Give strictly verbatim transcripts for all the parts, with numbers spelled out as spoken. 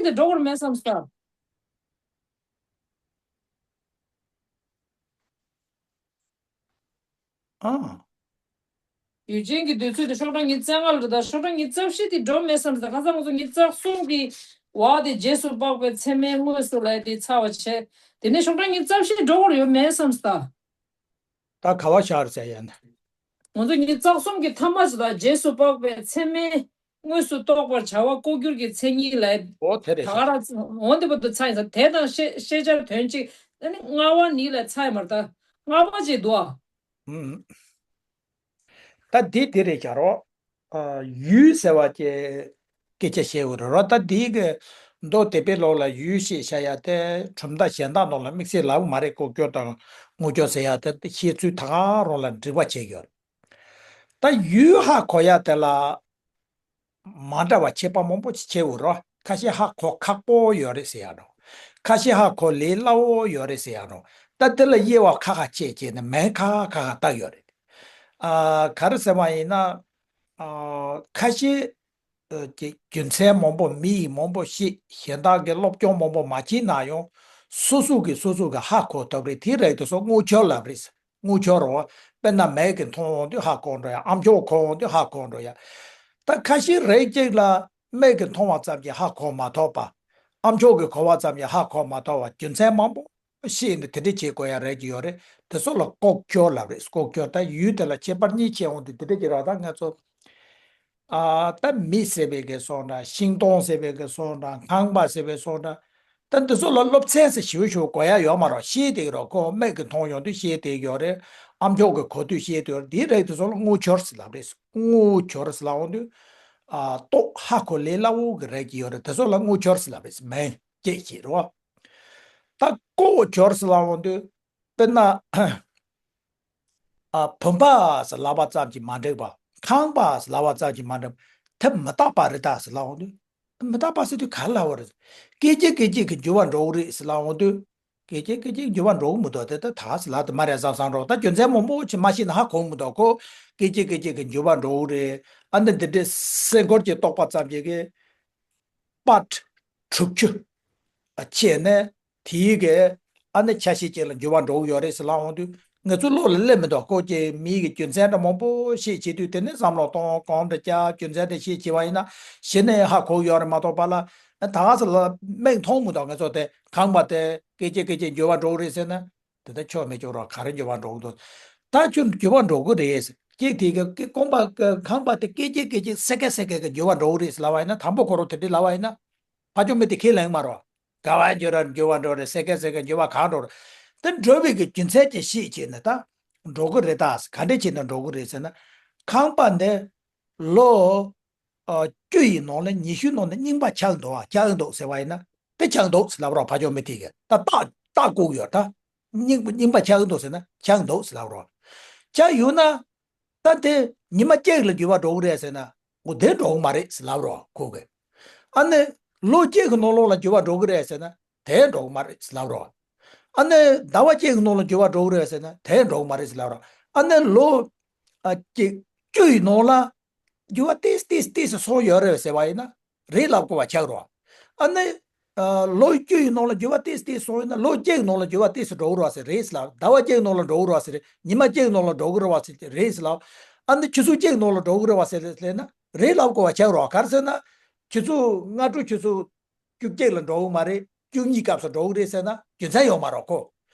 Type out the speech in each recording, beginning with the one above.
དེ་འགྲོ་དགོས་མེད་བསམ་སྟ། ཨ། ཡུལ་ཅན་གྱི་དུས་ཚོད་དེ་ཤོག་གྲངས་ཉི་ཤུ་རྩ་ལྔ་ལ་རེད། ད་ཤོག་གྲངས་ཉི་ཤུ་རྩ་བཞི་དེ་འགྲོ་མེད་བསམ་སྟ། ཁ་སང་ང་ཚོ་ཉི་ཤུ་རྩ་གསུམ་གྱི་བར་དེ་རྗེས་སུ་དཔག་པའི་ཚད་མའི་དངོས་སུ་ལས་དེ་ཚར་བ་བྱས། དེ་ནས་ཤོག་གྲངས་ཉི་ཤུ་རྩ་བཞི་འགྲོ་དགོས་ཡོད་མེད་བསམ་སྟ། ད་ག་བ་བཞག་རེད་ཟེར་ཡ་ན། ང་ཚོ་ཉི་ཤུ་རྩ་གསུམ་གྱི་ཐ་མ་ཞིག་ལ་རྗེས་སུ་དཔག་པའི་ཚད་མའི་དངོས་སུ་རྟོགས་པར་བྱ་བ་ལྐོག་གྱུར་གྱི་མཚན་ཉིད་ལས། ཨོ་དེ་རེད་ད་ཤག་ག་ར་འོན་ཏེ་བར་དུ་ཚར་ཡིན་ས་དེ་དང་ཤེས་ཤེས་བྱར་དོན་གཅིག་ཨ་ནི་ལྔ་བ་ནི་ལས་ཚར་ཡིན་མ་རེད་ད། ལྔ་པ་ཅིག་འདུག་ཨ། ཨུམ། ད་འདི་འདི་རེད་བྱ་རོགས། ཨ། ཡུལ་ཟེར་བ་ཅེ་སྐད་ཆ་བཤད་འོ་རེད་རོ། ད་འདི་གི་མདོ་སྡེ་པའི་ལོགས་ལ་ཡུལ་ཞེས་བྱ་ཡ་དེ་གྲུབ་མཐའ་གཞན་དག་ནང་ལ་དམིགས་བསལ་ལབ་མ་རེད། ལྐོག་གྱུར་དང་དངོས་གྱུར་ཟེར་ཡ་དེ་བཤད་ཚུལ་ད་ག་རང་ལ་འགྲིག་པ་བྱས་ཡོད། ད་ཡུལ་ཧ་གོ་ཡ་དེ་ལ་མ་འདྲ་བ་ཁྱད་པར་མང་པོ་ཞིག་ཕྱེ་འོ་རོ། ཁ་ཤས་ཧ་གོ་ཁག་པོ་ཡོད་རེད་ཟེར་ཡ་རོ། ཁ་ཤས་ཧ་གོ་ལས་སླ་བོ་ཡོད་རེད་ཟེར་ཡ་རོ། ད་དེ་ལ་དབྱེ་བ་ཁ་ཁ་ཕྱེ་བྱས་ནས་མིང་ཁ་ཁ་ཁ་ཁ་བཏགས་ཡོད་རེད། ཨ། ག་རེ་ཟེར་བ་ཡིན་ན། ཨ། ཁ་ཤས་ཨ། ཀྱི་རྒྱུ་མཚན་མང་པོ་མི་ཡིས་མང་པོ་ཤེས། གཞན་དག་གིས་སློབ་སྦྱོང་མང་པོ་མ་བྱས་ན་ཡང་སོ་སོ་གིས་སོ་སོ་གིས་ཧ་གོ་ཐུབ་རེད། དེ་རིགས་དེ་ཚོ་དངོས་འབྱོར་ལབ་རེད། དངོས་འབྱོར་རོ། དཔེར་ན་མིག་གིས་མཐོང་ཡོང་དུས་ཧ་གོ་འགྲོ་ཡ། ཨ་མཆོག་གིས་གོ་ཡོང་དུས་ཧ་གོ་འགྲོ་ཡ། ད་ཁ་ཤས་རིགས་གཅིག་ལ་མིག་གིས་མཐོང་བ་ཙམ་གྱིས་ཧ་གོ་མ་ཐུབ་པ། ཨ་མཆོག་གིས་གོ་བ་ཙམ་གྱིས་ཧ་གོ་མ་ཐུབ་པ། རྒྱུ་མཚན་མང་པོ་ཤེས་ནས་དེ་འདྲ་བྱེད་དགོས་ཡ་རེད་ཀྱི་ཡོད་རེད། དེ་ཚོ་ལ་ལྐོག་གྱུར་ལབ་རེད། ལྐོག་གྱུར། ད་ཡུལ་དེ་ལ་ཁྱད་པར་གཉིས་ཕྱེ་འོང་དུས་དེ་འདྲ་ཀྱི་ར། ད་ང་ཚོ་ཨ། ད་མི་ཟེར་བའི་གི་སོང་འདྲ། ཤིང་སྡོང་ཟེར་བའི་གི་སོང་འདྲ། ཁང་པ་ཟེར་བའི་སོང་འདྲ། ད་འདི་ཚོ་ལ་སློབ་ཚན་ཟེར་ཞིབ་ཞིབ་དགོས་ཡ་ཡོད་མ་རེད། ཤེས་བསྡད་ཀྱི་རེད། ཁོ་མིག་གིས་མཐོང་ཡོང་དུས་ཤེས་བསྡད་ཀྱི་ཡོད་རེད། ཨ་མཆོག་གིས་གོ་དུས་ཤེས་བསྡད་ཡོད་རེད། དེའི་རིགས་དེ་ཚོ་ལ་དངོས་འབྱོར་ཟེར་ལབ་རེད། དངོས་འབྱོར་ཟེར་ལབ་འོང་དུས། ཨ། རྟོགས་ཧ་གོ་ལས་སླ་བོ་གི་རིགས་ཀྱི་ཡོད་རེད། དེ་ཚོ་ལ་དངོས་འབྱོར་ཟེར་ལབ་རེད། མིང་སྐྱེས་ཀྱི་རེད་བ། ད་ལྐོག་འབྱོར་ཟེར་ལབ་འོང་དུས། དཔེར་ན། ཨ། བུམ་པ་ཟེར་ལབ་པ་ཙམ་གྱིས་མ་འགྲིག་པ། ཁང་པ་ཟེར་ལབ་པ་ཙམ་གྱིས་མ་འགྲིག་པ། དེ་མི་རྟག་པ་རེད་ད་ཟེར་ལབ་འོང་དུས། མི་རྟག་པ་ཟེར་དུས་ག་རེ་ལབ་པ་རེད། སྐད་ཅིག་སྐད་ཅིག་གིས་འགྱུར་བ་འགྲོ་གི་རེད་ཟེར་ལབ་འོང་དུས། སྐད་ཅིག་སྐད་ཅིག་འགྱུར་བ་འགྲོ་གི་མི་འདུག་དེ་ད་ད་ཟེར་ལབ་དེ་མ་རེད་བསམ་བསམ་འགྲོ། ད་རྒྱུ་མཚན་མང་པོ་ཅིག་མ་ཤེས་ན་ཧ་གོ་གི་མི་འདུག་ཁོ་སྐད་ཅིག་སྐད་ཅིག་གིས་འགྱུར་བ་འགྲོ་གི་རེད། ཨ་ནི་འདི་འདྲའི་སེམས་ཁུར་གྱིས་རྟོགས་པ་ཙམ་གྱིས་གི་པར་དྲུག་ཅུ་ཕྱེ་ནས་དེའི་གི་ཨ་ནི་ཆ་ཤས་ཅིག་ལ་འགྱུར་བ་འགྲོ་གི་ཡོད་རེད་ཟེར་ལབ་འོང་དུས། ང་ཚོ་བློ་ལ་སླེབས་མི་འདུག་ཁོ་ཀྱི་མིའི་གི་རྒྱུ་མཚན་འདྲ་མང་པོ་ཤེས་བྱེད་དུས། དེ་ནས་བསམ་བློ་གཏོང་། གང་འདྲ་བྱ། རྒྱུ་མཚན་དེ་ཤེས་བྱེད་པ་ཡིན་ན་གཞི་ནས་ཧ་གོ་གི་ཡོད་རེད་མ་གཏོགས་པ་ལ། ད་ག་ས་ལ་མིག་མཐོང་མི་འདུག་ང་ཚོ་དེ་ཁང་པ་དེ་སྐད་ཅིག་སྐད་ཅིག་འགྱུར་བ་འགྲོ་གི་རེད་ཟེར་ན། དེ་ལྟར་ཆོག་མི་ཆོག་རོགས། ག་རེ་འགྱུར་བ་འགྲོ་གི་འདུག་ད་ཁྱོད་འགྱུར་བ་འགྲོ་གི་རེད། ཅིག་དེ་གི་ཀི་ཀོང་པ་ཀི་ཁང་པ་དེ་སྐད་ཅིག་སྐད་ཅིག་སེ་ཀེ་སེ་ཀེ་གི་འགྱུར་བ་འགྲོ་གི་རེད་ཟེར་ལབ་པ་ཡིན་ན། དང་པོ་ཁོ་རང་དེ་འདྲ་ལབ་པ་ཡིན་ན། ཕ་ཆུང་མི་དེ་ཁས་ལེན་མ་རོགས། ག་བ་འགྱུར་བ་འགྱུར་བ་འགྲོ་རེད། སེ་ཀེ་སེ་ཀེ་འགྱུར་བ་གང་འགྲོ་རེད། དེ་འགྲོ་བའི་གི་རྒྱུ་མཚན་ཅིག་ཤེས་བྱས་ནས་ད་འགྲོ་གི་རེད། ད་ག་འདྲ་བྱས་ནས་འགྲོ་གི་རེད་ཟེར་ན། ཁང་པ་འདི་ལོ་ཨ། བཅུ་ཡི་ནང་ལ་ཉི་ཤུ་ནང་ནས་རྙིང་པ་ཆགས་འདུག་ཨ། ཆགས་འདུག་ཟེར་བ་ཡིན་ན། དེ་ཆགས་འདུག་ཟེར་ལབ་རོགས། ཕ་ཆུང་མི་དེ་གིས་ད་རྟགས་རྟགས་བཀོད་ཡོད་ད། རྙིང་པ་རྙིང་པ་ཆགས་འདུག་ཟེར་ན་ཆགས་འདུག་ཟེར་ལབ་རོགས། ཆགས་ཡོད་ན། ད་དེ་ཉི་མ་གཅིག་ལ་འགྱུར་བ་འགྲོ་གི་རེད་ཟེར་ན། འོ་དེ་འགྲོ་གི་མ་རེད་ཟེར་ལབ་རོགས་ཁོ་གིས། ཨ་ནི་ལོ་གཅིག་གི་ནང་ལོགས་ལ་འགྱུར་བ་འགྲོ་གི་རེད་ཟེར་ན་དེ་འགྲོ་གི་མ་རེད་ཟེར་ལབ་རོགས། ཨ་ནི་ཟླ་བ་གཅིག་གི་ནང་ལ་འགྱུར་བ་འགྲོ་གི་རེད་ཟེར་ན་དེ་འགྲོ་གི་མ་རེད་ཟེར་ལབ་རོགས། ཨ་ནི་ལོ་ཨ་གཅིག་བཅུ་ཡི་ནང་ལ་འགྱུར་བ་ཏིས་ཏིས་ཏིས་སུ་སོང་ཡོད་རེད་ཟེར་བ་ཡིན་ན་རེད་ལབ་དགོས་པ་ཆགས་རོགས། ཨ་ནི་ཨ་ལོ་བཅུ་ཡི་ནང་ལ་འགྱུར་བ་ཏིས་ཏིས་སོང་ཡོད་ན་ལོ་གཅིག་གི་ནང་ལ་འགྱུར་བ་ཏིས་སུ་འགྲོ་གི་རེད་ཟེར། རེད་ཟེར་ལབ། ཟླ་བ་གཅིག་གི་ནང་ལ་འགྲོ་གི་རེད་པ་ཟེར། ཉི་མ་གཅིག་གི་ནང་ལ་འགྲོ་གི་རེད་པ་ཟེར། རེད་ཟེར་ལབ། ཨ་ནི་ཆུ་ཚོད་གཅིག་གི་ནང་ལ་འགྲོ་གི་རེད་པ་ཟེར་ལབ་ན་རེད་ལབ་དགོས་པ་ཆགས་རོགས། ག་རེ་ཟེར་ན། ཆུ་ཚོད་སྔ་དྲོ་ཆུ་ཚོད་བཅུ་གཅིག་ལ་འགྲོ་གི་མ་རེད། བཅུ་གཉིས་སྐབས་སུ་འགྲོ་གི་རེད་ཟེར་ན་རྒྱུ་མཚན་ཡོད་མ་རེད་ཁོ།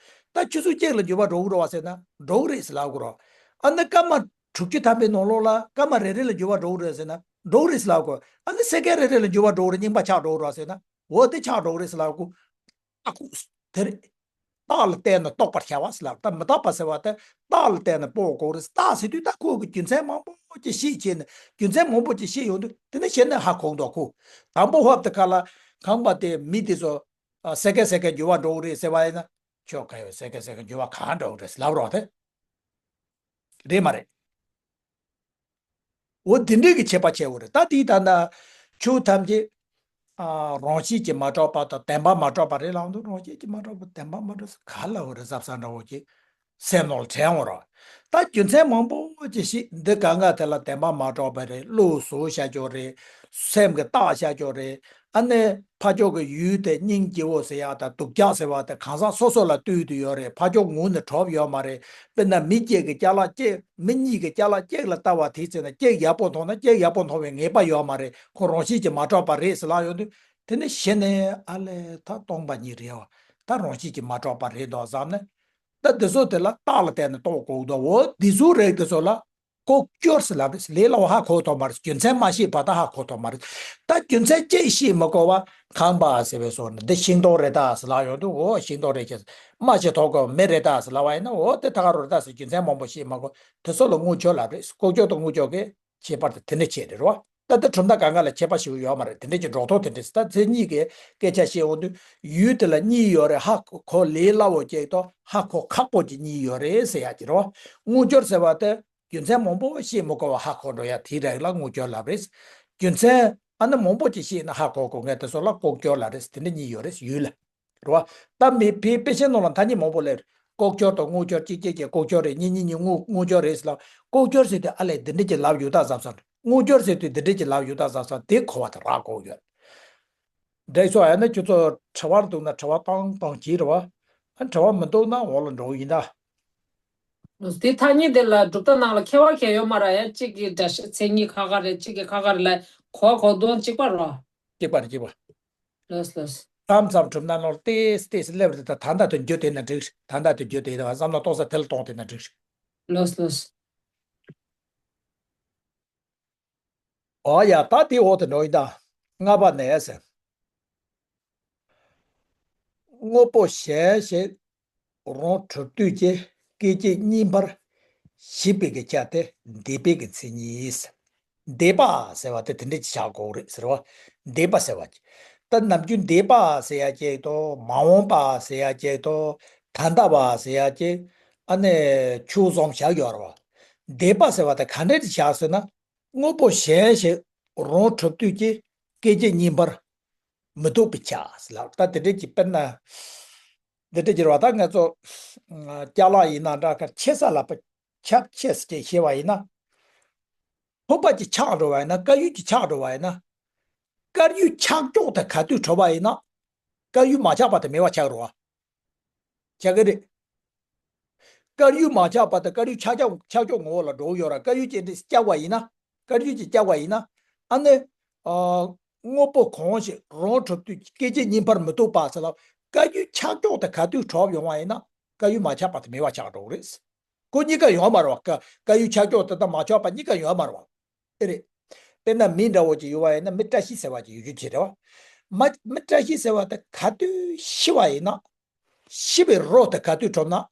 ད་ཆུ་ཚོད་གཅིག་ལ་འགྱུར་བ་འགྲོ་གི་རེད་པ་ཟེར་ན་འགྲོ་གི་རེད་ཟེར་ལབ་དགོས་རེད། ཨ་ནི་སྐར་མ་དྲུག་ཅུ་ཐམ་པའི་ནང་ལོགས་ལ་སྐར་མ་རེ་རེ་ལ་འགྱུར་བ་འགྲོ་གི་རེད་ཟེར་ན་འགྲོ་གི་རེད་ཟེར་ལབ་དགོས། ཨ་ནི་སེ་ཀེན་རེ་རེ་ལ་འགྱུར་བ་འགྲོ་གི་རེད། རྙིང་པ་ཆགས་འགྲོ་གི་རེད་པ་ཟེར་ན། འོ་དེ་ཆགས་འགྲོ་གི་རེད་ཟེར་ལབ་དགོས། ཨ་ཁུ། དེ་རེད། རྟགས་ལ་བརྟེན་ནས་རྟོགས་པར་བྱ་བ་ཟེར་ལབ། ད་མི་རྟག་པ་ཟེར་བ་དེ་རྟགས་ལ་བརྟེན་ནས་དཔོག་དགོས་རེད། རྟགས་ཟེར་དུས་ད་ཁོ་གི་རྒྱུ་མཚན་མང་པོ་ཅིག་ཤེས་བྱས་ནས་རྒྱུ་མཚན་མང་པོ་ཅིག་ཤེས་ཡོང་དུས་དེ་ནས་གཞི་ནས་ཧ་གོ་འདུག་ཁོ། དང་པོ་ཧོབ་དེ་ཁ་ལ་ཁང་པ་དེ་མི་དེ་ཚོ་ཨ་སེ་ཀེན་སེ་ཀེན་འགྱུར་བ་འགྲོ་གི་རེད་ཟེར་བ་ཡིན་ན་ཁྱོད་ག་ཡོད། སེ་ཀེན་སེ་ཀེན་འགྱུར་བ་གང་འགྲོ་གི་རེད་ཟེར་ལབ་རོགས་དེ། རེད་མ་རེད། འོ་དེ་འདྲའི་གི་ཁྱད་པར་ཕྱེ་འོ་རེད། ད་དེའི་ད་ན་ཆོས་ཐམས་ཅད་ཨ་རང་བཞིན་གྱིས་མ་གྲུབ་པ་དང་བདེན་པར་མ་གྲུབ་པ་རེད་ལབ་འདུག་རང་བཞིན་གྱིས་མ་གྲུབ་པ་བདེན་པར་མ་གྲུབ་ཟེར་ག་ལ་འོ་རེད་གཟབ་གཟབ་འདྲ་བོ་ཅིག་སེམས་ནང་ལ་དྲན་འོ་ར། ད་རྒྱུ་མཚན་མང་པོ་ཅིག་ཤིག་འདི་གང་ག་དེ་ལ་བདེན་པར་མ་གྲུབ་པ་རེད། བློས་བཟོས་བྱ་རྒྱུ་རེད། སེམས་ཀྱི་རྟགས་བཞག་ཀྱོག་རེད། ཨ་ནི་ཕ་ཕྱོགས་ཀྱི་ཡུལ་དེ་སྙིང་རྗེ་བོ་ཟེར་ཡག་དང་སྡུག་ཅག་ཟེར་བ་དེ་གང་ཟག་སོ་སོ་ལ་ལྟོས་དུ་ཡོད་རེད། ཕ་ཕྱོགས་ངུ་ནས་གྲོབ་ཡོད་མ་རེད། དཔེར་ན་མི་གཅིག་གི་ཅ་ལག་གཅིག་མི་གཉིས་ཀྱི་ཅ་ལག་གཅིག་ལ་ལྟ་བ་དེའི་ཚེ་ན་གཅིག་ཡག་པོ་མཐོང་ན་གཅིག་ཡག་པོ་མཐོང་བའི་ངེས་པ་ཡོད་མ་རེད། ཁོ་རང་བཞིན་གྱིས་མ་གྲུབ་པ་རེད་ཟེར་ལབ་ཡོང་དུས། དེ་ནི་གཞི་ནས་ཨ་ལས་ད་སྟོང་པ་ཉིད་རེད་བ། ད་རང་བཞིན་གྱིས་མ་གྲུབ་པ་རེད་འདུག་བསམ་ནས། ད་འདི་ཚོ་དེ་ལ་རྟགས་ལ་བརྟེན་ནས་རྟོགས་དགོས་འདུག་འོ་འདི་ཚོ་རེད། འདི་ཚོ་ལ་ལྐོག་གྱུར་ཟེར་ལབ་རེད། ལས་སླ་བོ་ཧ་གོ་ཐུབ་མ་རེད། རྒྱུ་མཚན་མ་ཤེས་པ་ད་ཧ་གོ་ཐུབ་མ་རེད། ད་རྒྱུ་མཚན་ཅིག་ཤེས་མི་དགོས་པ་ཁང་པ་ཟེར་བའི་སོགས་ནི་འདི་ཤིང་ཏོག་རེད་ད་ཟེར་ལབ་ཡོང་དུས། འོ་ཤིང་ཏོག་རེད་ཅེས་སྨྲ་ཤེས་ཐོག་གི་མི་རེད་ད་ཟེར་ལབ་པ་ཡིན་ན། འོ་དེ་ད་ག་རུ་རེད་ད་ཟེར་རྒྱུ་མཚན་མང་པོ་ཤེས་མི་དགོས། དེ་ཚོ་ལ་དངོས་འབྱོར་ལབ་རེད། ལྐོག་གྱུར་དང་དངོས་འབྱོར་གྱི་ཁྱད་པར་དེ་དེ་འདྲ་ཆེ་རེད་རོ། ད་ལྟ་གྲུབ་མཐའ་སྒང་ག་ལ་ཁྱད་པར་ཞིག་ཡོད་མ་རེད། དེ་འདྲ་ཅིག་འགྲོ་ཐོག་དེ་འདྲ་ཟེར། ད་མཚན་ཉིད་ཀྱི་སྐད་ཆ་བཤད་འོང་དུས་ཡུལ་དེ་ལ་གཉིས་ཡོད་རེད། ཧ་གོ་ལས་སླ་བོ་གཅིག་དང་ཧ་གོ་ཁག་པོ་གཅིག་གཉིས་ཡོད་རེད་ཟེར་ཡག་གི་རོ། དངོས་འབྱོར་ཟེར་བ་དེ་རྒྱུ་མཚན་མང་པོ་བཤད་མི་དགོས་པ་ཧ་གོ་འགྲོ་ཡག་དེའི་རིགས་ལ་དངོས་འབྱོར་ལབ་རེད། རྒྱུ་མཚན་ཨ་ནི་མང་པོ་ཅིག་བཤད་ན་ཧ་གོ་དགོས་མཁན་དེ་ཚོ་ལ་ལྐོག་གྱུར་ལབ་རེད། དེ་འདྲ་གཉིས་ཡོད་རེད་ཡུལ་ལ། རེད་བ། ད་མི་ཕའི་དཔེ་ཆའི་ནང་ལ་ཐ་སྙད་མང་པོ་སླེབས་རེད། ལྐོག་གྱུར་དང་དངོས་གྱུར། གཅིག་གཅིག་གིས་ལྐོག་གྱུར་རེད། གཉིས་གཉིས་གཉིས་དངོས་དངོས་གྱུར་རེད་ཟེར་ལབ། ལྐོག་གྱུར་ཟེར་དུས་ཨ་ལས་འདི་འདྲ་ཅིག་ལབ་ཡོད་ད་བསམ་སོང་། དངོས་གྱུར་ཟེར་དུས་འདི་འདྲ་ཅིག་ལབ་ཡོད་ད་བསམ་སོང་། དེ་གོ་བ་དེ་རག་དགོས་ཡོད། འགྲིག་སོང་། ཡང་ན་ཁྱོད་ཚོ་དྲི་བ་འདུག་ན་དྲི་བ་བཏང་བཏང་གྱིས་རེད་བ། ཨ་དྲི་བ་མི་འདུག་ན་འོག་ལ་འགྲོ་གི་ཡིན་ད། དེ་ཐ་སྙད་དེ་ལ་གྲུབ་མཐའ་ནང་ལ་ཁྱད་པར་གང་ཡོད་མ་རེད། ཡང་གཅིག་གི་སྒྲ་བཤད་མཚན་ཉིད་ཁ་ཁ་རེད། གཅིག་གི་ཁ་ཁ་རེད་ལ་གོ་བ་གོ་དོན་གཅིག་པ་རེད། གཅིག་པ་རེད། གཅིག་པ། ལགས་ལགས། མཚམས་མཚམས་གྲུབ་མཐའ་ནང་ལ་ཏེས་ཏེས་སླེབས་རེད། ད་ད་ལྟ་དུ་འགྱོ་དེ་ན་འགྲིག་རེད། ད་ལྟ་དུ་འགྱོ་དེ་ན་བསམ་བློ་གཏོང་ས་དེ་ལ་གཏོང་དེ་ན་འགྲིག་རེད། ལགས་ལགས། ཨོ་ཡ། ད་དེ་འོག་ཏུ་འགྲོ་ཡིན་ད། ལྔ་པ་ནས་ཟེར། དངོས་པོ་གཞན་ཞིག་རང་གྲུབ་དུས་ཀྱི་སྐད་ཅིག་གཉིས་པར་ཞིག་པའི་གི་ཆ་དེ་འདས་པའི་གི་མཚན་ཉིད། འདས་པ་ཟེར་བ་དེ་དེ་འདྲ་ཅིག་བཞག་དགོས་རེད་ཟེར་བ། འདས་པ་ཟེར་བ་ཅིག་ད་ནམ་རྒྱུན་འདས་པ་ཟེར་ཡ་ཅིག་དང་མ་འོངས་པ་ཟེར་ཡ་ཅིག་དང་ད་ལྟ་བ་ཟེར་ཡ་ཅིག་ཨ་ནི་ཁྱུག་ཙམ་བཞག་ཡོད་རེད་བ། འདས་པ་ཟེར་བ་དེ་ག་འདྲ་ཅིག་བཞག་ཟེར་ན། དངོས་པོ་གཞན་ཞིག་རང་གྲུབ་དུས་ཀྱི་སྐད་ཅིག་གཉིས་པར་མི་ལྡོག་པའི་ཆ་ཟེར་ལབ། ད་དེ་འདྲ་ཅིག་དཔེར་ན། འདི་འདྲ་ཅིག་རེད་བ། ད་ང་ཚོ་ཅ་ལག་ཡིན་ན་འདྲ་ག་ཆེ་ས་ལ་ཁྱབ་ཆེ་ཟེར་ཅིག་བཤད་པ་ཡིན་ན། ཕུག་པ་ཅིག་ཆག་འགྲོ་བ་ཡིན་ན། དཀར་ཡོལ་ཅིག་ཆག་འགྲོ་བ་ཡིན་ན། དཀར་ཡོལ་ཆག་ཀྱོག་དེ་ག་དུས་གྲུབ་པ་ཡིན་ན། དཀར་ཡོལ་མ་ཆག་པ་དེ་མེད་པ་ཆགས་རེད་བ། ཆགས་ཀྱི་རེད། དཀར་ཡོལ་མ་ཆག་པ་དང་དཀར་ཡོལ་ཆག་ཆག་ཆག་ཀྱོག་ངོ་བོ་ལ་འགྲོ་གི་ཡོད་ར། དཀར་ཡོལ་ཅིག་འདི་བཀྱག་པ་ཡིན་ན། དཀར་ཡོལ་ཅིག་བཀྱག་པ་ཡིན་ན། ཨ་ནི། ཨ། དངོས་པོ་གང་ཞིག་རང་གྲུབ་དུས་སྐད་ཅིག་གཉིས་པར་མི་ལྡོག་པ་ཟེར་ལབ། དཀར་ཡོལ་ཆག་ཀྱོག་དེ་ག་དུས་གྲུབ་ཡོང་བ་ཡིན་ན། དཀར་ཡོལ་མ་ཆག་པ་དེ་མེད་པ་ཆགས་འགྲོ་གི་རེད། ཁོ་གཉིས་ཀ་ཡོད་མ་རེད་བ། དཀར་དཀར་ཡོལ་ཆག་ཀྱོག་དེ་དང་མ་ཆག་པ་གཉིས་ཀ་ཡོད་མ་རེད་བ། ཨེ་རེད། དཔེར་ན་མི་འདྲ་བོ་ཅིག་ཡོད་པ་ཡིན་ན། མི་བཀྲ་ཤིས་ཟེར་བ་ཅིག་ཡོད་རྒྱུ་ཅིག་རེད་བ། མ་མི་བཀྲ་ཤིས་ཟེར་བ་དེ་ག་དུས་ཤི་བ་ཡིན་ན། ཤི་བའི་རོ་དེ་ག་དུས་གྲུབ་ན།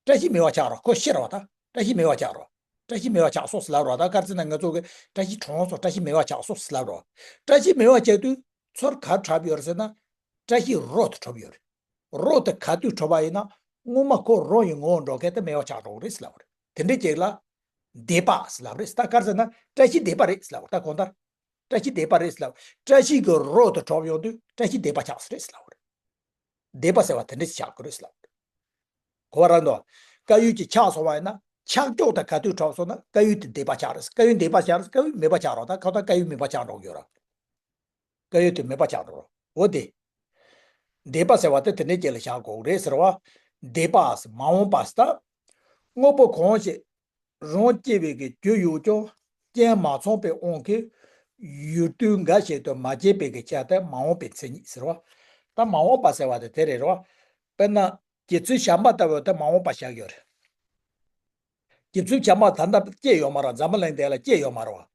བཀྲ་ཤིས་མེད་པ་ཆགས་རོ། ཁོ་ཤི་རོ་ད། བཀྲ་ཤིས་མེད་པ་ཆགས་རོ། བཀྲ་ཤིས་མེད་པ་ཆགས་སོང་ཟེར་ལབ་རོ། ད་ག་རེ་ཟེར་ན་ང་ཚོ་གི་བཀྲ་ཤིས་གྲོངས་སོང་། བཀྲ་ཤིས་མེད་པ་ཆགས་སོང་ཟེར་ལབ་རོ། བཀྲ་ཤིས་མེད་པ་ཆགས་དུས་ཚུར་ག་རེ་གྲུབ་ཡོད་རེད་ཟེར་ན། བཀྲ་ཤིས་རོ་དེ་གྲུབ་ཡོད་རེད། རོ་དེ་ག་དུས་གྲུབ་པ་ཡིན་ན། སྔོན་མ་ཁོ་རོ་ཡི་ངོ་བོ་འགྲོ་མཁན་དེ་མེད་པ་ཆགས་འགྲོ་གི་རེད་ཟེར་ལབ་རེད། དེ་འདྲའི་ཅིག་ལ་འདས་པ་ཟེར་ལབ་རེད། ད་ག་རེ་ཟེར་ན་བཀྲ་ཤིས་འདས་པ་རེད་ཟེར་ལབ་རེད། ད་གང་ལྟར་བཀྲ་ཤིས་འདས་པ་རེད་ཟེར་ལབ། བཀྲ་ཤིས་ཀྱི་རོ་དེ་གྲུབ་ཡོང་དུས་བཀྲ་ཤིས་འདས་པ་ཆགས་ས་རེད་ཟེར་ལབ་རེད། འདས་པ་ཟེར་བ་དེ་འདྲ་ཞིག་ཆགས་ཀྱི་རེད་ཟེར་ལབ་རེད། གོ་བ་རང་དུ། དཀར་ཡོལ་གྱི་ཆགས་སོང་བ་ཡིན་ན། ཆག་ཀྱོག་དེ་ག་དུས་གྲུབ་སོང་ན་དཀར་ཡོལ་དེ་འདས་པ་ཆགས་རེད། དཀར་ཡོལ་འདས་པ་ཆགས་རེད། དཀར་ཡོལ་མེད་པ་ཆགས་རོགས། ད་གང་ལྟར་དཀར་ཡོལ་མེད་པ་ཆགས་འགྲོ་གི་ཡོད་ར། དཀར་ཡོལ་དེ་མེད་པ་ཆགས་འགྲོ་རོགས། འོ་དེ། འདས་པ་ཟེར་བ་དེ་དེ་འདྲའི་ཅིག་ལ་བཞག་དགོས་རེད་ཟེར་བ། འདས་པ་ཟེར། མ་འོངས་པ་ཟེར། ད་དངོས་པོ་གང་ཞིག་རང་སྐྱེ་བའི་གི་རྒྱུ་ཡོད་ཀྱང་རྐྱེན་མ་ཚང་པའི་དབང་གིས་ཡོད་དུས་འགའ་ཞིག་ཏུ་མ་སྐྱེས་པའི་གི་ཆ་དེ་མ་འོངས་པའི་མཚན་ཉིད་ཟེར་བ། ད་མ་འོངས་པ་ཟེར་བ་དེ་དེ་རེད་རོ། དཔེར་ན། རྗེ་བཙུན་བྱམས་པ་ལྟ་བུ་དེ་མ་འོངས་པ་བཞག་ཡོད་རེད། རྗེ་བཙུན་བྱམས་པ་ད་ལྟ་སྐྱེས་ཡོད་མ་རེད། འཛམ་བུ་གླིང་འདི་ལ་སྐྱེས་ཡོད་མ་རེད་བ།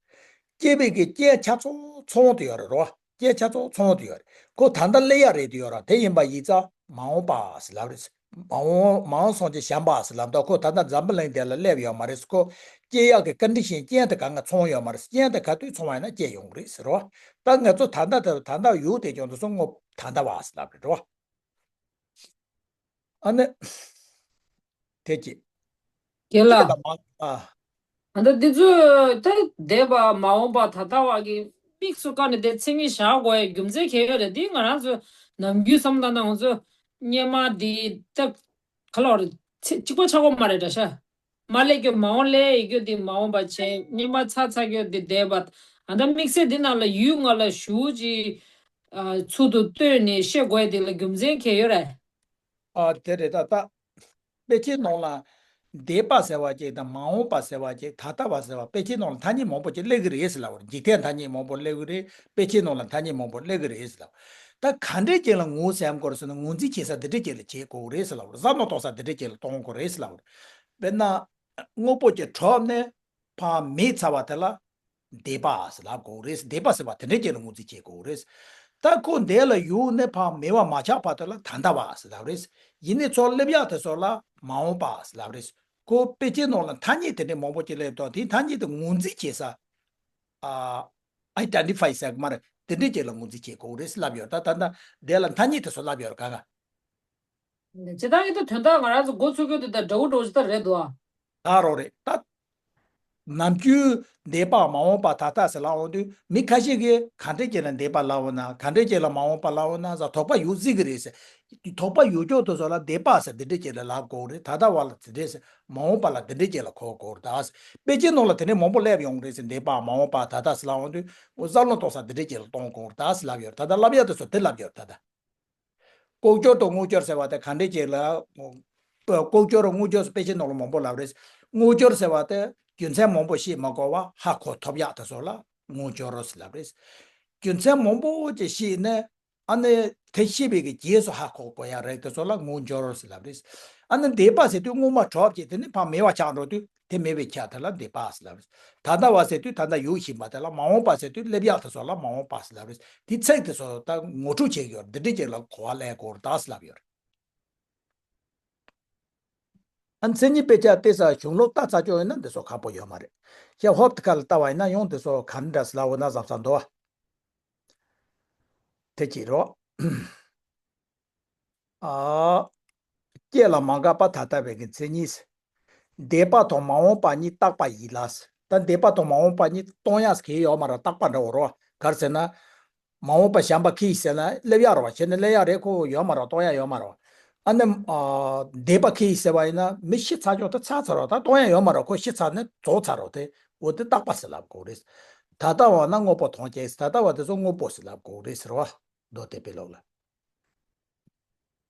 སྐྱེས་པའི་གི་རྐྱེན་ཆ་ཚང་ཚང་དུ་ཡོད་རེད་རོ། རྐྱེན་ཆ་ཚང་ཚང་དུ་ཡོད་རེད། ཁོ་ད་ལྟ་སླེབས་ཡ་རེད་དུ་ཡོད་ར། དེ་ཡིན་པ་ཡིན་ཙང་མ་འོངས་པ་ཟེར་ལབ་རེད། མ་འོངས་མ་འོངས་སངས་རྒྱས་བྱམས་པ་ཟེར་ལབ་ད་ཁོ་ད་ལྟ་འཛམ་བུ་གླིང་འདི་ལ་སླེབས་ཡོད་མ་རེད། ཁོ་སྐྱེས་ཡག་གི་ཀོན་ཌི་ཤན་རྐྱེན་དེ་གང་ག་ཚང་ཡོད་མ་རེད། རྐྱེན་དེ་ག་དུས་ཚང་བ་ཡིན་ན་སྐྱེས་ཡོང་གི་རེད་ཟེར་རོ། ད་ང་ཚོ་ད་ལྟ་དེ་ད་ལྟ་ཡོད་དེ་ཀྱང་དུ་སོང་ངོ་ད་ལྟ་བ་ཟེར་ལབ་རེད་རོ། ཨ་ནི། དེ་ཅི། རྒན་ལགས། ཅི་ལ་མ་ཨ། ད་ལྟ་འདི་ཚོ་ད་འདས་པ་མ་འོངས་པ་ད་ལྟ་བ་གི་དམིགས་སུ་བཀར་ནས་དེ་མཚན་ཉིད་བཞག་དགོས་ཡ་རྒྱུ་མཚན་གང་ཡོད་རེད། འདི་ང་རང་ཚོ་ནམ་རྒྱུན་བསམ་བློ་བཏང་ན་ང་ཚོ་སྔོན་མ་འདི་ད་ག་ལ་བ་རེད། ཚེ་གཅིག་པ་ཆགས་ཀྱི་མ་རེད་འདྲ་ཤག་མ་སླེབས་ཀྱི་མ་འོངས་སླེབས་ཡོད་ཀྱི་འདི་མ་འོངས་པ་བྱས། སྔོན་མ་ཚར་ཚར་ཡོད་འདི་འདས་པ། ཨ་ད་དམིགས་བསལ་འདི་ནང་ལ་ཡུལ་ལྔ་ལ་ཞུགས་ཀྱི་ཨ་ཚུལ་དུ་སྟོན་ནས་བཤད་དགོས་དེ་ལ་རྒྱུ་མཚན་གང་ཡོད་རེད། ཨ་དེ་རེད། ད་ད་དཔེ་ཆའི་ནང་ལ་འདས་པ་ཟེར་བ་ཅིག་དང་མ་འོངས་པ་ཟེར་བ་ཅིག་ད་ལྟ་བ་ཟེར་བ་དཔེ་ཆའི་ནང་ལ་ཐ་སྙད་མང་པོ་ཅིག་སླེབས་ཀྱི་རེད་ཟེར་ལབ་པ་རེད། འཇིག་རྟེན་ཐ་སྙད་མང་པོ་སླེབས་ཀྱི་རེད། དཔེ་ཆའི་ནང་ལ་ཐ་སྙད་མང་པོ་སླེབས་ཀྱི་རེད་ཟེར་ལབ། ད་ག་འདྲས་ཅིག་ལ་ངོས་ཟིན་དགོས་རེད་ཟེར་ན་ངོས་འཛིན་བྱེད་ས་འདི་འདྲས་ཅིག་ལ་བྱེད་དགོས་རེད་ཟེར་ལབ་པ་རེད། བསམ་བློ་གཏོང་ས་འདི་འདྲས་ཅིག་ལ་གཏོང་དགོས་རེད་ཟེར་ལབ་པ་རེད། དཔེར་ན། དངོས་པོ་ཅིག་གྲུབ་ནས་ཕར་མེད་ཚར་བ་དེ་ལ་འདས་པ་ཟེར་ལབ་དགོས་རེད། འདས་པ་ཟེར་བ་དེ་འདྲའི་རྐྱེན་ལ་ངོས་འཛིན་བྱེད་དགོས་རེད། ད་ཁོ་འདས་ལ་ཡོད་ནས་ཕར་མེད་པ་མ་ཆགས་བར་དུ་ལ་ད་ལྟ་བ་ཟེར་ལབ་རེད། ཡིན་ནས་ཚུར་སླེབས་ཡག་དེ་ཚོ་ལ་མ་འོངས་པ་ཟེར་ལབ་རེད། ཁོ་དཔེ་ཆའི་ནང་ལ་ཐ་སྙད་དེ་འདྲའི་མང་པོ་ཅིག་སླེབས་དང་དེའི་ཐ་སྙད་དེ་ངོས་འཛིན་བྱེད་ས། ཨ། ཨའི་ཌེན་ཊི་ཕའི་ཟེར་གི་མ་རེད། དེ་འདྲའི་རྐྱེན་ལ་ངོས་འཛིན་བྱེད་དགོས་རེད་ཟེར་ལབ་ཡོད། ད་ད་ལྟ་འདས་ལ་ཐ་སྙད་དེ་ཚོ་ལབ་ཡོད་རེད་ག་ག་ཇི་ལྟར་ཡིན་ད་དོན་དག་ང་རང་ཚོ་མགོ་ཚོས་ཀྱི་འདུག་ད་འདྲ་བོ་འདྲ་བོ་ཞིག་ད་རེད་འདུག་ཨ། ད་རོ་རེད་ད། ནམ་རྒྱུན་འདས་པ་མ་འོངས་པ་ད་ལྟ་ཟེར་ལབ་འོང་དུས་མི་ཁ་ཤས་ཀྱིས་ག་འདྲས་ཅིག་ལ་འདས་པ་ལབ་འོང་ན་ག་འདྲས་ཅིག་ལ་མ་འོངས་པ་ལབ་འོང་ན་ཟེར་དོགས་པ་ཡོད་སྲིད་ཀྱི་རེད་ཟེར། དོགས་པ་ཡོད་ཀྱོག་དེ་ཚོ་ལ་འདས་པ་ཟེར་འདི་འདྲས་ཅིག་ལ་ལབ་དགོས་རེད། ད་ལྟ་བ་ལ་དེ་འདྲས་ཟེར་མ་འོངས་པ་ལ་འདི་འདྲས་ཅིག་ལ་གོ་དགོས་རེད་ད་ཟེར། དཔེ་ཆའི་ནང་ལ་དེ་འདྲས་མང་པོ་སླེབས་ཡོང་གི་རེད་ཟེར། འདས་པ་མ་འོངས་པ་ད་ལྟ་ཟེར་ལབ་འོང་དུས་བསམ་བློ་གཏོང་ས་འདི་འདྲས་ཅིག་ལ་གཏོང་དགོས་རེད་ད་ཟེར་ལབ་ཡོད་རེད། ད་ལྟ་ལབ་ཡག་དེ་ཚོ་དེ་ལབ་ཡོད་རེད་ད་ལྟ། ལྐོག་གྱུར་དང་དངོས་གྱུར་ཟེར་བ་དེ་ག་འདྲས་ཅིག་ལ། ལྐོག་གྱུར་དངོས་གྱུར་དཔེ་ཆའི་ནང་ལ་མང་པོ་ལབ་རེད། དངོས་གྱུར་ཟེར་བ་དེ་རྒྱུ་མཚན་མང་པོ་ཤེས་མ་དགོས་པ་ཧ་གོ་ཐུབ་ཡག་དེ་ཚོ་ལ་དངོས་གྱུར་ཟེར་ལབ་རེད། རྒྱུ་མཚན་མང་པོ་ཅིག་ཤེས་ནས་ཨ་ནི་དེ་ཤེས་པའི་གི་རྗེས་སུ་ཧ་གོ་དགོས་ཡག་རེད་དེ་ཚོ་ལ་དངོས་གྱུར་ཟེར་ལབ་རེད། ཨ་ནི་འདས་པ་ཟེར་དུས་སྔོན་མ་གྲུབ་ཀྱི་དེ་ནི་ཕར་མེད་པ་ཆགས་འགྲོ་དུས། དེ་མེད་པའི་ཆ་དེ་ལ་འདས་པ་ཟེར་ལབ་རེད། ད་ལྟ་བ་ཟེར་དུས་ད་ལྟ་ཡོད་བཞིན་པ་དེ་ལ་མ་འོངས་པ་ཟེར་དུས་སླེབས་ཡག་དེ་ཚོ་ལ་མ་འོངས་པ་ཟེར་ལབ་རེད། དེ་ཚིག་དེ་ཚོ་ད་ངོ་སྤྲོད་བྱེད་ཀྱི་ཡོད་རེད། འདི་འདྲས་ཅིག་ལ་གོ་བ་ལེན་དགོས་རེད་ད་ཟེར་ལབ་ཡོད་རེད། ཨ་མཚན་ཉིད་དཔེ་ཆ་བལྟས་ས་གཞུང་ལུགས་ལྟ་ཚར་ཀྱོག་ཡིན་ན་འདི་ཚོ་ཁག་པོ་ཡོད་མ་རེད། ཤ་ཧོབ་ཏེ་ཁ་ལ་ལྟ་བ་ཡིན་ན་ཡང་འདི་ཚོ་ག་འདྲ་ཟེར་ལབ་འོ་ན་བཟང་ས་འདུག་བ། དེ་གཅིག་རོ། ཨ། སྐྱེ་ལ་མ་འགགས་པ་ད་ལྟ་བའི་གི་མཚན་ཉིད། འདས་པ་དང་མ་འོངས་པ་གཉིས་རྟག་པ་ཡིན་ལ། ད་འདས་པ་དང་མ་འོངས་པ་གཉིས་སྟོང་ཡག་གི་ཡོད་མ་རེད། རྟག་པ་འདྲ་བོ་རོ། ག་རེ་ཟེར་ན། མ་འོངས་པ་གཞན་པ་ཁེ་ཡིན་ཟེར་ན་སླེབས་ཡག་རོ། བྱས་ན་སླེབས་ཡག་རེད། ཁོ་ཡོད་མ་རེད། སྟོང་ཡག་ཡོད་མ་རེད། ཨ་ནི། ཨ། འདས་པ་ཁེ་ཡིན་ཟེར་བ་ཡིན་ན་མི་ཤི་ཚར་ཀྱོག་ད་ཚར་ཚར་རོ། ད་སྟོང་ཡག་ཡོད་མ་རེད། ཁོ་ཤི་ཚར་ནས་རྫོགས་ཚར་རོ། དེ་འོ་དེ་རྟག་པ་ཟེར་ལབ་དགོས་རེད། ད་ལྟ་བ་ན་དངོས་པོ་མཐོང་ཅེས། ད་ལྟ་བ་དེ་ཚོ་དངོས་པོ་ཟེར་ལབ་དགོས་རེད་ཟེར་བ། མདོ་སྡེ་པའི་ལུགས་ལ།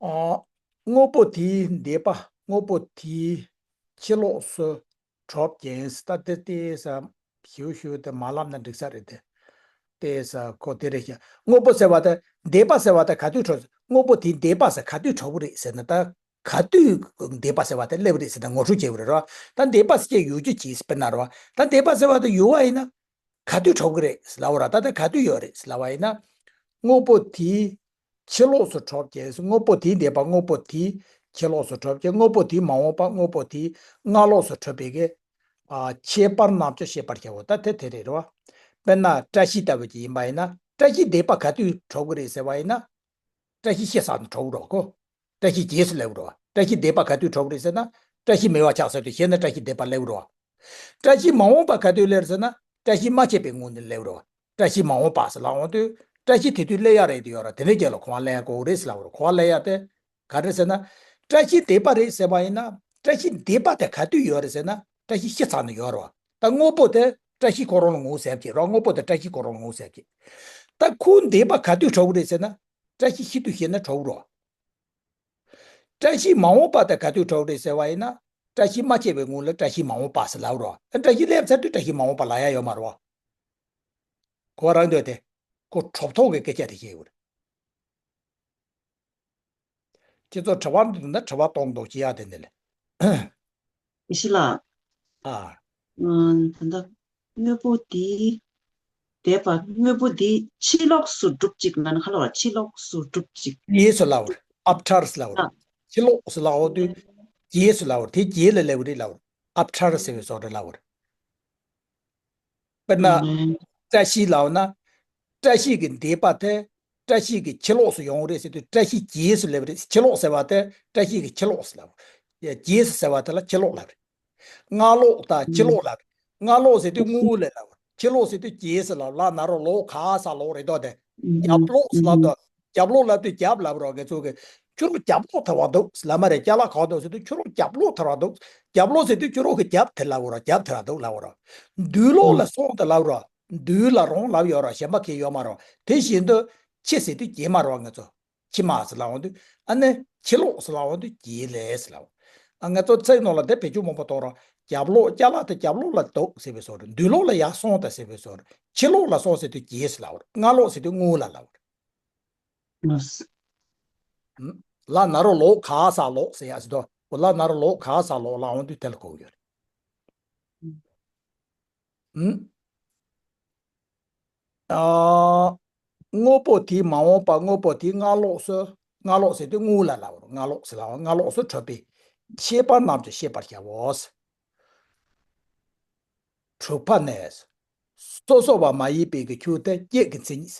ཨ། དངོས་པོ་དེའི་འདས་པ། དངོས་པོ་དེའི་ཕྱི་ལོགས་སུ་གྲུབ་ཀྱང་ཟེར། ད་དེ་ལྟས་ས་ཞུ་ཞུ་དེ་མ་ལབ་ན་འགྲིག་ས་རེད་དེ། ལྟས་ས་ཁོ་དེ་རེད་ཤག་དངོས་པོ་ཟེར་བ་དེ་འདས་པ་ཟེར་བ་དེ་ག་དུས་གྲུབ། དངོས་པོ་དེའི་འདས་པ་ཟེར་ག་དུས་གྲུབ་ཀྱི་རེད་ཟེར་ན། ད་ག་དུས་འདས་པ་ཟེར་བ་དེ་སླེབས་རེད་ཟེར་ན་ངོ་སྤྲོད་བྱེད་དགོས་རེད་རོ། ད་འདས་པ་ཟེར་ཡོད་རྒྱུ་ཅིག་དཔེར་ན་རོ། ད་འདས་པ་ཟེར་བ་དེ་ཡོད་པ་ཡིན་ན། ག་དུས་གྲུབ་ཀྱི་རེད་ལབ་པ་ར། ད་ལྟ་ག་དུས་ཡོད་རེད་ལབ་པ་ཡིན་ན། དངོས་པོ་དེའི་ཕྱི་ལོགས་སུ་གྲུབ་ཀྱང་། དངོས་པོ་དེའི་འདས་པ་དངོས་པོ་དེའི་ཕྱི་ལོགས་སུ་གྲུབ་ཀྱང་། དངོས་པོ་དེའི་མ་འོངས་པ་དངོས་པོ་དེའི་སྔ་ལོགས་སུ་གྲུབ་པའི་གི། ཨ། ཁྱད་པར་རྣམ་ཅོ་ཤེས་པར་བྱའོ། ད་དེ་དེ་རེད་རོ། དཔེར་ན་བཀྲ་ཤིས་ལྟ་བུ་ཅིག་ཡིན་པ་ཡིན་ན། བཀྲ་ཤིས་འདས་པ་ག་དུས་གྲུབ་ཀྱི་རེད་ཟེར་བ་ཡིན་ན། བཀྲ་ཤིས་ཤི་ཚར་ནས་གྲུབ་རོགས་གོ། བཀྲ་ཤིས་རྗེས་སུ་སླེབས་རོགས། བཀྲ་ཤིས་འདས་པ་ག་དུས་གྲུབ་རེད་ཟེར་ན། བཀྲ་ཤིས་མེད་པ་ཆགས་ཚར་དུས་ཤེས་ན་བཀྲ་ཤིས་འདས་པ་སླེབས་རོགས། བཀྲ་ཤིས་མ་འོངས་པ་ག་དུས་སླེབས་ཟེར་ན། བཀྲ་ཤིས་མ་སྐྱེས་པའི་སྔོན་ནས་སླེབས་རོགས། བཀྲ་ཤིས་མ་འོངས་པ་ཟེར་ལབ་འོང་དུས། བཀྲ་ཤིས་དེ་དུས་སླེབས་ཡག་རེད་དུ་ཡོད་ར། དེ་ནས་རྗེས་ལ་གོ་བ་ལེན་ཡག་དགོས་རེད་ཟེར་ལབ་རོགས། གོ་བ་ལེན་ཡག་དེ་ག་རེད་ཟེར་ན། བཀྲ་ཤིས་འདས་པ་རེད་ཟེར་བ་ཡིན་ན། བཀྲ་ཤིས་འདས་པ་དེ་ག་དུས་ཡོད་རེད་ཟེར་ན། བཀྲ་ཤིས་ཤི་ཚར་ནས་ཡོད་རོགས། ད་དངོས་པོ་དེ་བཀྲ་ཤིས་ཁོ་རང་ལ་ངོ་ཟེར་གྱི་རོགས། དངོས་པོ་དེ་བཀྲ་ཤིས་ཁོ་རང་ལ་ངོ་ཟེར་གྱི། ད་ཁོའི་འདས་པ་ག་དུས་གྲུབ་རེད་ཟེར་ན། བཀྲ་ཤིས་ཤི་དུས་ཤེས་ན་གྲུབ་རོགས། བཀྲ་ཤིས་མ་འོངས་པ་དེ་ག་དུས་གྲུབ་རེད་ཟེར་བ་ཡིན་ན། བཀྲ་ཤིས་མ་སྐྱེས་པའི་སྔོན་ལ་བཀྲ་ཤིས་མ་འོངས་པ་ཟེར་ལབ་རོགས། ཨ། བཀྲ་ཤིས་སླེབས་ཚར་དུས་བཀྲ་ཤིས་མ་འོངས་པ་ལབ་ཡག་ཡོད་མ་རེད་བ། གོ་བ་རང་འདོད་དེ། ཁོ་གྲུབ་ཐོབ་ཀྱི་སྐད་ཆ་དེ་བཤད་ཡོད་རེད། ཁྱེད་ཚོ་དྲི་བ་འདི་འདུག་ན་དྲི་བ་གཏོང་འདུག་ཅི་ཡག་དེ་ནི་ལས། ཡེ་ཤེས་ལགས། ཨ། ཨ། ད་ལྟ་དངོས་པོ་འདི། འདས་པ་དངོས་པོ་འདི་ཕྱི་ལོགས་སུ་གྲུབ་ཅིག་ལབ་ན་ཁ་ལོ་བ། ཕྱི་ལོགས་སུ་གྲུབ་ཅིག་རྗེས་སུ་ལབ་པ་རེད། ཨབ་ཕྲར་ལབ་པ་རེད། ཨ། ཕྱི་ལོགས་སུ་ལབ་འོ་དུས། རྗེས་སུ་ལབ་པ་རེད། དེ་རྗེས་ལ་སླེབས་པ་རེད་ལབ་པ་རེད། ཨབ་ཕྲར་ཟེར་བའི་བཟོ་འདྲ་ལབ་པ་རེད། དཔེར་ན། ཨ། བཀྲ་ཤིས་ལབ་ན། བཀྲ་ཤིས་ཀྱི་འདས་པ་དེ། བཀྲ་ཤིས་ཀྱི་ཕྱི་ལོགས་སུ་ཡོང་རེད་ཟེར་དུས་བཀྲ་ཤིས་རྗེས་སུ་སླེབས་རེད། ཕྱི་ལོགས་ཟེར་བ་དེ་བཀྲ་ཤིས་ཀྱི་ཕྱི་ལོགས་སུ་ལབ། རྗེས་སུ་ཟེར་བ་དེ་ལ་ཕྱི་ལོགས་ལབ་རེད། སྔ་ལོགས་དང་ཕྱི་ལོགས་ལབ་རེད། སྔ་ལོགས་ཟེར་དུས་སྔོན་ལ་ལབ། ཕྱི་ལོགས་ཟེར་དུས་རྗེས་སུ་ལབ། ལ་ན་རོ་ལོ་ག་ས་ལོག་རེད་དོ། དེ་རྒྱབ་ལོགས་སུ་ལབ་དོ། རྒྱབ་ལོགས་ལབ་དུས་རྒྱབ་ལབ་རོགས། ངེད་ཚོ་གི་ཁྱོད་རང་རྒྱབ་ལོགས་ཐར་བ་འདུག་ལབ་མ་རེད། ཅ་ལག་གང་འདུག་ཟེར་དུས་ཁྱོད་རང་རྒྱབ་ལོགས་ཐར་བ་འདུག་རྒྱབ་ལོགས་ཟེར་དུས་ཁྱོད་རང་གི་རྒྱབ་དེ་ལབ་རོགས། རྒྱབ་དེ་ལ་འདུག་ལབ་རོགས། མདུན་ལོགས་ལ་སོང་དེ་ལབ་རོགས། འདུལ་ལ་རུང་ལབ་ཡོད་ར། གཞན་པ་གང་ཡོད་མ་རེད། དེ་བཞིན་དུ་ཕྱི་ཟེར་དུས་གྱེས་མ་རེད་པ། ང་ཚོ་ཕྱི་མ་ཟེར་ལབ་ཡོང་དུས། ཨ་ནི་ཕྱི་ལོགས་ཟེར་ལབ་ཡོང་དུས་གྱེས་ལས་ཟེར་ལབ། ཨ་ང་ཚོ་ཚིག་ནང་ལ་དེ་བེད་སྤྱོད་མང་པོ་གཏོང་ར། རྒྱབ་ལོགས་ཅ་ལག་དེ་རྒྱབ་ལོགས་ལ་འདུག་ཟེར་བའི་བཟོ་འདྲ། མདུན་ལོགས་ལ་ཡར་སོང་དང་ཟེར་བའི་བཟོ་འདྲ། ཕྱི་ལོགས་ལ་སོང་ཟེར་དུས་གྱེས་ཟེར་ལབ་པ་རེད། སྔ་ལོགས་ཟེར་དུས་སྔོན་ལ་ལབ་པ་རེད། ལ་ན་རོ་ལོ་ག་ས་ལོག་ཟེར་ཡ་ཟེར་དོ། ལ་ན་རོ་ལོ་ག་ས་ལོག་ལབ་ཡོང་དུས་དེ་ལ་གོ་གི་ཡོད་རེད། ཨ། དངོས་པོ་དེའི་མ་འོངས་པ། དངོས་པོ་དེའི་སྔ་ལོགས་སུ། སྔ་ལོགས་ཟེར་དུས་སྔོན་ལ་ལབ་པ་རེད། སྔ་ལོགས་ཟེར་ལབ་པ། སྔ་ལོགས་སུ་འཕྲོས་པའི་ཤེས་པ་རྣམས་ཀྱིས་ཤེས་པར་བྱའོ། དྲུག་པ་ནས། སོ་སོ་བ་མ་ཡིན་པའི་གི་ཆོས་དེ་སྐྱེས་ཀྱི་མཚན་ཉིད།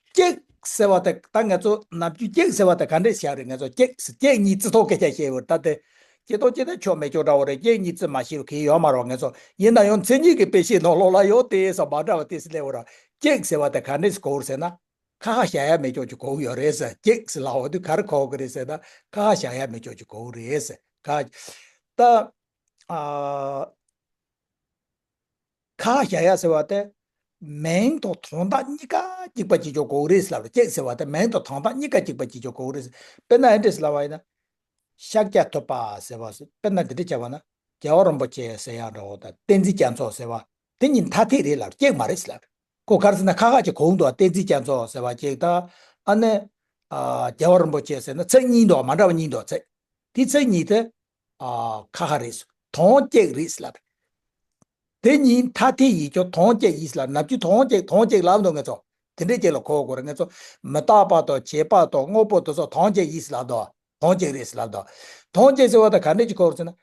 སྐྱེས་ཟེར་བ་དེ་ད་ང་ཚོ་ནམ་རྒྱུན་སྐྱེས་ཟེར་བ་དེ་ག་འདྲས་བཞག་རེད། ང་ཚོ་སྐྱེས་ཟེར། སྐྱེས་གཉིས་རྩི་ཐོག་སྐད་ཆ་བཤད་ཡོད་རེད། ད་དེ་སྐྱེས་ཐོག་སྐྱེས་ད་ཆོ་མེད་ཆོ་འདྲ་བོ་རེད། སྐྱེས་གཉིས་རྩི་མ་ཤེས་པ་གང་ཡོད་མ་རེད་པ། ང་ཚོ་ཡིན་ན་ཡང་མཚན་ཉིད་ཀྱི་དཔེ་བཤད་ནང་ལོགས་ལ་ཡོད་དེ་སོགས་མ་འདྲ་བ་དེ་སླེབས་ཡོད་ར། སྐྱེས་ཟེར་བ་དེ་ག་འདྲས་གོ་དགོས་རེད་ཟེར་ན། ཁ་ཁ་བཞག་ཡ་མེད་ཆོག་ཅིག་གོ་གི་ཡོད་རེད་ཟེར། སྐྱེས་ཟེར་ལབ་པ་དེ་ག་རེ་གོ་གི་རེད་ཟེར་ན། ཁ་ཁ་བཞག་ཡ་མེད་ཆོག་ཅིག་གོ་གི་རེད་ཟེར། ཁ། ད། ཨ། ཁ་ཁ་བཞག་ཡ་ཟེར་བ་དེ། མིང་དང་དོན་དག་གཉིས་ཀ་གཅིག་པ་གཅིག་རྐྱང་གོ་གི་རེད་ཟེར་ལབ་རེད། སྐྱེས་ཟེར་བ་དེ་མིང་དང་དོན་དག་གཉིས་ཀ་གཅིག་པ་གཅིག་རྐྱང་གོ་གི་རེད་ཟེར། དཔེར་ན་ཨེ་འདྲས་ཟེར་ལབ་པ་ཡིན་ན། ཤཱཀྱ་ཐུབ་པ་ཟེར་བ་ཟེར། དཔེར་ན་འདི་འདྲས་བྱས་པ་ན། རྒྱལ་བ་རིན་པོ་ཆེ་ཟེར་ཡ་འདྲ་བོ་དང་། བསྟན་འཛིན་རྒྱ་མཚོ་ཟེར་བ། དེ་གཉིས་ཐ་ཐིག་རེད་ལབ། སྐྱེས་མ་རེད་ཟེར་ལབ་རེད། ཁོ་ག་རེ་ཟེར་ན་ཁ་ཁ་ཅིག་གོ་གི་འདུག། བསྟན་འཛིན་རྒྱ་མཚོ་ཟེར་བ་གཅིག་དང་། ཨ་ནི། ཨ། རྒྱལ་བ་རིན་པོ་ཆེ་ཟེར་ན་ཚིག་གཉིས་འདུག། མ་འདྲ་བ་གཉིས་འདུག། ཚིག་དེ་ཚིག་གཉིས་དེ། ཨ། ཁ་ཁ་རེད། དོན་གཅིག་རེད་ཟེར་ལབ་རེད། དེ་གཉིས་ཐ་དད་ཡིན་ཀྱང་དོན་གཅིག་ཡིན་ཟེར་ལབ། ནམ་རྒྱུན་དོན་གཅིག་དོན་གཅིག་ལབ་འདུག་ང་ཚོ། དེ་འདྲའི་རྐྱང་ལ་གོ་དགོས་རེད། ང་ཚོ་མི་རྟག་པ་དང་བྱས་པ་དང་དངོས་པོ་དེ་ཚོ་དོན་གཅིག་ཡིན་ཟེར་ལབ་འདུག། དོན་གཅིག་རེད་ཟེར་ལབ་འདུག། དོན་གཅིག་ཟེར་བ་དང་ག་འདྲས་ཅིག་གོ་དགོས་ཟེར་ན།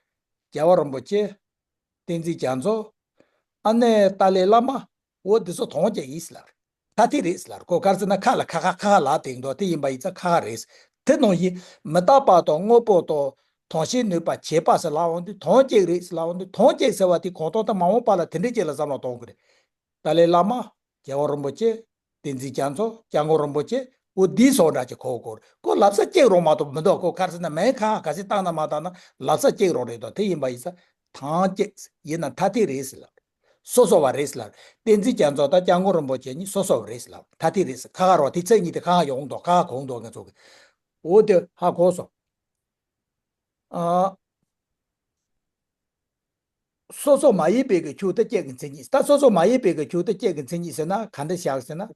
རྒྱལ་བ་རིན་པོ་ཆེ། བསྟན་འཛིན་རྒྱ་མཚོ། ཨ་ནི་ཏཱ་ལའི་བླ་མ། འོ་འདི་ཚོ་དོན་གཅིག་ཡིན་ཟེར་ལབ་རེད། ཐ་དད་རེད་ཟེར་ལབ་རེད། ཁོ་ག་རེ་ཟེར་ན་ཁ་ལ་ཁ་ཁ་ཁ་ཁ་ལབ་བསྡད་འདུག། དེ་ཡིན་པ་ཡིན་ཙང་ཁ་ཁ་རེད། དེ་ནང་བཞིན་མི་རྟག་པ་དང་དངོས་པོ་དང་དོན་བྱེད་ནུས་པ་བྱས་པ་ཟེར་ལབ་ཡོང་དུས་དོན་གཅིག་རེད་ཟེར་ལབ་ཡོང་དུས། དོན་གཅིག་ཟེར་བ་དེ་གོང་དུ་ད་མ་འོངས་པ་ལ་དེ་འདྲའི་ཅིག་ལ་བསམ་བློ་གཏོང་དགོས་རེད། ཏཱ་ལའི་བླ་མ། རྒྱལ་བ་རིན་པོ་ཆེ། བསྟན་འཛིན་རྒྱ་མཚོ། སྐྱབས་མགོན་རིན་པོ་ཆེ། འོ་འདི་སོགས་འདྲ་ཅིག་གོ་དགོས་རེད། ཁོ་ལབ་ས་གཅིག་རང་མ་གཏོགས་མི་འདུག། ཁོ་ག་རེ་ཟེར་ན་མིང་ཁ་ཁ་ག་ཚོད་བཏགས་ན་མ་བཏགས་ན་ལབ་ས་གཅིག་རང་རེད་དོ། དེ་ཡིན་པ་ཡིན་ཙང་དོན་གཅིག་ཡིན་ན་ཐ་དད་རེད་ཟེར་ལབ། སོ་སོ་བ་རེད་ཟེར་ལབ། བསྟན་འཛིན་རྒྱ་མཚོ་དང་སྐྱབས་མགོན་རིན་པོ་ཆེ་གཉིས་སོ་སོ་བ་རེད་ཟེར་ལབ། ཐ་དད་རེད་ཟེར། ཁ་ཁ་རོ། དེ་ཚིག་གཉིས་དེ་ཁ་ཁ་ཡོང་འདུག། ཁ་ཁ་གོ་འདུག་ང་ཚོ་གི། འོ་དེ་ཧ་གོ་སོང་། ཨ། སོ་སོ་མ་ཡིན་པའི་གི་ཆོས་དེ་སྐྱེས་ཀྱི་མཚན་ཉིད། ད་སོ་སོ་མ་ཡིན་པའི་གི་ཆོས་དེ་སྐྱེས་ཀྱི་མཚན་ཉིད་ཟེར་ན་ག་འདྲ་བཞག་ཟེར་ན།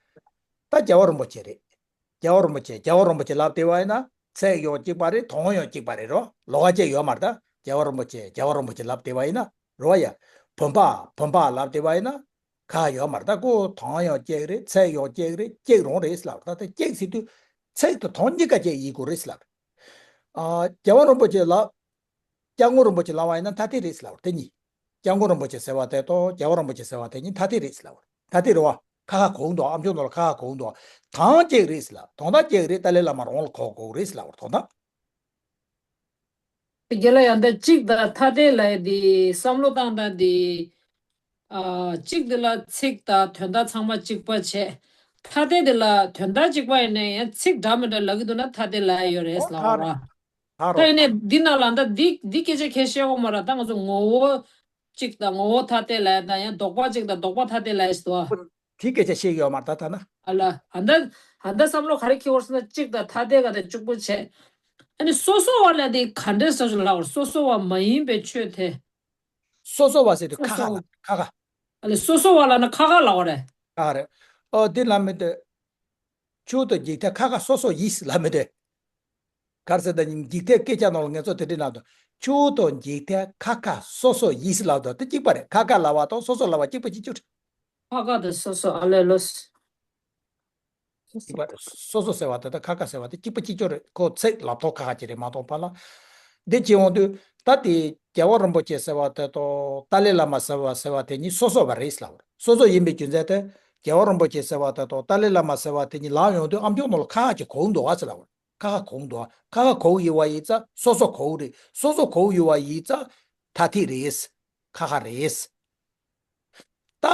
ད་རྒྱལ་བ་རིན་པོ་ཆེ་རེད། རྒྱལ་བ་རིན་པོ་ཆེ། རྒྱལ་བ་རིན་པོ་ཆེ་ལབ་བསྡད་པ་ཡིན་ན་ཚིག་ཡང་གཅིག་པ་རེད། དོན་ཡང་གཅིག་པ་རེད་རོ། ལོགས་ཀ་གཅིག་ཡོད་མ་རེད། ད་རྒྱལ་བ་རིན་པོ་ཆེ། རྒྱལ་བ་རིན་པོ་ཆེ་ལབ་བསྡད་པ་ཡིན་ན་རོ་ཡ། བུམ་པ། བུམ་པ་ལབ་བསྡད་པ་ཡིན་ན་ཁ་ཡོད་མ་རེད། ད་ཁོ་དོན་ཡང་གཅིག་རེད། ཚིག་ཡང་གཅིག་རེད། གཅིག་རང་རེད་ལབ། ད་ལྟ་གཅིག་ཟེར་དུས་ཚིག་དང་དོན་གཉིས་ཀ་གཅིག་ཡིན་དགོས་རེད་ལབ། ཨ། རྒྱལ་བ་རིན་པོ་ཆེ་ལབ། སྐྱབས་མགོན་རིན་པོ་ཆེ་ལབ་པ་ཡིན་ན་ཐ་དད་རེད་ཟེར་ལབ་པ་དེ་གཉིས། སྐྱབས་མགོན་རིན་པོ་ཆེ་ཟེར་བ་དེ་དང་རྒྱལ་བ་རིན་པོ་ཆེ་ཟེར་བ་དེ་གཉིས་ཐ་དད་རེད་ཟེར་ལབ་པ། ཐ་དད་རེད་བ། ཁ་ཁ་གོ་གི་འདུག། ཨམ་ཅོག་ནང་ལ་ཁ་ཁ་གོ་གི་འདུག། དོན་གཅིག་རེད་ཟེར་ལབ། དོན་དག་གཅིག་རེད། ཏཱ་ལའི་བླ་མ་རང་ལ་གོ་གོ་གི་རེད་ཟེར་ལབ་པ། དོན་དག་རྒན་ལགས། ཡང་ད་གཅིག་དང་ཐ་དད་ལབ་ཡ་དེ་བསམ་བློ་བཏང་སྟངས་དེ། ཨ། གཅིག་དེ་ལ་ཚིག་དང་དོན་དག་ཚང་མ་གཅིག་པ་བྱས། ཐ་དད་དེ་ལ་དོན་དག་གཅིག་པ་ཡིན་ན་ཡང་ཚིག་འདྲ་མི་འདྲ་ལབ་ཀྱི་འདུག་ན་ཐ་དད་ལབ་ཡ་ཡོད་རེད་ལབ་པ་ར། ད་ཡིན་ནའི་འདི་ནང་ལ་ད་འདི་འདི་སྐད་ཆ་ཁྱེད་བཤད་འོང་མ་ར། ད་ང་ཚོ་ངོ་བོ་གཅིག་དང་ངོ་བོ་ཐ་དད་ལབ་ཡ་དང་། ཡང་ལྡོག་པ་གཅིག་དང་ལྡོག་པ་ཐ་དད་ལབ་ཡ་ཞིག་འདུག་ཨ། དེ་སྐད་ཆ་བཤད་ཀྱི་ཡོད་མ་རེད། ད་ཐ་ན། ཨ་ལ། ཨ་ད་ཨ་ད་བསམ་བློ་ག་རེ་འཁྱེར་ཡོད་ཟེར་ན། གཅིག་དང་ཐ་དད་ག་དང་གཅིག་པ་བྱས། ཨ་ནི་སོ་སོ་བ་ལབ་དེ་ག་འདྲས་སོ་སོ་ལབ་པ་རེད། སོ་སོ་བ་མ་ཡིན་པའི་ཆོས་དེ། སོ་སོ་བ་ཟེར་དུས་ཁ་ཁ་ལབ། ཁ་ཁ། ཨ་ལས་སོ་སོ་བ་ལབ་ན་ཁ་ཁ་ལབ་པ་རེད། ཁ་ཁ་རེད། ཨོ་འདི་ལབ་མི་འདུག། ཆོས་དང་འཇིག་རྟེན་ཁ་ཁ་སོ་སོ་ཡིན་ལབ་མི་འདུག། ག་རེ་ཟེར་ན་འཇིག་རྟེན་སྐད་ཆ་ནང་ལ་ང་ཚོ་དེ་འདྲ་ལབ་འདུག། ཆོས་དང་འཇིག་རྟེན་ཁ་ཁ་སོ་སོ་ཡིན་ལབ་འདུག། དེ་གཅིག་པ་རེད། ཁ་ཁ་ལབ་པ་དང་སོ་སོ་ལབ་པ་གཅིག་པ་གཅིག་རྐྱང་རེད། ཁ་ཁ་དང་སོ་སོ། ཨ་ལས་ལོས། གཅིག་པ་སོ་སོ་ཟེར་བ་དེ་དང་ཁ་ཁ་ཟེར་བ་དེ་གཅིག་པ་གཅིག་རྐྱང་རེད། ཁོ་ཚིག་ལབ་ཐོག་ཁ་ཁ་གཅིག་རེད་མ་གཏོགས་པ་ལ། འདི་བྱེད་འོང་དུས་ད་དེ་རྒྱལ་བ་རིན་པོ་ཆེ་ཟེར་བ་དེ་དང་ཏཱ་ལའི་བླ་མ་ཟེར་བ་ཟེར་བ་དེ་གཉིས་སོ་སོ་བ་རེད་ལབ་པ་རེད། སོ་སོ་ཡིན་པའི་རྒྱུ་མཚན་དེ། རྒྱལ་བ་རིན་པོ་ཆེ་ཟེར་བ་དེ་དང་ཏཱ་ལའི་བླ་མ་ཟེར་བ་དེ་གཉིས་ལབ་ཡོང་དུས་ཨམ་ཅོག་ནང་ལ་ཁ་ཁ་གཅིག་གོ་གི་འདུག་ག་ཟེར་ལབ་པ་རེད། ཁ་ཁ་གོ་གི་འདུག། ཁ་ཁ་གོ་གི་ཡོད་པ་ཡིན་ཙང་སོ་སོ་གོ་གི་རེད། སོ་སོ་གོ་གི་ཡོད་པ་ཡིན་ཙང་ཐ་དད་རེད། ཁ་ཁ་རེད། ད་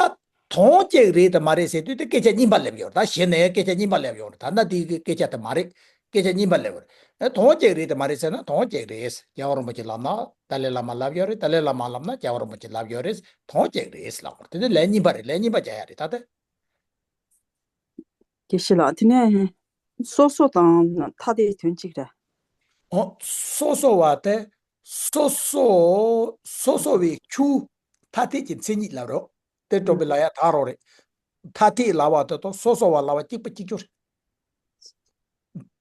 དོན་གཅིག་རེད་དང་མ་རེད་ཟེར་དུས་དེ་སྐད་ཆ་རྙིང་པ་སླེབས་ཡོད་རེད། ད་གཞི་ནས་སྐད་ཆ་རྙིང་པ་སླེབས་ཡོད་རེད། ད་ལྟ་དེ་གི་སྐད་ཆ་དེ་མ་རེད། སྐད་ཆ་རྙིང་པ་སླེབས་ཡོད་རེད། ཨེ་དོན་གཅིག་རེད་དང་མ་རེད་ཟེར་ན་དོན་གཅིག་རེད། རྒྱལ་བ་རིན་པོ་ཆེ་ལབ་ན་ཏཱ་ལའི་བླ་མ་ལབ་ཡོད་རེད། ཏཱ་ལའི་བླ་མ་ལབ་ན་རྒྱལ་བ་རིན་པོ་ཆེ་ལབ་ཡོད་རེད། དོན་གཅིག་རེད་ལབ་པ་རེད། དེ་དེ་ལན་རྙིང་པ་རེད། ལན་རྙིང་པ་རྒྱག་ཡ་རེད། ད་དེ། དགེ་བཤེས་ལགས། དེ་ནས་སོ་སོ་དང་ཐ་དད་དོན་གཅིག་རེད། འོ། སོ་སོ་བ་དེ། སོ་སོ། སོ་སོ་བའི་ཆོས། ཐ་དད་ཀྱི་མཚན་ཉིད་ལབ་རོགས། དེ་སྒྲོམ་པའི་ལ་ཡ་དག་རོགས་རེད། ཐ་དད་ལབ་པ་དེ་དང་སོ་སོ་བ་ལབ་པ་གཅིག་པ་གཅིག་རྐྱང་རེད།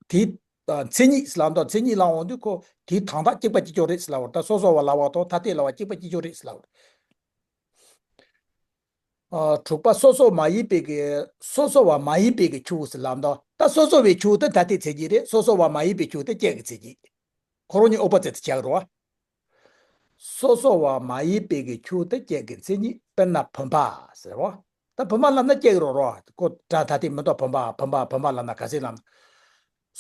དེ། ཨ། མཚན་ཉིད་ལབ་དང་མཚན་ཉིད་ལབ་འོང་དུས་ཁོ་དེའི་དོན་དག་གཅིག་པ་གཅིག་རྐྱང་རེད་ལབ་པ་རེད། ད་སོ་སོ་བ་ལབ་པ་དང་ཐ་དད་ལབ་པ་གཅིག་པ་གཅིག་རྐྱང་རེད་ལབ་པ་རེད། ཨ། དྲུག་པ། སོ་སོ་མ་ཡིན་པའི་གི། སོ་སོ་བ་མ་ཡིན་པའི་གི་ཆོས་ཟེར་ལབ་དོ། ད་སོ་སོ་བའི་ཆོས་དེ་ཐ་དད་མཚན་ཉིད་རེད། སོ་སོ་བ་མ་ཡིན་པའི་ཆོས་དེ་ཅད་ཀྱི་མཚན་ཉིད། ཁོ་རང་གཉིས་ཨོ་པོ་ཛིཊ་ཆགས་རོ། སོ་སོ་བ་མ་ཡིན་པའི་གི་ཆོས་དེ་ཅད་ཀྱི་མཚན་ཉིད། དཔེར་ན་བུམ་པ་ཟེར་རོ། ད་བུམ་པ་ལབ་ན་ཅད་རོ་རོ། ཁོ་སྒྲ་ཐ་དད་མི་འདུག་བུམ་པ་བུམ་པ་བུམ་པ་ལབ་ན་ག་ཚད་ལབ་ན།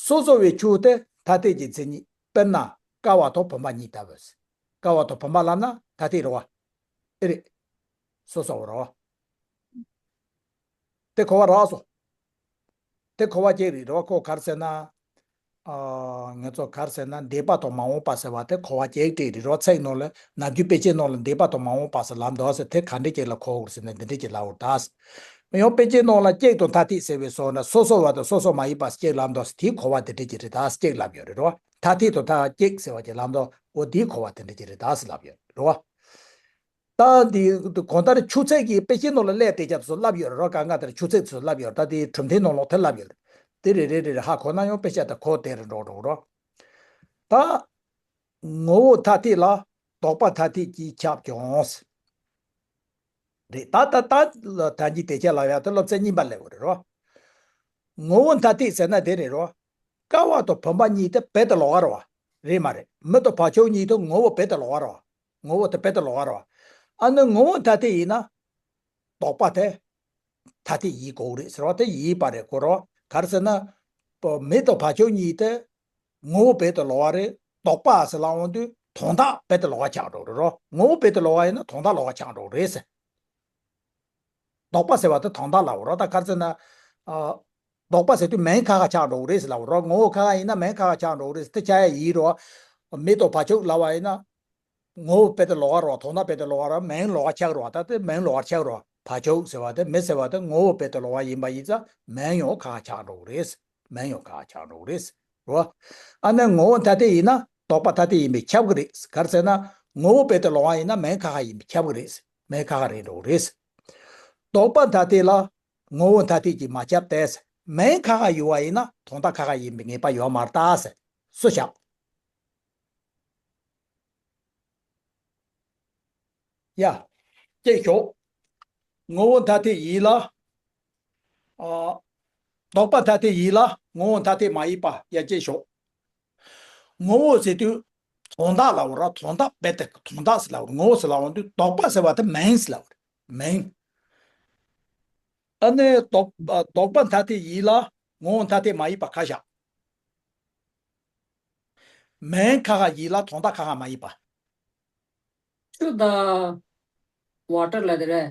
སོ་སོ་བའི་ཆོས་དེ་ཐ་དད་ཀྱི་མཚན་ཉིད། དཔེར་ན་ཀ་བ་དང་བུམ་པ་གཉིས་ལྟ་བུ། ཀ་བ་དང་བུམ་པ་ལབ་ན་ཐ་དད་རེད་བ། ཨེ་རེད། སོ་སོ་བ་རེད་བ། དེ་གོ་བ་རག་སོང་། དེ་གོ་བ་ཅིག་རེད་རོ། ཁོ་ག་རེ་ཟེར་ན། ཨ། ང་ཚོ་ག་རེ་ཟེར་ན་འདས་པ་དང་མ་འོངས་པ་ཟེར་བ་དེ་གོ་བ་ཅིག་རེད་རོ། ཚིག་ནང་ལ་ནམ་རྒྱུན་དཔེ་ཆའི་ནང་ལ་འདས་པ་དང་མ་འོངས་པ་ཟེར་ལབ་འདུག་ཟེར། དེ་ག་འདྲ་ཅིག་ལ་གོ་དགོས་ཟེར་ན་འདི་འདྲ་ཅིག་ལབ་འོ་ད། ཡང་དཔེ་ཆའི་ནང་ལ་གཅིག་དང་ཐ་དད་ཟེར་བའི་སོ་ན་སོ་སོ་བ་དང་སོ་སོ་མ་ཡིན་པ་ཟེར་གཅིག་ལབ་འདུག་ཟེར། དེའི་གོ་བ་དེ་འདྲ་ཅིག་རེད་ད་ཟེར་གཅིག་ལབ་ཡོད་རེད་རོ། ཐ་དད་དང་ཐ་གཅིག་ཟེར་བ་ཅིག་ལབ་འདུག་འོ་དེའི་གོ་བ་དེ་འདྲ་ཅིག་རེད་ད་ཟེར་ལབ་ཡོད་རེད་རོ། ད་འདི་གང་ལྟར་ཆོས་ཚིག་གི་དཔེ་ཆའི་ནང་ལ་སླེབས་བསྡད་ཀྱང་ཚོ་ལབ་ཡོད་རེད་རོ། གང་ག་དེར་ཆོས་ཚིག་ཚོ་ལབ་ཡོད་རེད། ད་དེ་གྲུབ་མཐའི་ནང་ལོགས་དེ་ལབ་ཡོད་རེད། དེ་རེ་རེ་རེ་རེ་ཧ་གོ་ན་ཡང་དཔེ་ཆ་དེ་གོ་བདེ་རུ་འགྲོ་འགྲོ་རོ། ད་ངོ་བོ་ཐ་དད་ལ་ལྡོག་པ་ཐ་དད་ཀྱིས་ཁྱབ་ཀྱང་རེད། ད་ད་ད་ལ་ད་གིན་དེ་ཆ་ལབ་ཡག་དེ་སློབ་ཚན་གཉིས་པ་སླེབས་པ་རེད་རོ། ངོ་བོ་ཐ་དད་ཟེར་ན་དེ་རེད་རོ། ཀ་བ་དང་བུམ་པ་གཉིས་དེ་རྦད་དེ་ལོགས་ཀ་རེད་བ། རེད་མ་རེད། མེ་དང་བག་ཆགས་གཉིས་དེ་ངོ་བོ་རྦད་དེ་ལོགས་ཀ་རེད་བ། ངོ་བོ་དེ་རྦད་དེ་ལོགས་ཀ་རེད་བ། ཨ་ནི་ངོ་བོ་ཐ་དད་ཡིན་ན། ལྡོག་པ་དེ་ཐ་དད་ཡིན་དགོས་རེད་ཟེར་བ་དེ་ཡིན་པ་རེད་གོ་རོ། ག་རེ་ཟེར་ན། མེ་དང་བག་ཆགས་གཉིས་དེ་ངོ་བོ་རྦད་དེ་ལོགས་ཀ་རེད། ལྡོག་པ་ཟེར་ལབ་འོང་དུས་དོན་དག་རྦད་དེ་ལོགས་ཀ་ཆགས་འགྲོ་རེད་རོ། ངོ་བོ་རྦད་དེ་ལོགས་ཀ་ཡིན་ན་དོན་དག་ལོགས་ཀ་ཆགས་འགྲོ་རེད་ཟེར། ལྡོག་པ་ཟེར་བ་དེ་དོན་དག་ལབ་རོ། ད་ག་རེ་ཟེར་ན། ཨ། ལྡོག་པ་ཟེར་དུས་མིང་ཁ་ཁ་ཆགས་འགྲོ་གི་རེད་ཟེར་ལབ་རོ། ངོ་བོ་ཁ་ཁ་ཡིན་ན་མིང་ཁ་ཁ་ཆགས་འགྲོ་གི་རེད་ཟེར། དེ་ཆགས་ཡ་ཡིན་རོ། མེ་དང་བག་ཆགས་ལབ་པ་ཡིན་ན། ངོ་བོ་རྦད་དེ་ལོགས་ཀ་རོ། དོན་དག་རྦད་དེ་ལོགས་ཀ་རོ། མིང་ལོགས་ཀ་ཆགས་རོ། ད་དེ་མིང་ལོགས་ཀ་ཆགས་རོ། བག་ཆགས་ཟེར་བ་དེ་མེ་ཟེར་བ་དེ་ངོ་བོ་རྦད་དེ་ལོགས་ཀ་ཡིན་པ་ཡིན་ཙང་མིང་ཡང་ཁ་ཁ་ཆགས་འགྲོ་གི་རེད། མིང་ཡང་ཁ་ཁ་ཆགས་འགྲོ་གི་རེད། རོ། ཨ་ནི་ངོ་བོ་ཐ་དད་ཡིན་ན་ལྡོག་པ་ཐ་དད་ཡིན་པས་ཁྱབ་གི་རེད། ག་རེ་ཟེར་ན། ངོ་བོ་རྦད་དེ་ལོགས་ཀ་ཡིན་ན་མིང་ཁ་ཁ་ཡིན་པས་ཁྱབ་གི་རེད། མིང་ཁ་ཁ་རེད་འགྲོ་གི་རེད། ལྡོག་པ་ཐ་དད་ལ་ངོ་བོ་ཐ་དད་ཀྱིས་མ་ཁྱབ་སྟེ། མིང་ཁ་ཁ་ཡོད་པ་ཡིན་ན་དོན་དག་ཁ་ཁ་ཡིན་པའི་ངེས་པ་ཡོད་མ་རེད་ད་ཟེར། སུ་བཞག་ཡ། ཅེས་ཞོག་ངོ་བོ་ཐ་དད་ཡིན་ལ། ཨ། ལྡོག་པ་ཐ་དད་ཡིན་ལ་ངོ་བོ་ཐ་དད་མ་ཡིན་པ་ཡ་ཅེས་ཞོག་ངོ་བོ་ཟེར་དུས་དོན་དག་ལབ་ར། དོན་དག་རྦད་དེ་དོན་དག་ཟེར་ལབ། ངོ་བོ་ཟེར་ལབ་འོང་དུས་ལྡོག་པ་ཟེར་བ་དེ་མིང་ཟེར་ལབ། མིང་། ཨ་ནི་ལྡོག་ལྡོག་པ་ཐ་དད་ཡིན་ལ་ངོ་བོ་ཐ་དད་མ་ཡིན་པ་ཁ་བཞག་མིང་ཁ་ཁ་ཡིན་ལ་དོན་དག་ཁ་ཁ་མ་ཡིན་པ། ཆུ་དང་ཝ་ཊར་ལ་དེ་རེད།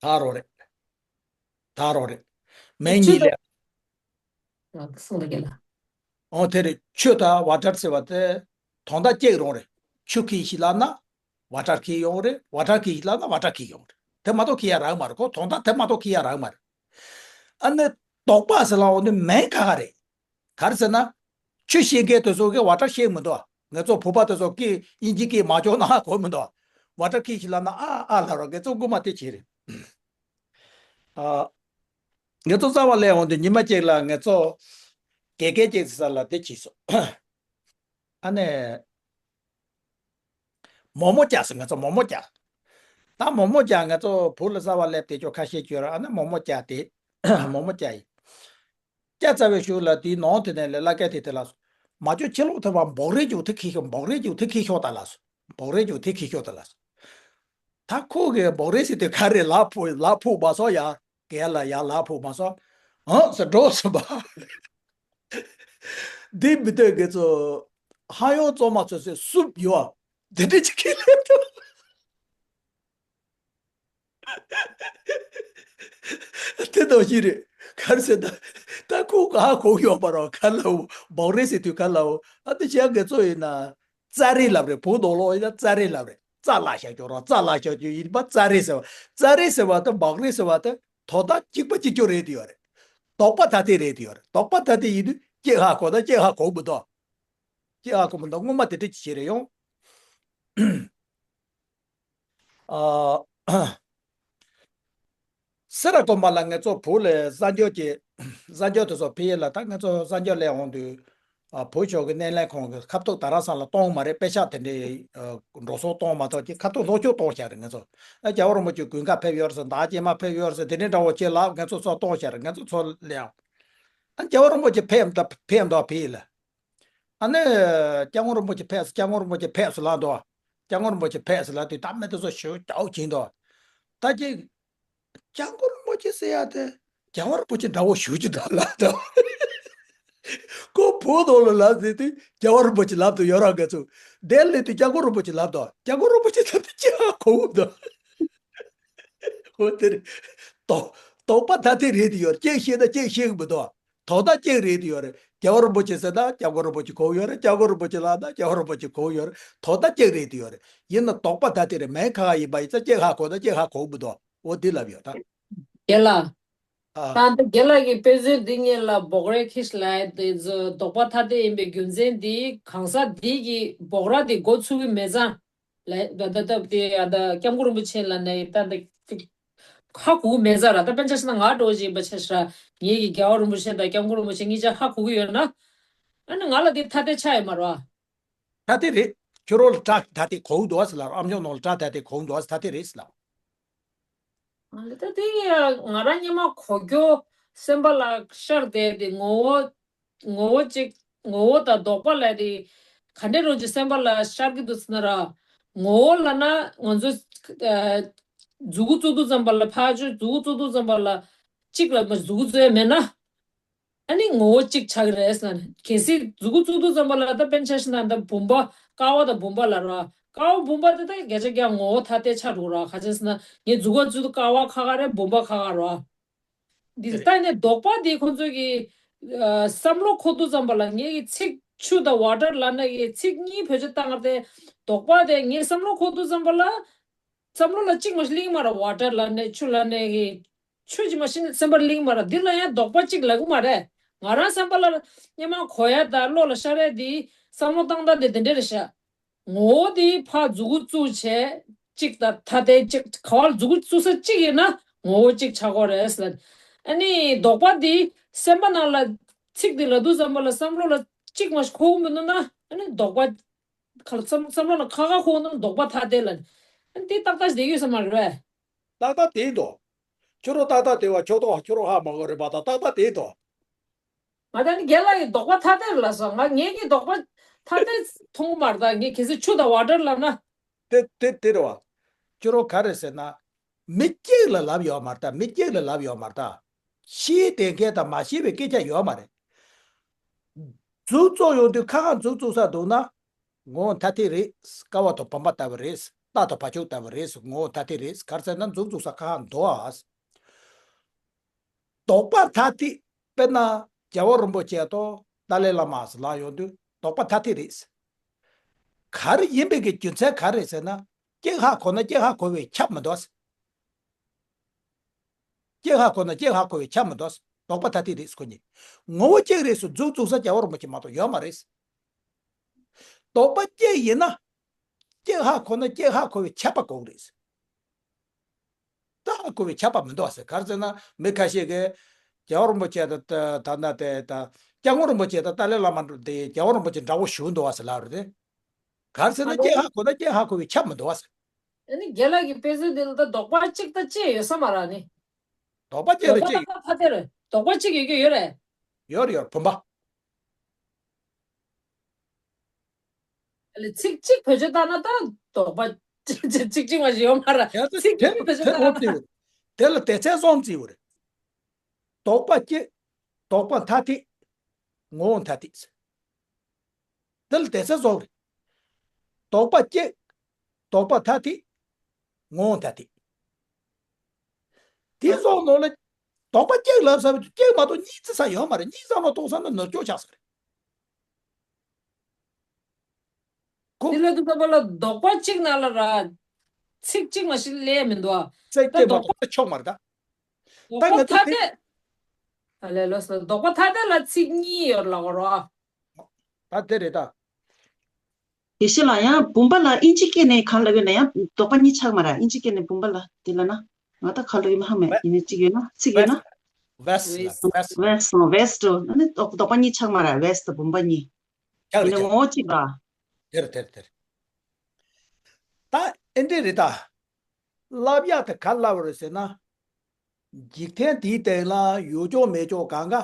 ད་རོ་རེད། ད་རོ་རེད། མིང་ཆུ་གཉིས་ལས། དང་། གསུང་ལ་རྒྱལ་ལ། འོ་དེ་རེད། ཆུ་དང་ཝ་ཊར་ཟེར་བ་དེ་དོན་དག་གཅིག་རང་རེད། ཆུ་ཁྱེར་ཤིག་ལབ་ན་ཝ་ཊར་ཁྱེར་ཡོང་རེད། ཝ་ཊར་ཁྱེར་ཤིག་ལབ་ན་ཝ་ཊར་ཁྱེར་ཡོང་རེད། དེ་མ་གཏོགས་ཁྱེར་ཡ་རག་མ་རེད། ཁོ་དོན་དག་དེ་མ་གཏོགས་ཁྱེར་ཡ་རག་མ་རེད། ཨ་ནི་ལྡོག་པ་ཟེར་ལབ་འོང་དུས་མིང་ཁ་ཁ་རེད། ག་རེ་ཟེར་ན། ཆུ་ཤེས་མཁན་དེ་ཚོ་གིས་ཝ་ཊར་ཤེས་མི་འདུག་ང་ཚོ་བོད་པ་དེ་ཚོ་གིས་དབྱིན་ཇི་སྐད་མ་སྦྱོང་ན་ཧ་གོ་མི་འདུག་ཝ་ཊར་ཁྱེར་ཤིག་ལབ་ན་ཨ་ཨ་ལབ་རོགས། ང་ཚོ་རྐུན་མ་དེ་བྱེད་རེད། ཨ། ང་ཚོ་རྩ་བ་ལས་འོང་དུས་ཉི་མ་གཅིག་ལ་ང་ཚོ་དགེ་རྒན་གཅིག་ས་ལ་དེ་བྱས་སོང་། ཨ་ནི། མོག་མོག་རྒྱག་སོང་། ང་ཚོ་མོག་མོག་རྒྱག་ད་མོག་མོག་རྒྱག་ང་ཚོ་བོད་ལ་རྩ་བ་སླེབས་དེ་ཅོ་ཁ་ཤས་ཅོ་ར། ཨ་ནི་མོག་མོག་རྒྱག་དེ། མོག་མོག་རྒྱག་ཡིན། རྒྱག་ཚར་བའི་གཞུག་ལ་དེའི་ནང་དེ་ནས་ལས་ལ་སྐད་དེ་དེ་ལ་སོང་། མ་ཅོ་ཕྱི་ལོགས་ཐེ་བ་འབོག་རེ་ཅུ་དེ་ཁི་ཤོག་འབོག་རེ་ཅུ་དེ་ཁི་ཤོག་ད་ལ་སོང་། འབོག་རེ་ཅུ་དེ་ཁི་ཤོག་ད་ལ་སོང་། ད་ཁོ་གི་འབོག་རེ་ཟེར་དུས་ག་རེ་ལག་ཕུག་ལག་ཕུག་མ་སོང་ཡ། གལ་ལ་ཡ་ལག་ཕུག་མ་སོང་། ཨང་ཟེར་འགྲོ་སོང་པ། འདི་མི་འདོད་གི་ཚོ། ཧ་ཡོང་བཙོ་མ་ཚོ་ཟེར་སུབ་ཡོད། འདི་འདྲ་ཅིག་ཁས་ལེན་ཐུབ། དེ་ལྟ་བུ་ཞིག་རེད། ག་རེ་ཟེར་ན། ད་ཁོ་ག་གོ་ཡོང་པ་རོ། ག་ལའོ། འབོག་རེ་ཟེར་དུས་ག་ལའོ། ཨ་ཏི་ཤ་ག་ཚོ་ཡིན་ན། རྩ་རེ་ལབ་རེད། བོད་ནང་ལོགས་ཡིན་ན་རྩ་རེ་ལབ་རེད། རྩ་ལ་བཞག་ཀྱོག་རོ། རྩ་ལ་བཞག་ཀྱོག་ཡིན་པ་རྩ་རེ་ཟེར་བ། རྩ་རེ་ཟེར་བ་དང་འབོག་རེ་ཟེར་བ་དེ་དོན་དག་གཅིག་པ་གཅིག་ཀྱོག་རེད་དུ་ཡོད་རེད། དོགས་པ་ཐ་དད་རེད་དེ་ཡོད་རེད། དོགས་པ་ཐ་དད་ཡིན་དུས་སྐྱེ་ཧ་གོ་ད་སྐྱེ་ཧ་གོ་མི་འདུག་སྐྱེ་ཧ་གོ་མི་འདུག་སྔོན་མ་དེ་འདྲ་ཅིག་བྱས་རེད་ཡོང་། ཨ། སེ་ར་དགོན་པ་ལ་ང་ཚོ་བོད་ལ་གསར་འབྱོར་གྱི་གསར་འབྱོར་དེ་ཚོ་ཕེབས་ཡས་ལ། ད་ང་ཚོ་གསར་འབྱོར་སླེབས་འོང་དུས། ཨ། བོད་ཤོག་གི་སྣེ་ལེན་ཁང་གི་ཁ་ཐུག་དེང་སང་ལ་གཏོང་མ་རེད། པེ་ཤག་དེ་འདྲའི་ཨ་འགྲོ་སོང་གཏོང་མ་ཐུབ་ཀྱི་ཁ་ཐུག་ལྷོ་ཕྱོགས་གཏོང་བཞག་རེད། ང་ཚོ་ཨ་རྒྱལ་བ་རིན་པོ་ཆེ་དགུན་ཁ་ཕེབས་ཡོད་རེད་ཟེར། ཟླ་རྗེས་མ་ཕེབས་ཡོད་རེད་ཟེར། དེ་འདྲའི་འདྲ་བོ་བྱས་ལབ། ང་ཚོ་ཚོ་གཏོང་བཞག་རེད། ང་ཚོ་ཚོ་སླེབས་ཡོང་། ཨ་རྒྱལ་བ་རིན་པོ་ཆེ་ཕེབས་ད་ཕེབས་འདུག་ཕེབས་ལ། ཨ་ནི་སྐྱབས་མགོན་རིན་པོ་ཆེ་ཕེབས་སོང་། སྐྱབས་མགོན་རིན་པོ་ཆེ་ཕེབས་སོང་ལབ་འདུག་སྐྱབས་མགོན་རིན་པོ་ཆེ་ཕེབས་སོང་ལབ་དུས་ད་མི་དེ་ཚོ་ཞེ་པོ་སྐྱོ་བོ་བྱས་འདུག་ད་ཅིག་སྐྱབས་མགོན་རིན་པོ་ཆེ་ཟེར་ཡ་དེ་རྒྱལ་བ་རིན་པོ་ཆེ་འདྲ་བོ་ཞེ་པོ་ཅིག་འདུག་ལབ་འདུག་ཁོ་བོད་ནང་ལ་ལབ་ཟེར་དུས་རྒྱལ་བ་རིན་པོ་ཆེ་ལབ་འདུག་ཡོད་ར། ང་ཚོ་འདིར་སླེབས་དུས་སྐྱབས་མགོན་རིན་པོ་ཆེ་ལབ་འདུག་སྐྱབས་མགོན་རིན་པོ་ཆེ་ལབ་དུས་སྐྱེ་ཧ་གོ་གི་མི་འདུག་འོ་དེ་རེད། དོགས་དོགས་པ་ཐ་དད་རེད་དེ་ཡོད་རེད། གཅིག་ཤེས་ན་གཅིག་ཤེས་གི་མི་འདུག་དོགས་ད་གཅིག་རེད་དེ་ཡོད་རེད། རྒྱལ་བ་རིན་པོ་ཆེ་ཟེར་ན་སྐྱབས་མགོན་རིན་པོ་ཆེ་གོ་གི་ཡོད་རེད། སྐྱབས་མགོན་རིན་པོ་ཆེ་ལབ་ན་རྒྱལ་བ་རིན་པོ་ཆེ་གོ་གི་ཡོད་རེད། དོགས་ད་གཅིག་རེད་དེ་ཡོད་རེད། ཡིན་ན་དོགས་པ་ཐ་དད་རེད། མིང་ཁ་ཁ་ཡིན་པ་ཡིན་ཙང་གཅིག་ཧ་གོ་ན་གཅིག་ཧ་གོ་གི་མི་འདུག་འོ་འདི་ལབ་ཡོད་ད། རྒན་ལགས། ཨ། ད་འདི་རྒན་ལགས་ཀྱིས་དཔེ་མཛོད་འདི་སྔོན་ལ་འབོག་རེས་ཁྱེར་ལབ་དེ་ཚོ་དོགས་པ་ཐ་དད་ཡིན་པའི་རྒྱུ་མཚན་འདི་གང་ཟག་འདི་གི་འབོག་ར་དེ་འགོ་ཚུགས་ཀྱི་མེད་ཙང་། ལས་ད་ད་ད་དེ་ཡ་ད་སྐྱབས་མགོན་རིན་པོ་ཆེ་ལ་ནས་ད་ད་ཧ་གོ་མེད་ས་ར། ད་དཔེ་ཆ་བཞག་ན་ང་འདྲ་བོ་ཞིག་ཡིན་པ་ཆ་ཤ་ངེད་ཀྱི་རྒྱལ་བ་རིན་པོ་ཆེ་དང་སྐྱབས་མགོན་རིན་པོ་ཆེ་གཉིས་ཆ་ཧ་གོ་གི་ཡོད་ན། ཨ་ནི་ང་ལ་དེ་ཐ་དད་ཆགས་ཡོད་མ་རེད་བ། ཐ་དད་རེད། ཁྱོད་རང་ལ་སྒྲ་ཐ་དད་གོ་གི་འདུག་ཟེར་ལ། ཨ་མཆོག་ནང་ལ་སྒྲ་ཐ་དད་གོ་གི་འདུག་ཟེར། ཐ་དད་རེད་ཟེར་ལ། ཨ་ལེ་ད་དེ་ཡ་ང་རང་སྙན་མ་གོ་རྒྱུ་སེམས་པ་ལ་ཤར་བསྡད་དེ་ངོ་བོ། ངོ་བོ་གཅིག་ངོ་བོ་དང་ལྡོག་པ་ལབ་དེ་ག་འདྲས་རང་གི་སེམས་པ་ལ་ཤར་གི་འདུག་ཟེར་ན་ར། ངོ་བོ་ལབ་ན་ང་ཚོ་ཨ་མཛུ་གུ་བཙུགས་དུས་ཙམ་པ་ལ་ཕར་ཕྱོགས་མཛུ་གུ་བཙུགས་དུས་ཙམ་པ་ལ་གཅིག་ལ་མ་མཛུ་གུ་བཙུགས་ཡ་མེད་ན། ཨ་ནི་ངོ་བོ་གཅིག་ཆགས་ཀྱི་རེད་ཟེར་ན། གལ་སྲིད་མཛུ་གུ་བཙུགས་དུས་ཙམ་པ་ལ་ད་དཔེར་ན་ཆ་བཞག་ན་ད་བུམ་པ་ཀ་བ་དང་བུམ་པ་ལ་ར། ཀ་བ་བུམ་པ་དེ་ད་བརྒྱ་ཆ་བརྒྱ་ངོ་བོ་ཐ་དད་ཆགས་འགྲོ་ར། ག་ཅི་ཟེར་ན་ངས་མཛུ་གུ་བཙུགས་དུས་ཀ་བ་ཁ་ཁ་རེད། བུམ་པ་ཁ་ཁ་ར། འདི་ད་ནི་ལྡོག་པ་འདི་ཁོང་ཚོ་གི་ཨ་བསམ་བློ་འཁོར་དུས་ཙམ་པ་ལ་ངེད་ཀྱི་ཚིག་ཆུ་དང་ཝ་ཊར་ལབ་ན་གི་ཚིག་གཉིས་བེད་སྤྱོད་བཏང་བ་དེ་ལྡོག་པ་དེ་ངས་བསམ་བློ་འཁོར་དུས་ཙམ་པ་ལ་བསམ་བློ་ལ་གཅིག་མ་གཏོགས་སླེབས་མ་རེད། ཝ་ཊར་ལབ་ནས་ཆུ་ལབ་ནས་གི་ཆུ་གཅིག་མ་གཏོགས་སེམས་པར་སླེབས་མ་རེད། འདི་ལ་ཡང་ལྡོག་པ་གཅིག་ལབ་གི་མ་རེད། ང་རང་བསམ་པ་ལ་སྙན་མ་གོ་ཡ་དང་བློ་ལ་ཤར་ཡ་འདི་བསམ་བློ་བཏང་སྟངས་དེ་དེ་འདྲ་རེད་ཤག་ངོ་བོ་དེ་ཕར་མཛུ་གུ་བཙུགས་བྱས་གཅིག་དང་ཐ་དད་གཅིག་ག་བ་ལ་མཛུ་གུ་བཙུགས་ས་གཅིག་ཡིན་ན་ངོ་བོ་གཅིག་ཆགས་ཀྱི་རེད་ཟེར། ཨ་ནི་ལྡོག་པ་དེ་སེམས་པ་ནང་ལ་ཚིག་དེ་ལབ་དུས་ཙམ་པ་ལ་བསམ་བློ་ལ་གཅིག་མ་གཏོགས་འཁོར་གྱི་མི་འདུག་ན་ཨ་ནི་ལྡོག་པ་ཁ་ལ་བསམ་བསམ་བློ་ལ་ཁ་ཁ་འཁོར་གྱི་འདུག་ན་ལྡོག་པ་ཐ་དད་ལ་ཨ་ནི་དེ་ཏག་ཏག་ཞིག་བསྡད་ཡོད་ས་མ་རེད་པས། ཏག་ཏག་བསྡད་འདུག་ཁྱོད་རང་ཏག་ཏག་བསྡད་པ་ཁྱོད་ཏོ་ཁྱོད་རང་ཧ་མ་གོ་རེད་པ། ཏག་ཏག་བསྡད་འདུག་ང་ད་ནི་རྒན་ལགས་ཀྱིས་ལྡོག་པ་ཐ་དད་ལབ་སོང་། ང་ངེད་ཀྱིས་ལྡོག་པ་ཐ་དད་མཐོང་གི་མ་རེད། ད་ངས་གལ་སྲིད་ཆུ་དང་ཝ་ཊར་ལབ་ན། དེ་དེ་དེ་རེད་བ། ཁྱོད་རང་ག་རེ་ཟེར་ན། མི་གཅིག་ལ་ལབ་ཡོད་མ་རེད་ད། མི་གཅིག་ལ་ལབ་ཡོད་མ་རེད་ད། ཤེས་བསྡད་མཁན་དང་མ་ཤེས་པའི་སྐད་ཆ་ཡོད་མ་རེད། མཛུབ་བཙུགས་ཡོང་དུས་ཁ་ཁ་མཛུབ་བཙུགས་ས་འདུག་ན། ངོ་བོ་ཐ་དད་རེད། ཀ་བ་དང་བུམ་པ་ལྟ་བུ་རེད། རྟ་དང་བ་ཕྱུགས་ལྟ་བུ་རེད། ངོ་བོ་ཐ་དད་རེད། ག་རེ་ཟེར་ན་མཛུབ་བཙུགས་ས་ཁ་ཁ་འདུག་ཨ། ལྡོག་པ་ཐ་དད། དཔེར་ན་རྒྱལ་བ་རིན་པོ་ཆེ་དང་ཏཱ་ལའི་བླ་མ་ཟེར་ལབ་ཡོང་དུས་ལྡོག་པ་ཐ་དད་རེད། ག་རེ་ཡིན་པའི་གི་རྒྱུ་མཚན་ག་རེ་ཟེར་ན། གཅིག་ཧ་གོ་ན་གཅིག་ཧ་གོ་བས་ཁྱབ་མི་འདུག་གཅིག་ཧ་གོ་ན་གཅིག་ཧ་གོ་བས་ཁྱབ་མི་འདུག་ལྡོག་པ་ཐ་དད་རེད་ཁོ་གཉིས། ངོ་བོ་གཅིག་རེད་ཟེར་མཛུབ་བཙུགས་ས་རྒྱལ་བ་རིན་པོ་ཆེ་མ་གཏོགས་ཡོད་མ་རེད། ལྡོག་པ་གཅིག་ཡིན་ན། གཅིག་ཧ་གོ་ན་གཅིག་ཧ་གོ་བས་ཁྱབ་པ་དགོས་རེད། ད་ཧ་གོ་བས་ཁྱབ་པ་མི་འདུག་ཟེར། ག་རེ་ཟེར་ན་མི་ཁ་ཤས་ཀྱིས་རྒྱལ་བ་རིན་པོ་ཆེ་དང་ད་ད་ད་དེ་ད་སྐྱབས་མགོན་རིན་པོ་ཆེ་དང་ཏཱ་ལའི་བླ་མ་འདི་རྒྱལ་བ་རིན་པོ་ཆེ་འདྲ་བོ་ཞུ་འདུག་ཟེར་ལབ་རེད་དེ། ག་རེ་ཟེར་ན་ཨ་ནི་གཅིག་ཧ་གོ་ན་གཅིག་ཧ་གོ་བས་ཁྱབ་མི་འདུག་ཟེར། ཨ་ནི་རྒན་ལགས་ཀྱི་དཔེ་མཛོད་འདི་ལ་ད་ལྡོག་པ་གཅིག་དང་གཅིག་ཡོད་ས་མ་རེད་ནི། ལྡོག་པ་གཅིག་ལ་ལྡོག་པ་གཅིག་ད་ཐ་དད་རེད། ལྡོག་པ་གཅིག་ཡོད་རྒྱུ་ཡོད་རེད། ཡོད་རེད་ཡོད་རེད་བུམ་པ། ཨ་ལེ་ཚིག་གཅིག་བེད་སྤྱོད་བཏང་ན་ད་ལྡོག་པ་གཅིག་གཅིག་གཅིག་མ་ཞིག་ཡོད་མ་རེད། ཡ་ད་ཚིག་དེ་གཅིག་བེད་སྤྱོད་དེ་བཏང་ན་འོ་ད། དེ་ལ་སྡེ་ཚན་གསུམ་བརྩི་བ་རེད། ལྡོག་པ་གཅིག་ལྡོག་པ་ཐ་དད། ངོ་བོ་ཐ་དད། དེ་ལ་སྡེ་ཚན་གསུམ་རེད། ལྡོག་པ་གཅིག་ལྡོག་པ་ཐ་དད། ངོ་བོ་ཐ་དད། དེ་གསུམ་ནང་ལ་ལྡོག་པ་གཅིག་ལབ་ས་བའི་གཅིག་མ་གཏོགས་གཉིས་བརྩི་ས་ཡོད་མ་རེད། གཉིས་བསམ་བློ་གཏོང་ས་ན་ནོར་སྐྱོན་ཆགས་ས་རེད། ཁོ། དེ་ལ་དུ་ད་པ་ལ་ལྡོག་པ་གཅིག་ནང་ལ་ར། ཚིག་གཅིག་མ་ཞིག་ལས་མི་འདུག་ཨ། ཚིག་ད་གཅིག་མ་ལྡོག་པ་གཏོགས་ཆོག་མ་རེད་ད། ལྡོག་ད་པ་ང་ཚོ་ཐ་དེ། དད། ཨ་ལས་ལོས་ལོས། ལྡོག་པ་ཐ་དད་ལ་ཚིག་གཉིས་ཡོད་ལབ་དགོས་རེད་བ། ད་དེ་རེད་ད། དགེ་བཤེས་ལགས། ཡང་བུམ་པ་ལ་ཨིན་ཇི་སྐད་ནས་གང་ལབ་ཡོད་ན། ཡང་ལྡོག་པ་གཉིས་ཆགས་མ་རེད། ཨིན་ཇི་སྐད་ནས་བུམ་པ་ལ་དེ་ལབ་ན། ང་ད་ག་ལབ་ཡོད་མ་ཧ་མེད། ཡིན་ན་གཅིག་ཡོད་ན། ཚིག་ཡོད་ན། West ལ། West ལ། West ལ། West ལ། ཨ་ནི་ལྡོག་ལྡོག་པ་གཉིས་ཆགས་མ་རེད། West བུམ་པ་གཉིས། ཡིན་ན་ངོ་བོ་གཅིག་ར། དེར་དེར་དེར། ད་ཨེ་འདྲས་རེད་ད། བསླབ་ཡག་དེ་ག་ལབ་རེད་ཟེར་ན། འཇིག་རྟེན་འདིའི་སྟེང་ལ་ཡོད་ཅོག་མེད་ཅོག་གང་ག་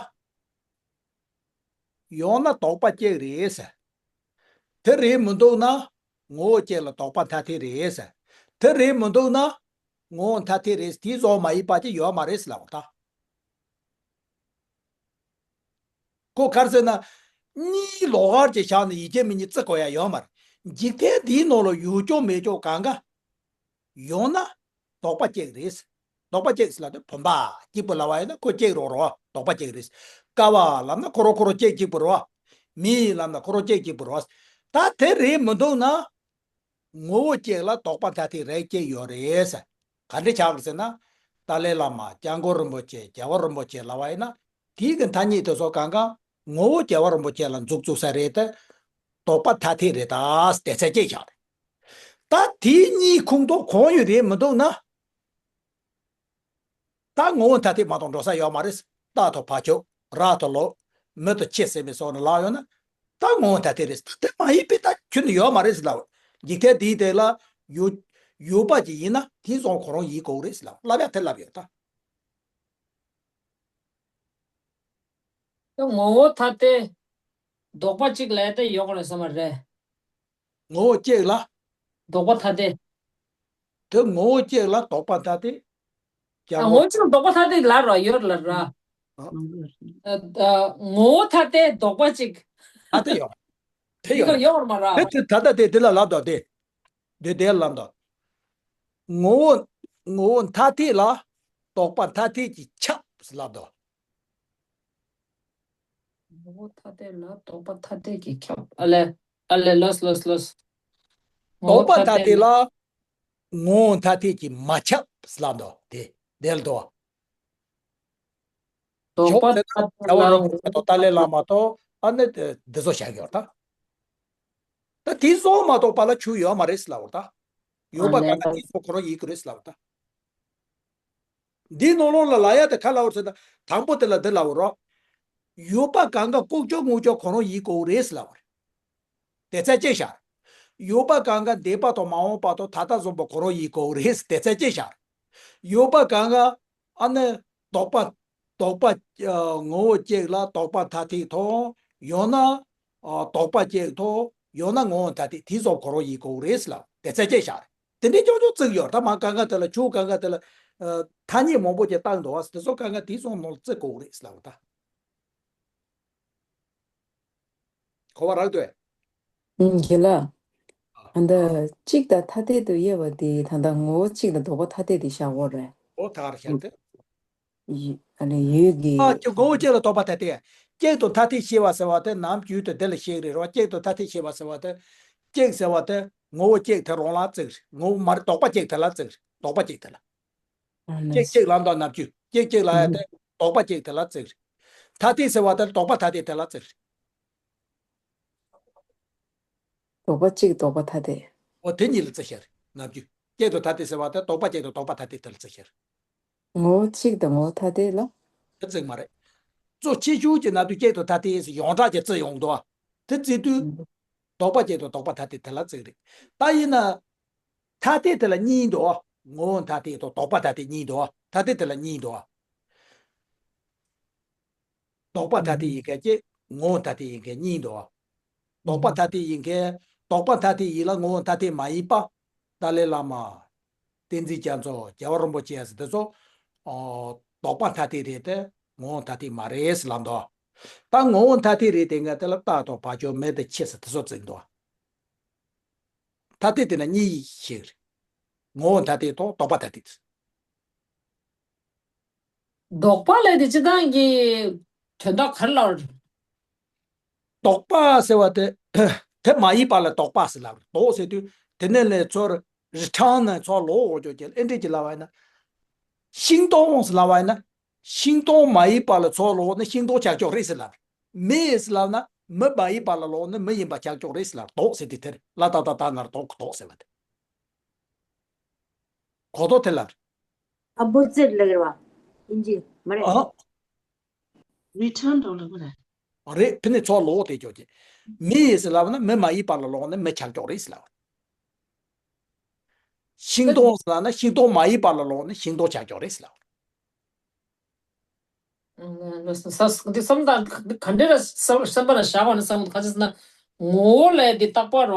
ཡོང་ན་ལྡོག་པ་གཅིག་རེད་ཟེར། དེ་རེད་མི་འདུག་ན་ངོ་བོ་གཅིག་ལ་ལྡོག་པ་ཐ་དད་རེད་ཟེར། དེ་རེད་མི་འདུག་ན་ངོ་བོ་ཐ་དད་རེད། དེ་བཟོ་མ་ཡིན་པ་ཅིག་ཡོད་མ་རེད་ཟེར་ལབ་པ་ད། ཁོ་ག་རེ་ཟེར་ན། གཉིས་ལོགས་ཀ་ཅིག་བཞག་ནས་ཡི་གེ་མི་གཉིས་བརྩི་དགོས་ཡ་ཡོད་མ་རེད། འཇིག་རྟེན་འདིའི་ནང་ལ་ཡོད་ཅོག་མེད་ཅོག་གང་ག་ཡོང་ན་ལྡོག་པ་གཅིག་རེད། ལྡོག་པ་གཅིག་ཟེར་ལབ་དུས་བུམ་པ་གཅིག་པུ་ལབ་པ་ཡིན་ན་ཁོ་གཅིག་རང་རེད་བ། ལྡོག་པ་གཅིག་རེད། ཀ་བ་ལབ་ན་ཁོ་རང་ཁོ་རང་གཅིག་གཅིག་པུ་རེད་བ། མི་ལབ་ན་ཁོ་རང་གཅིག་གཅིག་པུ་རེད་བ། ད་དེ་རེད་མི་འདུག་ན། ངོ་བོ་གཅིག་ལ་ལྡོག་པ་ཐ་དད་རིགས་གཅིག་ཡོད་རེད་ཟེར། ག་འདྲ་ཆགས་ཀྱི་ཟེར་ན། ཏཱ་ལའི་བླ་མ། སྐྱབས་མགོན་རིན་པོ་ཆེ། རྒྱལ་བ་རིན་པོ་ཆེ་ལབ་པ་ཡིན་ན། དེའི་གི་ཐ་སྙད་དེ་ཚོ་གང་ག་ངོ་བོ་རྒྱལ་བ་རིན་པོ་ཆེ་ལ་འཛུགས་བཅུག་ས་རེད་དེ། ལྡོག་པ་ཐ་དད་རེད་ད། དེ་ཚད་གཅིག་བཞག་རེད། ད་དེ་གཉིས་ཁོངས་གཏོགས་གང་ཡོད་རེད་མི་འདུག་ན། ད་ངོ་བོ་ཐ་དད་མ་གཏོགས་འགྲོ་ས་ཡོད་མ་རེད། རྟ་དང་བ་ཕྱུགས། ར་དང་ལུག། མི་དང་ཁྱི་ཟེར་བའི་སོགས་ནི་ལབ་ཡོང་ན། ད་ངོ་བོ་ཐ་དད་རེད། ད་དེ་མ་ཡིན་པའི་ད་ཁྱོན་ནས་ཡོད་མ་རེད་ཟེར་ལབ། འཇིག་རྟེན་འདིའི་སྟེང་ལ་ཡོད་ཡོད་པ་ཅིག་ཡིན་ན་དེ་བཟོ་ཁོ་རང་ཡིན་དགོས་རེད་ཟེར་ལབ། ལབ་ཡ་དེ་ལབ་ཡོད་ད། ད་ངོ་བོ་ཐ་དད་ལྡོག་པ་གཅིག་ལབ་ཡ་དེ་ཡོད་རེད་བསམ་པ་རེད། ངོ་བོ་གཅིག་ལ། ལྡོག་པ་ཐ་དད། དེ་ངོ་བོ་གཅིག་ལ་ལྡོག་པ་ཐ་དད། ཨ། རྒྱལ་པོ། ངོ་བོ་གཅིག་ལ་ལྡོག་པ་ཐ་དད་ལབ་ར་ཡོད་ལ་ར། ཨ། ཨ། ཨ། ངོ་བོ་ཐ་དད་ལྡོག་པ་གཅིག་ཐ་དད་ཡོད། དེ་ཡོད། ཡོད་མ་ར། དེ་དེ་ད་ལྟ་དེ་དེ་ལ་ལབ་དོ་དེ། དེ་དེ་ལབ་དོ། ངོ་བོ་ངོ་བོ་ཐ་དད་ལ་ལྡོག་པ་ཐ་དད་ཀྱིས་ཁྱབ་ལབ་དོ། ངོ་བོ་ཐ་དད་ལ་ལྡོག་པ་ཐ་དད་ཀྱིས་ཁྱབ། ཨ་ལས། ཨ་ལས་ལོས་ལོས་ལོས། ལྡོག་པ་ཐ་དད་ལ་ངོ་བོ་ཐ་དད་ཀྱིས་མ་ཁྱབ་ལབ་དོ། དེ་དེ་ལ་དོ། ལྡོག་པ་ཐ་དད་ལ། རྒྱལ་བ་རིན་པོ་ཆེ་དང་ཏཱ་ལའི་བླ་མ་དང་ཨ་ནི་འདི་ཚོ་བཞག་ཡོད་ད། ད་དེ་བཟོ་མ་གཏོགས་པ་ལ་ཆོས་ཡོད་མ་རེད་ལབ་ད། ཡོད་པ་གང་ག་དེ་བཟོ་ཁོ་རང་ཡིན་དགོས་རེད་ལབ་ད། འདིའི་ནང་ལོགས་ལ་ལབ་ཡ་དེ་ག་ལབ་རེད་ཟེར་ན། དང་པོ་དེ་ལ་འདི་ལབ་རོགས། ཡོད་པ་གང་ག་ལྐོག་གྱུར་དངོས་གྱུར་ཁོ་རང་ཡིན་དགོས་རེད་ལབ་རེད། དེ་ཚད་ཅེས་བཞག་ཡོད་པ་གང་ག་འདས་པ་དང་མ་འོངས་པ་དང་ད་ལྟ་བཟུང་བ་ཁོ་རང་ཡིན་དགོས་རེད། དེ་ཚད་ཅེས་བཞག་ཡོད་པ་གང་ག་ཨ་ནི་ལྡོག་པ། ལྡོག་པ། ཨ། ངོ་བོ་གཅིག་ལ་ལྡོག་པ་ཐ་དད་དང་། ཡང་ན། ཨ། ལྡོག་པ་གཅིག་དང་། ཡང་ན་ངོ་བོ་ཐ་དད། དེ་ཚོ་ཁོ་རང་ཡིན་དགོས་རེད་ལབ། དེ་ཚད་ཅེས་བཞག་དེ་འདྲའི་ཅོག་ཅོག་བརྩིགས་ཡོད། ད་མ་གང་ག་དེ་ལ་ཆོས་གང་ག་དེ་ལ། ཨ། ཐ་སྙད་མང་པོ་ཅིག་བཏགས་འདུག་བ། དེ་ཚོ་གང་ག་དེ་ཚོ་ནང་ལ་བརྩི་དགོས་རེད་ལབ་ད། གོ་བ་རག་འདུག་ཨུམ། རྒན་ལགས། ཨ། ད་གཅིག་དང་ཐ་དད་དུ་དབྱེ་བ་དེ་ད་ལྟ་ངོ་བོ་གཅིག་དང་ལྡོག་པ་ཐ་དད་དེ་བཞག་ཡོད་རེད། འོ་ད་ག་རེ་བཞག་དེ། ཡི། ཨ་ནི་ཡུལ་གྱི། ཨ། ཅིག་ངོ་བོ་གཅིག་ལ་ལྡོག་པ་ཐ་དད། གཅིག་དང་ཐ་དད་ཤེས་པ་ཟེར་བ་དེ་ནམ་རྒྱུན་དུ་འདི་ལ་ཤེས་རེད་རོ། གཅིག་དང་ཐ་དད་ཤེས་པ་ཟེར་བ་དེ། གཅིག་ཟེར་བ་དེ་ངོ་བོ་གཅིག་དེ་རང་ལ་བརྩི་རེད། ངོ་བོ་མ་རེད། ལྡོག་པ་གཅིག་དེ་ལ་བརྩི་རེད། ལྡོག་པ་གཅིག་དེ་ལ། ཨ་ནི། གཅིག་གཅིག་ལབ་དང་ནམ་རྒྱུན་གཅིག་གཅིག་ལབ་ཡ་དེ་ལྡོག་པ་གཅིག་དེ་ལ་བརྩི་རེད། ཐ་དད་ཟེར་བ་དེ་ལྡོག་པ་ཐ་དད་དེ་ལ་བརྩི་རེད། ལྡོག་པ་གཅིག་ལྡོག་པ་ཐ་དད། འོ་དེ་གཉིས་ལ་བརྩི་ཤར། ནམ་རྒྱུན་གཅིག་དང་ཐ་དད་ཟེར་བ་དེ་ལྡོག་པ་གཅིག་དང་ལྡོག་པ་ཐ་དད་དེ་ལ་བརྩི་ཤར། ངོ་བོ་གཅིག་དང་ངོ་བོ་ཐ་དད་ལ། དེ་བརྩི་མ་རེད། གཙོ་ཆེ་ཤོས་ཀྱི་ནམ་རྒྱུན་གཅིག་དང་ཐ་དད་ཟེར་ཡོངས་གྲགས་ཀྱི་བརྩི་ཡོང་འདུག་བ། དེ་བརྩི་དུས། ཨུམ། ལྡོག་པ་གཅིག་དང་ལྡོག་པ་ཐ་དད་དེ་ལ་བརྩི་རེད། ད་ཡིན་ན། ཐ་དད་དེ་ལ་གཉིས་འདུག་བ། ངོ་བོ་ཐ་དད་དང་ལྡོག་པ་ཐ་དད་གཉིས་འདུག་བ། ཐ་དད་དེ་ལ་གཉིས་འདུག་བ། ལྡོག་པ་ཐ་དད་ཡིན་མཁན་གཅིག་ངོ་བོ་ཐ་དད་ཡིན་མཁན་གཉིས་འདུག་ལྡོག་པ་ཐ་དད་ཡིན་མཁན། ལྡོག་པ་ཐ་དད་ཡིན་ལ་ངོ་བོ་ཐ་དད་མ་ཡིན་པ། ཏཱ་ལའི་བླ་མ། བསྟན་འཛིན་རྒྱ་མཚོ། རྒྱལ་བ་རིན་པོ་ཆེ་ཟེར་དེ་ཚོ། ཨོ། ལྡོག་པ་ཐ་དད་རེད་དེ། ངོ་བོ་ཐ་དད་མ་རེད་ཟེར་ལབ་འདུག་ད་ངོ་བོ་ཐ་དད་རེད་དེ་ངས་དེ་ལ་རྟ་དང་བ་ཕྱུགས་མི་དང་ཁྱི་ཟེར་དེ་ཚོ་བརྩིས་འདུག་ཐ་དད་དེ་ན་གཉིས་ཡིན་ཞིག་རེད། ངོ་བོ་ཐ་དད་དང་ལྡོག་པ་ཐ་དད། ལྡོག་པ་ལས་དེ་སྤྱི་བཏང་གི་དོན་དག་ག་རེ་ལབ་རེད། ལྡོག་པ་ཟེར་བ་དེ། དེ་མ་ཡིན་པ་ལ་ལྡོག་པ་ཟེར་ལབ་རེད། ལྡོག་ཟེར་དུས་དེ་ནས་ལས་ཚོར་རི་ཁྲང་ནས་ཚོར་ལོག་འོ་ཅོག་ཅེས་ཨེ་འདྲས་ཀྱི་ལབ་བ་ཡིན་ན། ཤིང་སྡོང་ཟེར་ལབ་བ་ཡིན་ན། ཤིང་སྡོང་མ་ཡིན་པ་ལ་ཚུར་ལོག་ན་ཤིང་སྡོང་ཆགས་ཀྱོག་རེད་ཟེར་ལབ། མི་ཡིན་ཟེར་ལབ་ན་མི་མ་ཡིན་པ་ལ་ལོག་ན་མི་ཡིན་པ་ཆགས་ཀྱོག་རེད་ཟེར་ལབ། ལྡོག་ཟེར་དེ་དེར་ལ་ད་ད་ད་ནར་ལྡོག་གི་ལྡོག་ཟེར་བ་དེ། གོ་ཐོག་དེ་ལ། ཨ་བོ་ཙེར་ལ་གི་ར་བ། ཨིན་ཇི་མ་རེད། ཨ། return འགྲོ་ལ་གོ་རེད། རེད། ཕི་ནས་ཚུར་ལོག་དེ་ཀྱོག་གི། མི་ཡིན་ཟེར་ལབ་ན་མི་མ་ཡིན་པ་ལ་ལོག་ན་མི་ཆགས་ཀྱོག་རེད་ཟེར་ལབ། ཤིང་སྡོང་ཟེར་ལབ་ན་ཤིང་སྡོང་མ་ཡིན་པ་ལ་ལོག་ན་ཤིང་སྡོང་ཆགས་ཀྱོག་རེད་ཟེར་ལབ། ས་འདི་བསམ་སྟངས་ག་འདྲ་ར་བསམ་པ་ལ་བཞག་པ་ནི་བསམ་ག་ཅི་ཟེར་ན། ངོ་བོ་ལས་འདི་རྟག་པ་ར།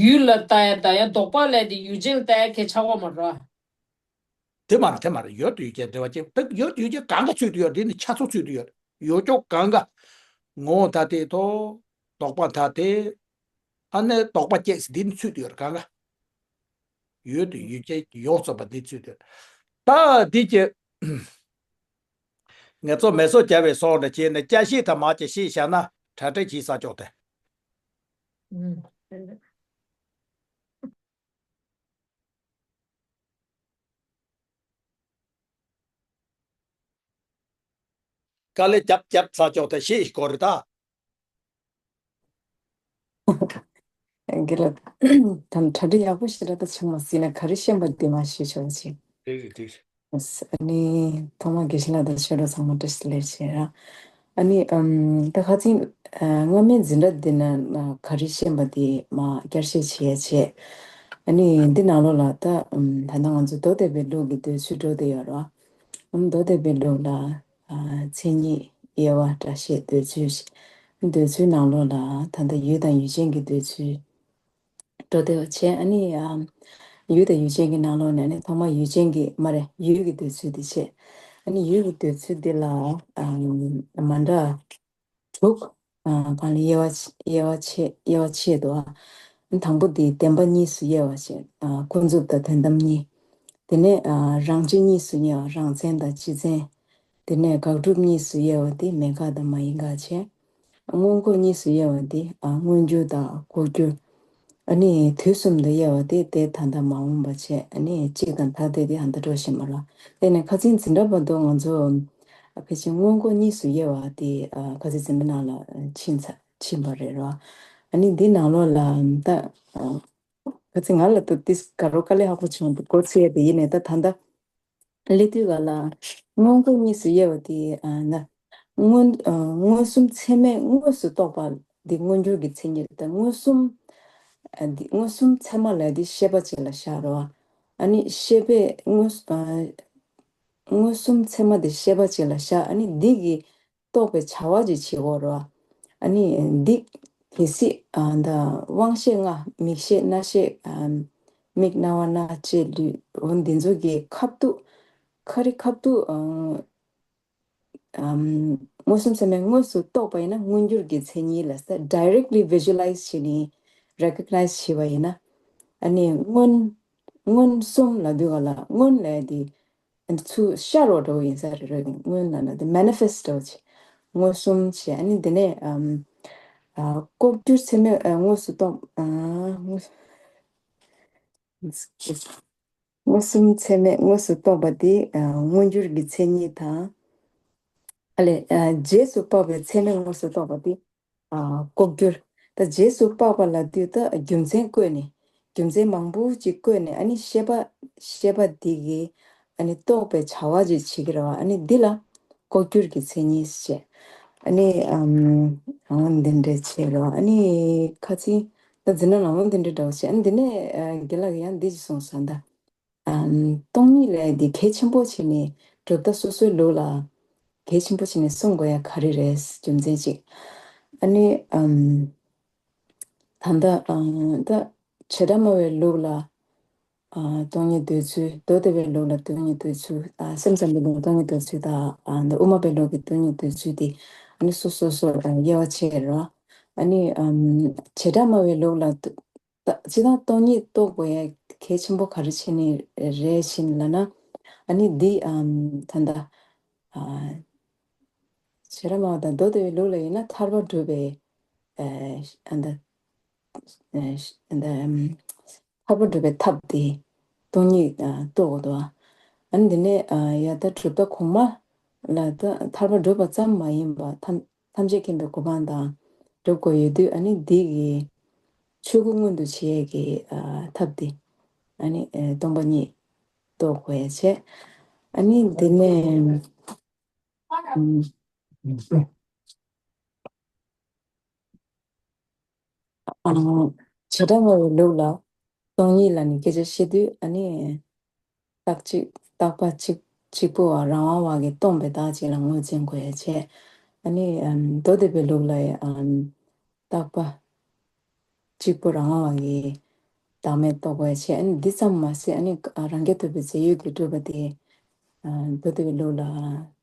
ཡུལ་ལ་ལྟ་ཡ་ལྟ་ཡ་ལྡོག་པ་ལས་འདི་ཡུལ་ཅན་ལ་ལྟ་ཡ་ཁྱད་ཆགས་པ་མ་ར། དེ་མ་རེད། དེ་མ་རེད། ཡོད་དུ་ཡོད་ཀྱི་འབྲེལ་བ་ཅན་དེ་ཡོད་དུ་ཡོད་ཀྱི་གང་ག་ཚུད་དུ་ཡོད། དེ་ནི་ཆ་ཚང་ཚུད་དུ་ཡོད། ཡོད་ཀྱོག་གང་ག་ངོ་བོ་ད་དེ་དོ་ལྡོག་པ་ད་དེ་ཨ་ནི་ལྡོག་པ་སྐྱེས་འདི་ནི་ཚུད་དུ་ཡོད། གང་ག་ཡོད་དུ་ཡོད་ཀྱི་ཡོད་ཚོད་པ་འདི་ཚུད་དུ་ཡོད། ད་འདི་ཀྱི་ངལ་རྩོལ་མེ་སོར་བརྒྱབ་པའི་སོར་འདྲ་བྱས་ནས་སྐྱ་ཤེས་དང་མ་ཅིག་ཤེས་བཞག་ན་གྲ་སྒྲིག་བྱེད་ས་ཀྱོག་དེ། དཀའ་ལས་རྒྱབ་རྒྱབ་ཚ་ཅོག་དེ་ཤེས་དགོས་རེད་ད། དགེ་ལགས། ད་གྲ་སྒྲིག་ཡག་པོ་ཞིག་རེད་ད། ཆུང་མ་སྲིད་ན་ག་རེ་ཤེས་པ་དེ་མ་ཤེས་ཆོག་ཅིག་འགྲིག་རེད་འགྲིག་རེད། ཨ་ནི་ཐོག་མར་དགེ་བཤེས་ལགས་དང་ཆོས་གྲོགས་ཚང་མ་བཀྲ་ཤིས་བདེ་ལེགས་ཞུ་ར། ཨ་ནི་ཨམ་ད་ཁ་ཚིག་ཨ་སྔ་མའི་འཛིན་གྲྭ་འདི་ན་ཨ་ག་རེ་ཤེས་པ་དེ་མ་བསྐྱར་བཤད་བྱེད་ཡ་བྱས། ཨ་ནི་འདི་ནང་ལོགས་ལ་ད་ཨམ་ད་ལྟ་ང་ཚོ་མདོ་སྡེ་པའི་ལུགས་ཀྱི་འདོད་ཚུལ་འགྲོ་བསྡད་ཡོད་ར། ཨམ་མདོ་སྡེ་པའི་ལུགས་ལ་ཨ་མཚན་ཉིད་དབྱེ་བ་སྒྲ་བཤད་འདོད་ཚུལ་འདོད་ཚུལ་ནང་ལོགས་ལ་ད་ལྟ་ཡུལ་དང་ཡུལ་ཅན་གྱི་འདོད་ཚུལ། འགྲོ་བསྡད་པ་བྱས། ཨ་ནི་ཨམ་ཡུལ་དང་ཡུལ་ཅན་གྱི་ནང་ལོགས་ནས་ཨ་ནི་ཐོག་མར་ཡུལ་ཅན་གྱི་མ་རེད་ཡུལ་གྱི་འདོད་ཚུལ་དེ་བྱས། ཨ་ནི་ཡུལ་གྱི་འདོད་ཚུལ་འདི་ལ་ཨམ་མ་འདྲ་དྲུག་ཨ་གང་ལ་དབྱེ་བ་དབྱེ་བ་ཕྱེ་དབྱེ་བ་ཕྱེ་འདུག་ཨ་དང་པོ་དེ་བདེན་པ་གཉིས་སུ་དབྱེ་བ་བྱས། ཨ་ཀུན་རྫོབ་དང་དོན་དམ་གཉིས། དེ་ནས་ཨ་རང་སྤྱི་གཉིས་སུ་དབྱེ་བ་རང་མཚན་དང་སྤྱི་མཚན། དེ་ནས་དགག་སྒྲུབ་གཉིས་སུ་དབྱེ་བ་དེ་མེད་དགག་དང་མ་ཡིན་དགག་བྱས། སྔོན་འགོག་གཉིས་སུ་དབྱེ་བ་དེ་ཨ་མངོན་གྱུར་དང་ལྐོག་གྱུར། ཨ་ནི་དུས་གསུམ་དུ་དབྱེ་བ་དེ་དེ་ད་ལྟ་མ་འོངས་པ་བྱས། ཨ་ནི་གཅིག་དང་ཐ་དད་དེ་ཨ་ད་འགྲོ་བཞིན་པ་ལ། དེ་ནས་ཁ་ཚིག་འཛིན་གྲྭ་བར་དུ་ང་ཚོ་ཨ་ཕལ་ཆེར་སྔོན་འགོག་གཉིས་སུ་དབྱེ་བ་དེ་ཨ་ཁ་ཚིག་འཛིན་གྲྭ་ནང་ལ་ཕྱིན་ཚར་ཕྱིན་པ་རེད་ར། ཨ་ནི་འདི་ནང་ལོགས་ལ་ད་ཨ་ཁ་ཚིག་ང་ལ་ད་ཏིས་ག་རོ་དཀའ་ལས་ཁག་པོ་བྱུང་འདུག་གོ་ཚེ་དེ་ཡིན་ནས་ད་ད་ལྟ། སླེབས་དུས་ག་ལ། སྔོན་འགོག་གཉིས་སུ་དབྱེ་བ་དེ་ཨ་ན། མངོན་ཨ་མངོན་སུམ་ཚད་མས་དངོས་སུ་རྟོགས་པ་འདི་མངོན་གྱུར་གྱི་མཚན་ཉིད་དང་མངོན་སུམ། ཨ་འདི་མངོན་སུམ་ཚད་མ་ལ་འདི་ཤེས་པ་ཅིག་ལ་བཞག་རོ། ཨ་ནི་ཤེས་པས་མངོན་སུ་ཨ་མངོན་སུམ་ཚད་མ་དེ་ཤེས་པ་ཅིག་ལ་བཞག་ཨ་ནི་འདི་གི་རྟོགས་པའི་བྱ་བ་ཅིག་བྱེད་དགོས་རོ། ཨ་ནི་འདི་གལ་སྲིད་ཨ་ད་དབང་ཤེས་ལྔ་མིག་ཤེས་རྣ་ཤེས་ཨ་མིག་རྣ་བ་སྣ་ལྕེ་ལུས་འོ་འདི་ཚོ་གི་ཁ་ཐུག་ཁ་རི་ཁ་ཐུག་ཨ་ཨམ་མངོན་སུམ་ཚད་མས་དངོས་སུ་རྟོགས་པ་ཡིན་ན་མངོན་གྱུར་གྱི་མཚན་ཉིད་ལ་ཟེར་directly visualize་བྱས་ནས་recognize་བྱས་པ་ཡིན་ན། ཨ་ནི་མངོན་མངོན་སུམ་ལབ་དུས་ག་ལ་མངོན་ལབ་ཡ་དེ་ཚུར་ཤར་བ་འདྲ་བོ་ཡིན་ས་རེད་རེད། མངོན་ལབ་ན་དེ་manifest་འདྲ་བོ་བྱས་མངོན་སུམ་བྱས། ཨ་ནི་དེ་ནས་ཨམ་ཨ་ལྐོག་གྱུར་ཚད་མས་ཨ་དངོས་སུ་རྟོགས་ཨ་དངོས་མངོན་སུམ་ཚད་མས་དངོས་སུ་རྟོགས་པ་དེ་ཨ་མངོན་གྱུར་གྱི་མཚན་ཉིད་དང་། ཨ་ལས་ཨ་རྗེས་སུ་དཔག་པའི་ཚད་མས་དངོས་སུ་རྟོགས་པ་དེ་ཨ་ལྐོག་གྱུར། ད་རྗེས་སུ་དཔག་པ་ལབ་དུས་ད་རྒྱུ་མཚན་བཀོད་ནས་རྒྱུ་མཚན་མང་པོ་ཅིག་བཀོད་ནས་ཨ་ནི་ཤེས་པ་ཤེས་པ་དེ་གིས་ཨ་ནི་རྟོགས་པའི་བྱ་བ་ཅིག་བྱེད་ཀྱི་རེད་བ། ཨ་ནི་འདི་ལ་ལྐོག་གྱུར་གྱི་མཚན་ཉིད་ཟེར། ཨ་ནི་ཨམ་འོ་འདི་འདྲ་བྱས་རོ། ཨ་ནི་ཁ་ཚིག་ད་འཛིན་གྲྭ་ནང་ལོགས་འདི་འདྲ་འདྲ་བོ་བྱས། ཨ་ནི་འདི་ནས་ཨ་རྒན་ལགས་ཀྱིས་ཡང་འདི་ཅིག་གསུངས་སོང་ད། ཨམ་སྟོང་ཉིད་ལབ་ཡ་འདི་གལ་ཆེན་པོ་བྱས་ནས་གྲུབ་མཐའ་སོ་སོའི་ལུགས་ལ་གལ་ཆེན་པོ་བྱས་ནས་གསུང་དགོས་ཡ་ག་རེ་རེད། རྒྱུ་མཚན་གཅིག་ཨ་ནི་ཨམ་ད་ལྟ་ཨ་ད་བྱེ་བྲག་སྨྲ་བའི་ལུགས་ལ་ཨ་སྟོང་ཉིད་འདོད་ཚུལ། མདོ་སྡེ་པའི་ལུགས་ལ་སྟོང་ཉིད་འདོད་ཚུལ། ཨ་སེམས་ཙམ་པའི་ལུགས་ལ་སྟོང་ཉིད་འདོད་ཚུལ་དང་། ཨ་ནི་དབུ་མ་པའི་ལུགས་ཀྱི་སྟོང་ཉིད་འདོད་ཚུལ་དེ་ཨ་ནི་སོ་སོ་སོར་ཨ་དབྱེ་བ་ཕྱེ་རོ། ཨ་ནི་ཨམ་བྱེ་བྲག་སྨྲ་བའི་ལུགས་ལ་ད་སྤྱིར་བཏང་སྟོང་ཉིད་རྟོགས་དགོས་ཡ་གལ་ཆེན་པོ་ག་རེ་བྱས་ནས་རེད་ཕྱིན་ལབ་ན། ཨ་ནི་འདི་ཨམ་ད་ལྟ་ཨ་བྱེ་བྲག་སྨྲ་བ་དང་མདོ་སྡེ་པའི་ལུགས་ལ་ཡིན་ན་ཐར་པ་སྒྲུབ་པའི་ཨ་ཨ་ད་ཨ་ད་ཨམ་ཐར་པ་སྒྲུབ་པའི་ཐབས་དེ་སྟོང་ཉིད་ཨ་རྟོགས་དགོས་འདུག་ཨ། ཨ་ནི་འདི་ནས་ཨ་ཡ་ད་གྲུབ་མཐའ་གོང་མ་ལ་ད་ཐར་པ་སྒྲུབ་པ་ཙམ་མ་ཡིན་པ་ཐམས་ཐམས་ཅད་མཁྱེན་པའི་གོ་འཕང་དང་སྒྲུབ་དགོས་ཡོད་དུས། ཨ་ནི་འདི་གི་ཆོས་སྐུ་མངོན་དུ་བྱེད་ཡས་ཀྱི་ཨ་ཐབས་འདི་ཨ་ནི་ཨ་སྟོང་པ་ཉིད་རྟོགས་དགོས་ཡ་བྱས། ཨ་ནི་འདི་ནས་ཨམ། ཨ། བྱེ་བྲག་སྨྲ་བའི་ལུགས་ལ་སྟོང་ཉིད་ལ་ནི་སྐད་ཆ་བཤད་དུས། ཨ་ནི་རྟག་གཅིག་རྟག་པ་གཅིག་གཅིག་པུ་བ་རང་དབང་བ་གིས་སྟོང་པའི་བདག་གཅིག་ལ་ངོས་འཛིན་དགོས་ཡ་བྱས། ཨ་ནི་ཨམ། མདོ་སྡེ་པའི་ལུགས་ལ་ཡང་ཨམ། རྟག་པ་གཅིག་པུ་རང་དབང་བ་གིས་བདག་མེད་རྟོགས་པའི་ཆེད། ཨ་ནི་འདི་ཙམ་མ་ཟད། ཨ་ནི་རང་རྒྱལ་ཐོབ་པའི་རྫས་ཡོད་ཀྱི་སྒྲུབ་པ་དེ་མདོ་སྡེ་པའི་ལུགས་ལ་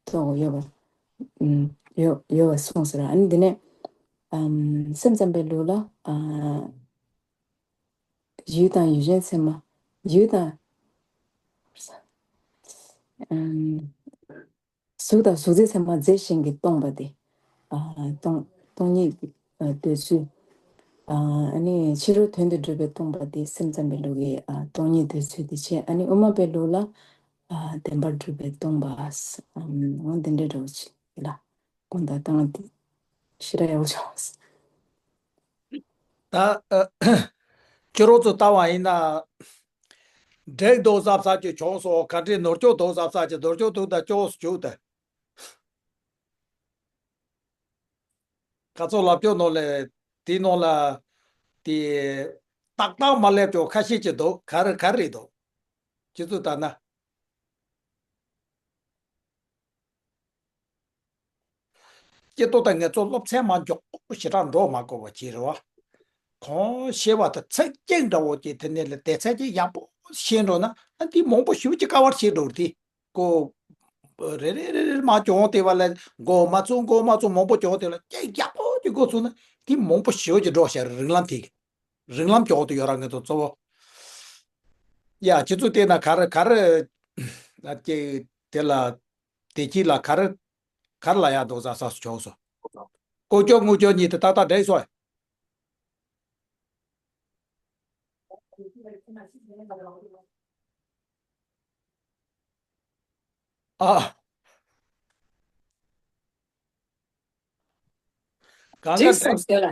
ཐོགས་ཡོད་པ་ཡོད་པ་གསུངས་ཟེར། ཨ་ནི་འདི་ནས་སེམས་ཙམ་པའི་ལུགས་ལ་ཡུལ་དང་ཡུལ་ཅན་ཚད་མ། ཡུལ་དང་གཟུགས་དང་གཟུགས་ཅན་ཚད་མ་རྫས་གཞན་གྱིས་སྟོང་པ་དེ། ཨ། སྟོང་སྟོང་ཉིད་ཀྱི་ཨ་འདོད་ཚུལ། ཨ་ནི་ཕྱི་རོལ་དོན་དུ་སྒྲུབ་པའི་སྟོང་པ་དེ་སེམས་ཙམ་པའི་ལུགས་ཀྱི་ཨ་སྟོང་ཉིད་འདོད་ཚུལ་དེ་བྱས། ཨ་ནི་དབུ་མ་པའི་ལུགས་ལ་ཨ་བདེན་པར་གྲུབ་པའི་སྟོང་པ། ཨ་འོ་འདི་འདྲའི་འདྲ་བོ་ཅིག་ལ་དགོངས་དག་བཏང་སྟེ་ཞེ་དྲག་ཡག་པོ་བྱུང་། ད་ཨ་ཁྱོད་རང་ཚོ་ལྟ་བ་ཡིན་ན། འབྲས་རྡོག་གཟབ་གཟབ་ཀྱི་བྱུང་སོང་། ག་འདྲའི་ནོར་སྐྱོག་རྡོག་གཟབ་གཟབ་ཀྱི་རྡོག་སྐྱོག་དུག་དང་སྐྱོགས་སུ་བཅུག་སྟེ། ཁ་ཚོ་ལབ་སྐྱོག་ནང་ལ་དེའི་ནང་ལ་དེ་ཏག་ཏག་མ་སླེབས་ཀྱང་ཁ་ཤས་ཀྱི་འདུག་ག་རེ་ག་རེ་རེད་འདུག་ཁྱེད་ཚོས་ལྟ་ན། སྐྱེ་སྟོབས་དང་ངལ་རྩོལ་སློབ་ཚན་མ་མགྱོགས་པོ་ཞེ་དྲག་འགྲོ་མ་དགོས་པ་བྱས་རེད་བ། གང་ཤེས་པ་དང་ཚད་ཅན་འདྲ་བོ་ཅིག་དེ་ནས་ལ་དེ་ཚད་ཅིག་ཡག་པོ་ཤེས་འགྲོ་ན། ཨ་འདི་མང་པོ་ཞེ་པོ་ཅིག་དཀའ་བར་བྱེད་འགྲོ་དེ་ཀོ། རེ་རེ་རེ་རེ་མ་སྐྱོང་དེ་བ་ལ་མགོ་མ་ཚུགས་མགོ་མ་ཚུགས་མང་པོ་སྐྱོང་དེ་ལ་ཅིག་ཡག་པོ་ཅིག་འགོ་ཚུགས་ན། དེ་མང་པོ་ཞེ་པོ་ཅིག་འགྲོ་ཤར་རིགས་ལམ་དེ་རིགས་ལམ་སྐྱོང་དུ་ཡོད་ར། ངེད་ཚོ་གཙོ་བོ་ཡ་ཁྱེད་ཚོ་བལྟས་ན་ག་རེ་ག་རེ་ཅིག་དེ་ལ། དེ་གཅིག་ལ་ག་རེ་ག་རེ་ལ་ཡག་འདུག་ཟ་ས་སུ་བྱོག་སོ། ཀོ་ཀྱོག་དངུལ་ཀྱོག་གཉིས་དེ་ཏག་ཏག་འགྲིག་སོང་། ཨ། གང་ག་འགྲིག་སོང་ཟེར་ལ།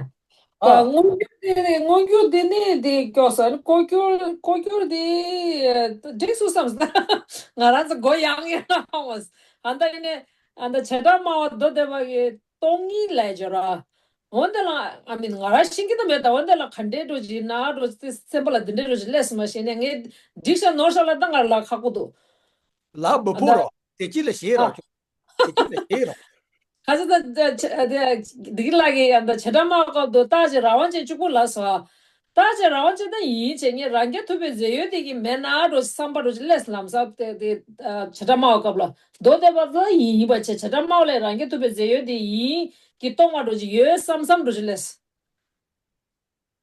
ཨ། དངུལ་ཀྱོག་དེ་ནི་དངུལ་ཀྱོག་དེ་ནི་དེ་ཀྱོག་སོང་། ཀོ་ཀྱོག་ཀོ་ཀྱོག་དེ་འགྲིག་སོང་བསམ་ས། ང་རང་ཚོ་མགོ་ཡང་ཡང་ཧ་མོ། ཨ་ད་ནི་ཨ་ད་བྱེ་བྲག་སྨྲ་བ་མདོ་སྡེ་པ་གི་སྟོང་ཉིད་ལས་སྦྱོར་ར། འོན་ཏེ་ལ་ཨ་མིན་ང་རང་ཤེས་ཀྱི་ད་མེད། ད་འོན་ཏེ་ལ་ག་འདྲའི་འགྲོ་ཅི་ན་འགྲོ་ཅི་སེམས་པ་ལ་འདི་འདྲའི་འགྲོ་ཅི་ལས་སུ་མ་ཤེས་ནས་ངས་འགྲིག་ཤ་ནོར་ཤ་ལ་ད་ང་ལ་ཁག་པོ་འདུག་ལག་མི་ཕོག་རོགས། དེ་ཅི་ལ་ཞེས་རོགས། དེ་ཅི་ལ་ཞེས་རོགས། ཁ་ཆེ་ད་འདི་གི་ལ་གི་ཡང་ད་བྱེ་བྲག་སྨྲ་བ་སྐབས་དུ་རྟག་ཅེས་རང་དབང་ཅན་གཅིག་པུ་ལ་སོ། རྟག་ཅེས་རང་དབང་ཅན་ད་ཡིན་ཅེས་ངས་རང་རྒྱལ་ཐུབ་པའི་རྫས་ཡོད་དེ་གི་མེད་ན་འགྲོ་བསམ་པ་འགྲོ་ཅི་ལས་ལམ་སང་དེ་དེ་བྱེ་བྲག་སྨྲ་བ་སྐབས་ལ་མདོ་སྡེ་པ་ད་ཡིན་ཡིན་པ་ཆེ། བྱེ་བྲག་སྨྲ་བ་ལས་རང་རྒྱལ་ཐུབ་པའི་རྫས་ཡོད་དེ་ཡིན་གི་སྟོང་བ་འགྲོ་ཅི་ཡོད་བསམ་བསམ་འགྲོ་ཅི་ལས།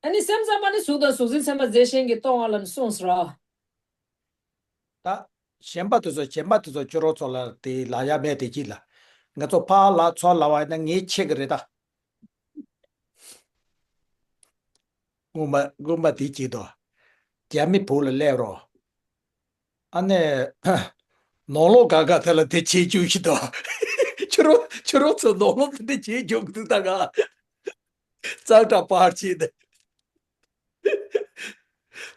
ཨ་ནི་སེམས་ཙམ་པ་ནི་གཟུགས་དང་གཟུགས་འཛིན་ཚད་མ་རྫས་གཞན་གྱིས་སྟོང་བ་ལ་ནི་གསུངས་སོ་ར། ད་གཞན་པ་དེ་ཚོ་གཞན་པ་དེ་ཚོ་ཁྱོད་རང་ཚོ་ལ་དེ་ལ་ཡ་མེད་དེ་གཅིག་ལ། ང་ཚོ་ཕ་ལ་ཚོ་ལ་བ་ཡིན་ན་ངས་ཆེ་གི་རེད་ད། སྔོན་མ་སྔོན་མ་དེ་གཅིག་དོ། རྒྱ་མི་བོད་ལ་སླེབས་རོགས། ཨ་ནེ། ནང་ལོགས་ག་ག་དེ་ལ་དེ་བྱེད་རྒྱུ་ཞིག་དང་། ཁྱོད་རང་ཁྱོད་རང་ཚོ་ནང་ལོགས་དེ་འདྲ་བྱེད་རྒྱུ་འདུག་ད་ག་ཙག་སྒྲ་པར་བྱེད་དེ།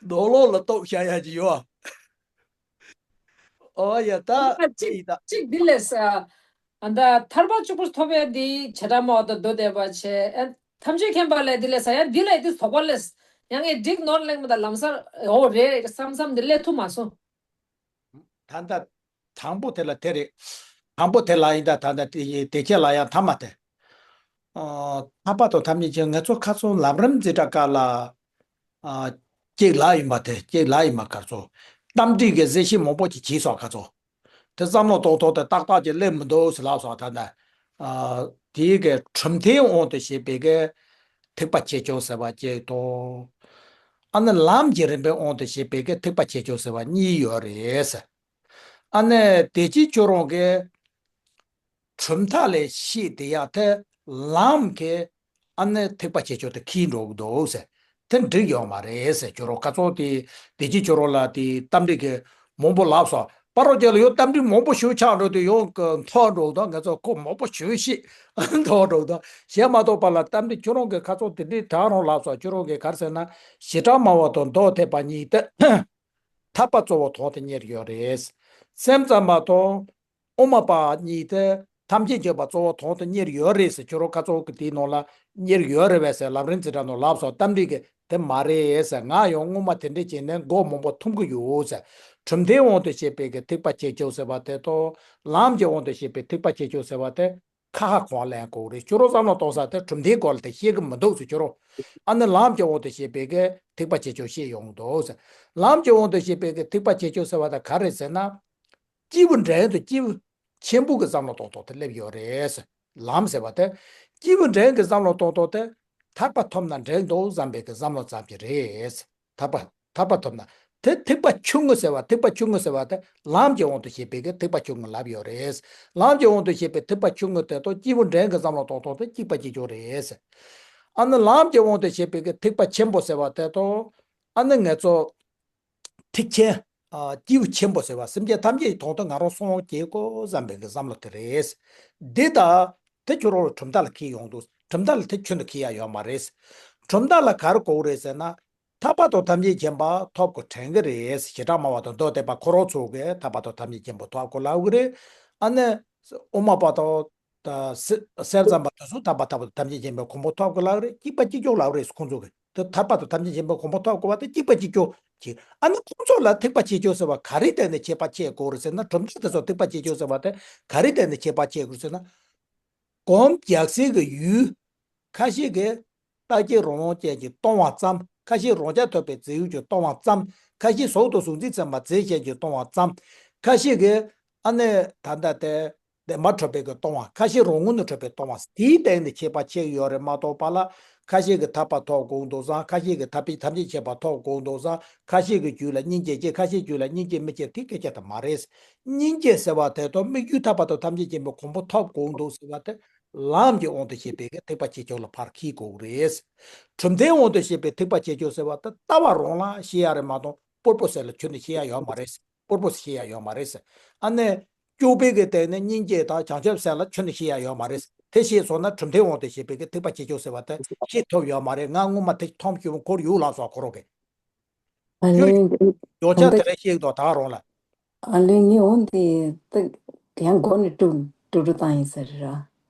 ནང་ལོགས་ལ་གཏོགས་བཞག་ཡ་ཅིག་ཡོད་ཨ། ཨོ་ཡ་ད་ཨ་ཅིག་ཡིན་ད། ཅིག་འདི་ལས་ཨ། ཨ་ད་ཐར་པ་གཅིག་པུ་ཐོབ་ཡ་འདི་བྱེ་བྲག་སྨྲ་བ་དང་མདོ་སྡེ་པ་བྱས། ཨ་ཐམས་ཅད་མཁྱེན་པ་ལས་འདི་ལས་ས་ཡ་འདི་ལས་འདི་དོགས་པ་ལས། ཡང་ངས་འགྲིག་ནོར་གླེང་མི་ད་ལམ་སང་འོ་རེད་བསམ་བསམ་འདི་ལས་ཐུབ་མ་སོང་། ད་ལྟ་དང་པོ་དེ་ལ་དེ་རེད། དང་པོ་དེ་ལ་ཡིན་ད་ད་ལྟ་དེ་དེ་ཁྱེད་ལ་ཡང་ཐ་མ་དེ། ཨ་ཐར་པ་དང་ཐམས་ཅད་མཁྱེན། ང་ཚོ་ཁ་སང་ལམ་རིམ་འཛིན་གྲྭ་སྐབས་ལ། ཨ་གཅིག་ལ་ཡིན་པ་དེ་གཅིག་ལ་ཡིན་པ་གར་ཚོ། གཏམ་དྲིས་ཀྱི་གཟིགས་ཞིབ་མང་པོ་ཅིག་བྱས་སོང་ཁ་ཚོ། དེ་བསམ་བློ་གཏོང་ཐོག་དེ་ཏག་ཏག་ཅིག་སླེབས་མི་འདུག་ཟེར་ལབ་སོང་ད་ལྟ། ཨ་དེའི་གི་གྲུབ་མཐའི་དབང་དུ་བྱས་པའི་གི་ཐེག་པ་ཆེ་ཆུང་ཟེར་བ་གཅིག་དང་། ཨ་ནི་ལམ་གྱི་རིམ་པའི་དབང་དུ་བྱས་པའི་གི་ཐེག་པ་ཆེ་ཆུང་ཟེར་བ་གཉིས་ཡོད་རེད་ཟེར། ཨ་ནི་དེ་གཅིག་ཁྱོད་རང་གི་གྲུབ་མཐའ་ལས་ཤེས་དེ་ཡང་དེ་ལམ་གྱི་ཨ་ནི་ཐེག་པ་ཆེ་ཆུང་དེ་ཁྱེར་འགྲོ་གི་འདུག་ཟེར། དེ་འགྲིག་ཡོད་མ་རེད་ཟེར། ཁྱོད་རང་ཁ་ཚོ་དེ་དེ་གཅིག་ཁྱོད་རང་ལ་དེ་གཏམ་འདྲི་གི་མང་པོ་ལབ་སོང་ པ་རོ་ཅན་ལ་ཡོད་གཏམ་འདྲི་མང་པོ་ཞིག་ཆགས་འགྲོ་དུས་ཡོང་གི་མཐོ་འགྲོ་དང་ང་ཚོ་ཁོ་མང་པོ་ཞིག་ཤེས་མཐོ་འགྲོ་དང་ཞེས་མ་གཏོགས་པ་ལ་གཏམ་འདྲི་ཁྱོད་རང་གི་ཁ་ཚོ་དེ་འདྲའི་དྲག་རང་ལབ་སོང་། ཁྱོད་རང་གི་ག་རེ་ཟེར་ན་ཞེ་དྲག་སྨྲ་བ་དང་མདོ་ཐེག་པ་གཉིས་ཏེ། ཐར་པ་གཙོ་བོ་དོན་དུ་གཉེར་ཡོད་རེད། སེམས་ཙམ་པ་དང་དབུ་མ་པ་གཉིས་ཏེ་ཐམས་ཅད་མཁྱེན་པ་གཙོ་བོ་དོན་དུ་གཉེར་ཡོད་རེད་ཟེར། ཁྱོད་རང་ཁ་ཚོ་གི་དེའི་ནང་ལ་གཉེར་ཡོད་རེད་བས་ཟེར་ལམ་རིམ་འཛིན་གྲྭ་ནང་ལབ་སོང་། གཏམ་འདྲི་གི་དེ་མ་རེད་ཟེར། ང་ཡང་སྔོན་མ་དེ་འདྲས་བྱས་ནས་མགོ་མང་པོ་འཐོམ་གི་ཡོད་ཟེར། གྲུབ་མཐའི་དབང་དུ་བྱས་པའི་གི་ཐེག་པ་ཆེ་ཆུང་ཟེར་བ་དེ་དང་ལམ་གྱི་དབང་དུ་བྱས་པའི་ཐེག་པ་ཆེ་ཆུང་ཟེར་བ་དེ་ཁ་ཁ་གོང་ལེན་དགོས་རེད། ཁྱོད་རང་བསམ་བློ་གཏོང་ས་དེ་གྲུབ་མཐའི་སྐོར་ལ་དེ་ཤེས་གི་མི་འདུག་ཟེར། ཁྱོད་རང་ཨ་ནི་ལམ་གྱི་དབང་དུ་བྱས་པའི་གི་ཐེག་པ་ཆེ་ཆུང་ཤེས་ཡོང་གི་འདུག་ཟེར། ལམ་གྱི་དབང་དུ་བྱས་པའི་གི་ཐེག་པ་ཆེ་ཆུང་ཟེར་བ་དེ་ག་རེད་ཟེར་ན། སྐྱེས་བུ་འབྲིང་དང་སྐྱེས་བུ་ཆེན་པོ་གི་བསམ་བློ་གཏོང་སྟངས་དེ་སླེབས་ཡོད་རེད་ཟེར། ལམ་ཟེར་བ་དེ་སྐྱེས་བུ་འབྲིང་གི་བསམ་བློ་གཏོང་སྟངས་དེ་ཐར་པ་ཐོབ་ན་འགྲིག་འདུག་བསམ་པའི་གི་བསམ་བློ་ཙམ་གྱི་རེད་ཟེར། ཐར་པ་ཐར་པ་ཐོབ་ན། དེ་ཐེག་པ་ཆུང་ངུ་ཟེར་བ། ཐེག་པ་ཆུང་ངུ་ཟེར་བ་དེ་ལམ་གྱི་དབང་དུ་བྱས་པའི་གི་ཐེག་པ་ཆུང་ངུ་ལབ་ཡོད་རེད། ལམ་གྱི་དབང་དུ་བྱས་པའི་ཐེག་པ་ཆུང་ངུ་དེ་དང་སྐྱེས་བུ་འབྲིང་གི་བསམ་བློ་གཏོང་སྟངས་དེ་གཅིག་པ་གཅིག་རྐྱང་རེད། ཨ་ནི་ལམ་གྱི་དབང་དུ་བྱས་པའི་གི་ཐེག་པ་ཆེན་པོ་ཟེར་བ་དེ་དང་། ཨ་ནི་ང་ཚོ་ཐེག་ཆེན། ཨ། སྐྱེས་བུ་ཆེན་པོ་ཟེར་བ་སེམས་ཅན་ཐམས་ཅད་ཀྱི་དོན་དུ་ང་རང་སྲུང་བར་བྱེད་དགོས་བསམ་པའི་གི་བསམ་བློ་དེ་རེད། འདི་ལྟ། དེ་ཁྱོད་རང་གི་གྲུབ་མཐའ་ལ་འཁེལ་ཡོང་འདུག་གྲུབ་མཐའ་ལ་དེ་ཁྱོན་དུ་འཁེལ་ཡ་ཡོད་མ་རེད། གྲུབ་མཐའ་ལ་ག་རེ་དགོས་རེད་ཟེར་ན། ཐར་པ་དང་ཐམས་ཅད་མཁྱེན་པ་ཐོབ་དགོས་དྲན་གི་རེད། ཞེ་དྲག་སྨྲ་བ་དང་མདོ་སྡེ་པ་ཁོ་རང་ཚོ་གིས་ཐར་པ་དང་ཐམས་ཅད་མཁྱེན་པ་ཐོབ་དགོས་ལབ་གི་རེད། ཨ་ནི། དབུ་མ་པ་དང་། ད་སེ་སེམས་ཙམ་པ་དེ་ཚོ་ཐར་པ་ཐར་པ་དང་ཐམས་ཅད་མཁྱེན་པའི་གོ་འཕང་ཐོབ་དགོས་ལབ་གི་རེད། གཅིག་པ་གཅིག་རྐྱང་ལབ་གི་རེད། ཁོང་ཚོ་གིས་དེ་ཐར་པ་དང་ཐམས་ཅད་མཁྱེན་པའི་གོ་འཕང་ཐོབ་དགོས་པ་དེ་གཅིག་པ་གཅིག་རྐྱང་གི། ཨ་ནི་ཁོང་ཚོ་ལ་ཐེག་པ་ཆེ་ཆུང་ཟེར་བ་ག་རེ་བརྟེན་ནས་ཁྱད་པར་ཕྱེ་དགོས་རེད་ཟེར་ན། གྲུབ་མཐའ་དེ་ཚོ་ཐེག་པ་ཆེ་ཆུང་ཟེར་བ་དེ་ག་རེ་བརྟེན་ནས་ཁྱད་པར་ཕྱེ་དགོས་རེད་ཟེར་ན། སྒོམ་རྒྱག་སའི་གི་ཡུལ། ཁ་ཤས་ཀྱིས་རྟག་གཅིག་རང་དབང་ཅན་གྱིས་སྟོང་བ་ཙམ། ཁ་ཤས་རང་རྐྱ་ཐོབ་པའི་རྫས་ཡོད་ཀྱིས་སྟོང་བ་ཙམ། ཁ་ཤས་གཟུགས་དང་གཟུགས་འཛིན་ཚད་མ་རྫས་ཅན་གྱིས་སྟོང་བ་ཙམ། ཁ་ཤས་ཀྱིས་ཨ་ནི་ད་ལྟ་དེ་བདེན་པར་གྲུབ་པའི་གི་སྟོང་བ། ཁ་ཤས་རང་ངོས་ནས་གྲུབ་པའི་སྟོང་བ། དེའི་སྟེང་ནས་ཁྱད་པར་ཕྱེ་གི་ཡོད་རེད་མ་གཏོགས་པ་ལ། ཁ་ཤས་ཀྱིས་ཐར་པ་ཐོབ་དགོས་འདུག་བསམ། ཁ་ཤས་ཀྱིས་ཐར་པའི་ཐམས་ཅད་མཁྱེན་པ་ཐོབ་དགོས་འདུག་བསམ། ཁ་ཤས་ཀྱི་རྒྱུད་ལ་སྙིང་རྗེ་སྐྱེ། ཁ་ཤས་རྒྱུད་ལ་སྙིང་རྗེ་མི་སྐྱེ། དེ་སྐད་ཆ་དེ་མ་རེད། སྙིང་རྗེ་ཟེར་བ་དེ་དང་དམིགས་ཡུལ་ཐར་པ་དང་ཐམས་ཅད་མཁྱེན་པའི་གོ་འཕང་ཐོབ་དགོས་འདུག་ཟེར་བ་དེ་ལམ་གྱི་དབང་དུ་བྱས་པའི་གི་ཐེག་པ་ཆེ་ཆུང་ལ་ཕར་འཁེལ་དགོས་རེད། གྲུབ་མཐའི་དབང་དུ་བྱས་པའི་ཐེག་པ་ཆེ་ཆུང་ཟེར་བ་དེ་ལྟ་བ་རང་ལ་ཤེས་ཡ་རེད་མ་གཏོགས་སྤོར་པོ་ཟེར་ལ་ཁྱོན་ནས་ཤེས་ཡ་ཡོད་མ་རེད། སྤོར་པོ་ཟེར་ཤེས་ཡ་ཡོད་མ་རེད། ཨ་ནི། སྐྱོབ་པའི་གི་སྟེང་ནས་སྙིང་རྗེ་དང་བྱང་ཆུབ་སེམས་ལ་ཁྱོན་ནས་ཤེས་ཡ་ཡོད་མ་རེད། དེ་ཤེས་སོང་ན་གྲུབ་མཐའི་དབང་དུ་བྱས་པའི་གི་ཐེག་པ་ཆེ་ཆུང་ཟེར་བ་དེ་ཤེས་ཐུབ་ཡོད་མ་རེད། ང་སྔོན་མ་དེ་མཐོང་བྱུང་ཁོར་ཡུག་ལ་སོགས་ཁོ་རང་གི། ཨ་ཁྱོད་ལེ། ཡོ་ད་ཆ་ལྟ་དེ་རིང་ཤེས་འདུག་ད་རུང་ལ། ཨ་ལེ་ངས་འོང་དེ་ད་ཡང་མགོ་ནས་དཀྲུག་དཀྲུག་དཀྲུག་བཏང་ཡིན་ས་རེད་ར།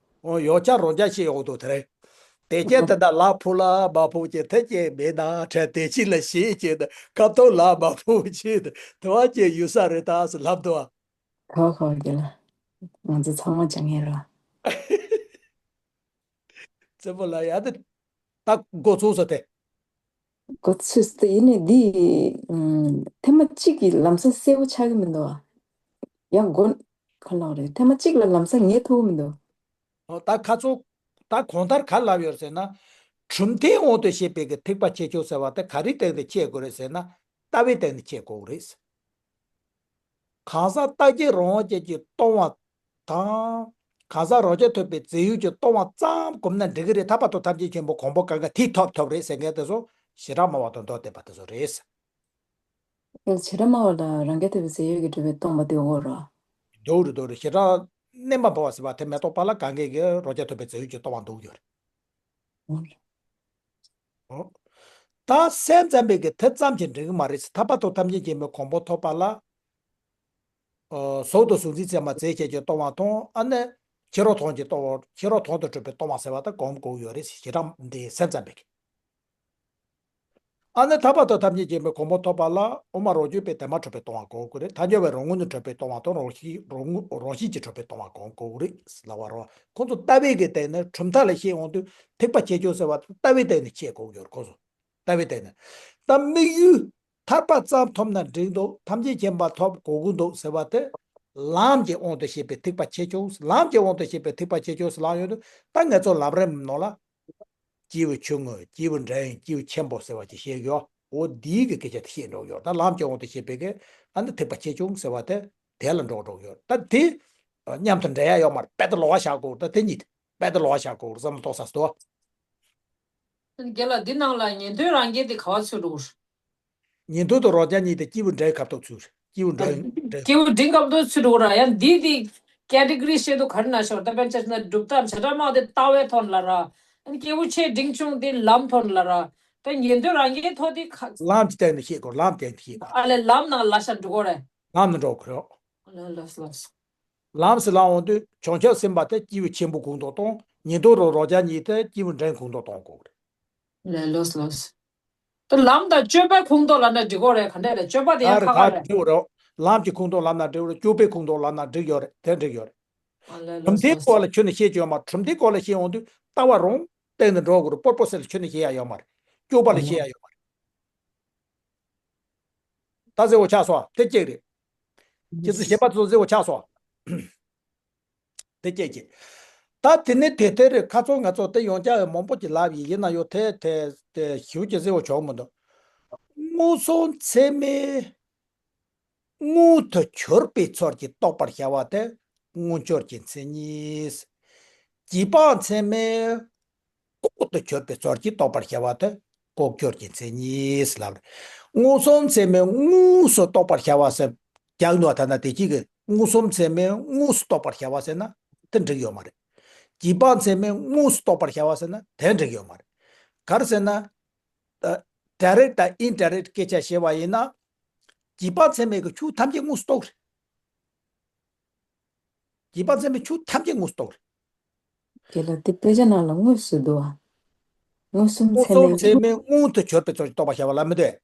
འོ་ཡོ་ཆ་རང་ཆ་ཤེས་ཡོང་འདུག་དེ་རིང་། དེ་སྐད་དེ་འདྲ་ལ་ཕུག་ལ་མ་ཕུག་ཅེས་དེ་སྐད་མེད་ན་འཕྲལ་དེ་ཕྱི་ལ་ཞེས་བྱས་ཏེ་ཁ་ཐོག་ལ་མ་ཕུག་ཅེས་དེ་བ་ཅེས་ཡོད་ས་རེད་ད་ཟེར་ལབ་འདུག་ཨ། ཁོ་ཁོ་གི་ལ། ང་ཚོ་ཚང་མ་སྦྱང་ཡས་ར། བཙན་པོ་ལ་ཡ་དེ་ད་འགོ་ཚུགས་སོ་དེ། འགོ་ཚུགས་སོ་དེ་ཡིན་ནའི་འདི། ཨམ། ཐེངས་མ་གཅིག་གི་ལམ་སང་གསལ་པོ་ཆགས་ཀྱི་མི་འདུག་ཨ། ཡང་འགོ་ཁ་ལོག་རེད། ཐེངས་མ་གཅིག་ལ་ལམ་སང་ངེས་ཐུབ་ཀྱི་མི་འདུག་ཨོ་ད་ཁ་ཚོ། ད་གོང་ལྟར་ག་ལབ་ཡོད་ཟེར་ན། གྲུབ་མཐའི་དབང་དུ་བྱས་པའི་གི་ཐེག་པ་ཆེ་ཆུང་ཟེར་བ་དེ་ག་རེའི་སྟེང་དུ་འཁྱེར་དགོས་རེད་ཟེར་ན། ལྟ་བའི་སྟེང་དུ་འཁྱེར་དགོས་རེད། གང་ཟག་རྟག་གཅིག་རང་དབང་ཅན་གྱིས་སྟོང་བ་དང་། གང་ཟག་རང་རྐྱ་ཐོབ་པའི་རྫས་ཡོད་ཀྱིས་སྟོང་བ་ཙམ་བསྒོམས་ན་འགྲིག་གི་རེད། ཐར་པ་དང་ཐམས་ཅད་མཁྱེན་པའི་གོ་འཕང་གང་ག་དེས་ཐོབ་ཐོབ་རེད་ཟེར་མཁན་དེ་ཚོ་ཞེ་དྲག་སྨྲ་བ་དང་མདོ་སྡེ་པ་དེ་ཚོ་རེད། ཞེ་དྲག་སྨྲ་བ་ལ་རང་རྐྱ་ཐོབ་པའི་རྫས་ཡོད་ཀྱིས་གྲུབ་པའི་སྟོང་པ་དེ་འོ་ར། འདུག་རེད་འདུག་རེད། ཞེ་དྲག་རྣམ་པར་སྨྲ་བ་ཟེར་བ་དེ་མེ་ཏོག་པ་ལ་གང་གས་ཀྱི་རང་རྐྱ་ཐོབ་པའི་རྫས་ཡོད་ཀྱིས་སྟོང་བ་འདུག་ཡོད་རེད། འོ། ད་སེམས་ཙམ་པའི་གི་དེ་ཙམ་གྱིས་འགྲིག་གི་མ་རེད། ཐར་པ་དང་ཐམས་ཅད་མཁྱེན་པའི་གོ་འཕང་ཐོབ་པ་ལ། ཨོ། གཟུགས་དང་གཟུགས་འཛིན་ཚད་མ་རྫས་ཅན་གྱིས་སྟོང་བ་དང་ཨ་ནི། ཕྱི་རོལ་མཐོང་གྱིས་སྟོང་བ། ཕྱི་རོལ་མཐོང་དུ་གྲུབ་པའི་སྟོང་བ་ཟེར་བ་དེ་སྒོམ་དགོས་ཡོད་རེད། ཞེ་དྲག་འདི་སེམས་ཙམ་པའི་གི། ཨ་ནི་ཐར་པ་དང་ཐམས་ཅད་མཁྱེན་པའི་གོ་འཕང་ཐོབ་པ་ལ་དབུ་མ་རང་རྒྱུད་པས་བདེན་པར་གྲུབ་པའི་སྟོང་བ་སྒོམ་དགོས་རེད། ཐལ་འགྱུར་བས་རང་ངོས་ནས་གྲུབ་པའི་སྟོང་བ་དང་རང་བཞིན་རང་ངོས་རང་བཞིན་གྱིས་གྲུབ་པའི་སྟོང་བ་སྒོམ་དགོས་རེད་ལབ་པ་རེད། ཁོང་ཚོ་ལྟ་བའི་གི་སྟེང་ནས་གྲུབ་མཐའ་ལ་བཤད་འོང་དུས་ཐེག་པ་ཆེ་ཆུང་ཟེར་བ་དེ་ལྟ་བའི་སྟེང་ནས་བཤད་དགོས་ཡོད་རེད། ཁོང་ཚོ་ལྟ་བའི་སྟེང་ནས། ད་དམིགས་ཡུལ་ཐར་པ་ཙམ་ཐོབ་ན་འགྲིག་འདུག་ཐམས་ཅད་མཁྱེན་པ་ཐོབ་དགོས་ཀྱི་འདུག་ཟེར་བ་དེ། ལམ་གྱི་དབང་དུ་བྱས་པའི་ཐེག་པ་ཆེ་ཆུང་། ལམ་གྱི་དབང་དུ་བྱས་པའི་ཐེག་པ་ཆེ་ཆུང་ཟེར་ལབ་ཡོང་དུས་ད་ང་ཚོ་ལམ་རིམ་ནང་ལ། སྐྱེས་བུ་ཆུང་ངུ། སྐྱེས་བུ་འབྲིང་། སྐྱེས་བུ་ཆེན་པོ་ཟེར་བ་ཅིག་བཤད་ཡོད། འོ་འདིའི་གི་སྐད་ཆ་དེ་བཤད་འགྲོ་ཡོད། ད་ལམ་གྱི་དབང་དུ་བྱས་པའི་གི་ཨ་ནི་ཐེག་པ་ཆེ་ཆུང་ཟེར་བ་དེ་དེ་ལ་འགྲོ་འགྲོ་ཡོད། ད་དེ་མཉམ་དུ་འདྲེས་ཡ་ཡོད་མ་རེད། དཔེ་དེ་ལོགས་ཀ་བཞག་དགོས། ད་དེ་གཉིས་དཔེ་དེ་ལོགས་ཀ་བཞག་དགོས་བསམ་བློ་གཏོང་ས་སོ། རྒན་ལགས་འདི་ནང་ལ་ཉན་ཐོས་རང་རྒྱལ་དེ་ག་བ་ཚུད་འགྲོ་གི་རེད། ཉན་ཐོས་དང་རང་རྒྱལ་གཉིས་དེ་སྐྱེས་བུ་འབྲིང་ཁ་ཐུག་ཚུད་རེད། སྐྱེས་བུ་འབྲིང་འབྲིང་། སྐྱེས་བུ་འབྲིང་སྐབས་དུ་ཚུད་འགྲོ་ར། ཡང་འདི་དེ་ཀེ་ཊི་གོ་རི་བཤད་དུ་ག་རེ་ན་ཤོར་ད་དཔེར་ཆ་བཞག་ན་སྒྲུབ་ཐབས་བྱེ་བྲག་སྨྲ་བ་དེ་ལྟ་བའི་ཐོག་ལ་ར། ཨ་ནི་སྐྱེས་བུ་ཆེ་འབྲིང་ཆུང་དེ་ལམ་ཐོག་ལ་ར། ད་ཉན་ཐོས་རང་གི་ཐོག་དེ་ཁ། ལམ་གྱི་སྟེང་ནས་བཤད་དགོས། ལམ་སྟེང་དུ་བཤད་དགོས། ཨ་ལས་ལམ་ནང་ལ་ཤ་འགྲོ་དགོས་རེད། ལམ་ནང་འགྲོ་དགོས་རེད། ལོས་ལོས། ལམ་ཟེར་ལབ་འོང་དུས་བྱང་ཆུབ་སེམས་དཔའ་དེ་སྐྱེས་བུ་ཆེན་པོ་ཁོངས་གཏོགས་དང་ཉན་ཐོས་རང་རང་རྐྱ་གཉིས་དེ་སྐྱེས་བུ་འབྲིང་ཁོངས་གཏོགས་གཏོང་དགོས་རེད། ལོས་ལོས་ལོས། ད་ལམ་དང་སྤྱོད་པའི་ཁོངས་གཏོགས་ལབ་ན་འགྲིག་གོ་རེད། ག་འདྲ་རེད། སྤྱོད་པ་དེ་ཡང་ཁག་ཁག་རེད། འགྲིག་གོ་རེད། ལམ་གྱི་ཁོངས་གཏོགས་ལབ་ན་འགྲིག་གོ་རེད། སྤྱོད་པའི་ཁོངས་གཏོགས་ལབ་ན་འགྲིག་ཡོད་རེད། དེ་འགྲིག་ཡོད་རེད། ཨ་ལས་གྲུབ་ལོས་མཐའི་ལོས་སྐོར་ལོས། ལ་ཁྱོན་ནས་བཤད་ཀྱི་ཡོད་མ། གྲུབ་མཐའི་སྐོར་ལ་བཤད་འོང་དུས་ལྟ་བ་རང་སྟེང་དུ་འགྲོ་དགོས་རེད། སྤོར་པོ་ཟེར་ལ་ཁྱོན་ནས་བཤད་ཡ་ཡོད་མ་རེད། སྤྱོད་པ་ལ་བཤད་ཡ་ཡོད་མ་རེད། ད་ཟེར་བ་ཆགས་སོང་། དེ་གཅིག་རེད། ཁྱེད་ཚོ་གཞན་པ་ཚོ་ཟེར་བ་ཆགས་སོང་། དེ་སྐད་ཀྱིས། ད་དེ་ནས་དེ་ལྟར་ཁ་ཚོན་ང་ཚོ་དེ་ཡོང་ཅག་མང་པོ་ཅིག་ལབ་ཡིན། ཡིན་ན་ཡང་དེ་དེ་དེ་ཞིབ་ཅིག་གཟིགས་པ་ཆོག་མི་འདུག་མངོན་སུམ་ཚད་མས་མངོན་དུ་གྱུར་པའི་ཚུལ་གྱིས་རྟོགས་པར་བྱ་བ་དེ་མངོན་གྱུར་གྱི་མཚན་ཉིད། རྗེས་དཔག་ཚད་མས་ལྐོག་ཏུ་གྱུར་པའི་ཚུལ་གྱིས་རྟོགས་པར་བྱ་བ་དེ་ལྐོག་གྱུར་གྱི་མཚན་ཉིད་ལབ་རེད། མངོན་སུམ་ཚད་མས་དངོས་སུ་རྟོགས་པར་བྱ་བ་ཟེར་རྒྱག་ནོ། ད་ན་དེ་གཅིག་གིས་མངོན་སུམ་ཚད་མས་དངོས་སུ་རྟོགས་པར་བྱ་བ་ཟེར་ན་དེ་འགྲིག་ཡོད་མ་རེད། རྗེས་དཔག་ཚད་མས་དངོས་སུ་རྟོགས་པར་བྱ་བ་ཟེར་ན་དེ་འགྲིག་ཡོད་མ་རེད། ག་རེ་ཟེར་ན། ཨ། ཌའི་རེག་ཊི་དང་ཨིན་ཌའི་རེག་ཊི་སྐད་ཆ་བཤད་པ་ཡིན་ན། རྗེས་དཔག་ཚད་མས་ཀྱི་ཆོས་ཐམས་ཅད་དངོས་སུ་རྟོགས་རེད། རྗེས་དཔག་ཚད་མས་ཆོས་ཐམས་ཅད་དངོས་སུ་རྟོགས་རེད། དེ་ལ་དེ་དཔེ་ཆ་ནང་ལ་དངོས་སུ་འདུག་ཨ། མངོན་སུམ་ཚད་མས་མངོན་སུམ་ཚད་མས་མངོན་དུ་གྱུར་པའི་ཚུལ་གྱིས་རྟོགས་པར་བྱ་བ་ལབ་མི་འདུག་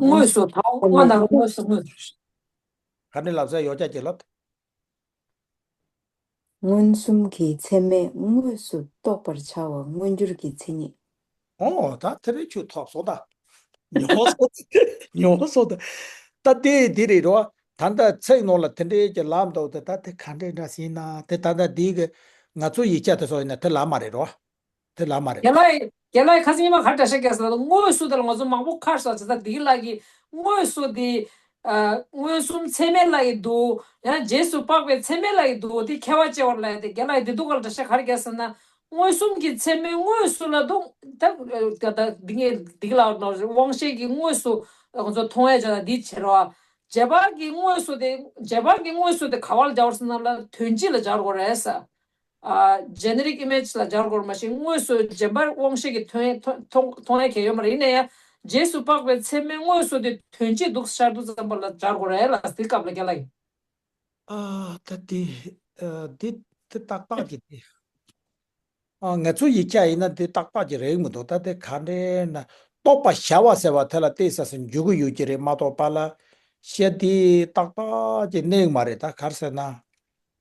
དངོས་སུ་དང་དངོས་དང་དངོས་སུ་དངོས་སུ། ག་ནས་ལབ་ས་ཡོད་ཀྱག་ཅིག་ལབ། མངོན་སུམ་གྱི་ཚད་མས་དངོས་སུ་རྟོགས་པར་བྱ་བ་མངོན་གྱུར་གྱི་མཚན་ཉིད། ཨོ་ད་དེ་རིང་ཆུ་ཐོབ་སོང་ད། ཉོ་སོང་། ཉོ་སོང་ད། ད་དེ་དེ་རེད་རོ། ད་ལྟ་ཚིག་ནང་ལ་དེ་འདྲའི་གི་ལབ་འདུག་དེ་ད་དེ་ག་འདྲའི་འདྲ་ཞིག་ན་དེ་ད་ལྟ་འདི་གི་ང་ཚོ་ཡིག་ཆ་དེ་ཚོ་ཡིན་ན་དེ་ལབ་མ་རེད་རོ། དེ་ལབ་མ་རེད། རྒན་ལགས་རྒན་ལགས་ཁ་སང་ཉི་མ་ག་འདྲ་ཞིག་སྐད་ཟེར་ན་དངོས་སུ་དེ་ལ་ང་ཚོ་མང་པོ་ཁར་སོང་བྱས་ཙང་འདི་ལ་གི་དངོས་སུ་དེ། ཨ། མངོན་སུམ་ཚད་མས་ལབ་ཀྱི་འདུག་ཡང་རྗེས་སུ་དཔག་པའི་ཚད་མས་ལབ་ཀྱི་འདུག་དེ་ཁྱད་པར་ཅི་ཡོད་ལབ་དེ་རྒན་ལགས་འདི་འདུག་ག་ལ་འདྲ་ཤག་ག་རེ་རྒྱག་ཟེར་ན། མངོན་སུམ་གྱི་ཚད་མས་དངོས་སུ་ལ་འདུག་ད་ད་འདི་ངས་འདི་ལ་དབང་ཤེས་ཀྱིས་དངོས་སུ་ང་ཚོ་མཐོང་ཡ་བྱ་ན་འདི་བྱེད་རོགས། རྗེས་དཔག་གི་དངོས་སུ་དེ་རྗེས་དཔག་གི་དངོས་སུ་དེ་ག་བ་ལ་སྦྱར་ཟེར་ན་ལ་དོན་སྤྱི་ལ་སྦྱར་དགོས་རེད་ས། ཨ། ཇེ་ནེ་རིག་ཨི་མེ་ཇི་ལ་སྦྱར་དགོས་རེད། མ་གཞི་དངོས་སུ་རྗེས་དཔག་དབང་ཤེས་ཀྱིས་མཐོང་མཐོང་མཐོང་མཐོང་ཡ་གལ་ཡོད་མ་རེད། ཡིན་ན་ཡང་རྗེས་སུ་དཔག་པའི་ཚད་མས་དངོས་སུ་དེ་དོན་སྤྱི་འདུག་ཤར་འདུག་ཙམ་པ་ལ་སྦྱར་དགོས་རེད་ལ་དེ་སྐབས་ལ་རྒན་ལགས་ཀྱིས། ཨ། ད་དེ། ཨ། དེ་དེ་ཏག་ཏག་གི་དེ། ཨ། ང་ཚོ་ཡིག་ཆ་ཡིན་ན་དེ་ཏག་ཏག་ཅིག་རེད་མི་འདུག་ད་དེ་ག་འདྲའི་ན་རྟོགས་པར་བྱ་བ་ཟེར་བ་དེ་ལ་ཏོག་ཙམ་འཇུག་གི་ཡོད་ཀྱི་རེད་མ་གཏོགས་པ་ལ་བཤད་དེ་ཏག་ཏག་ཅིག་གནས་མ་རེད། ད་ག་རེ་ཟེར་ན།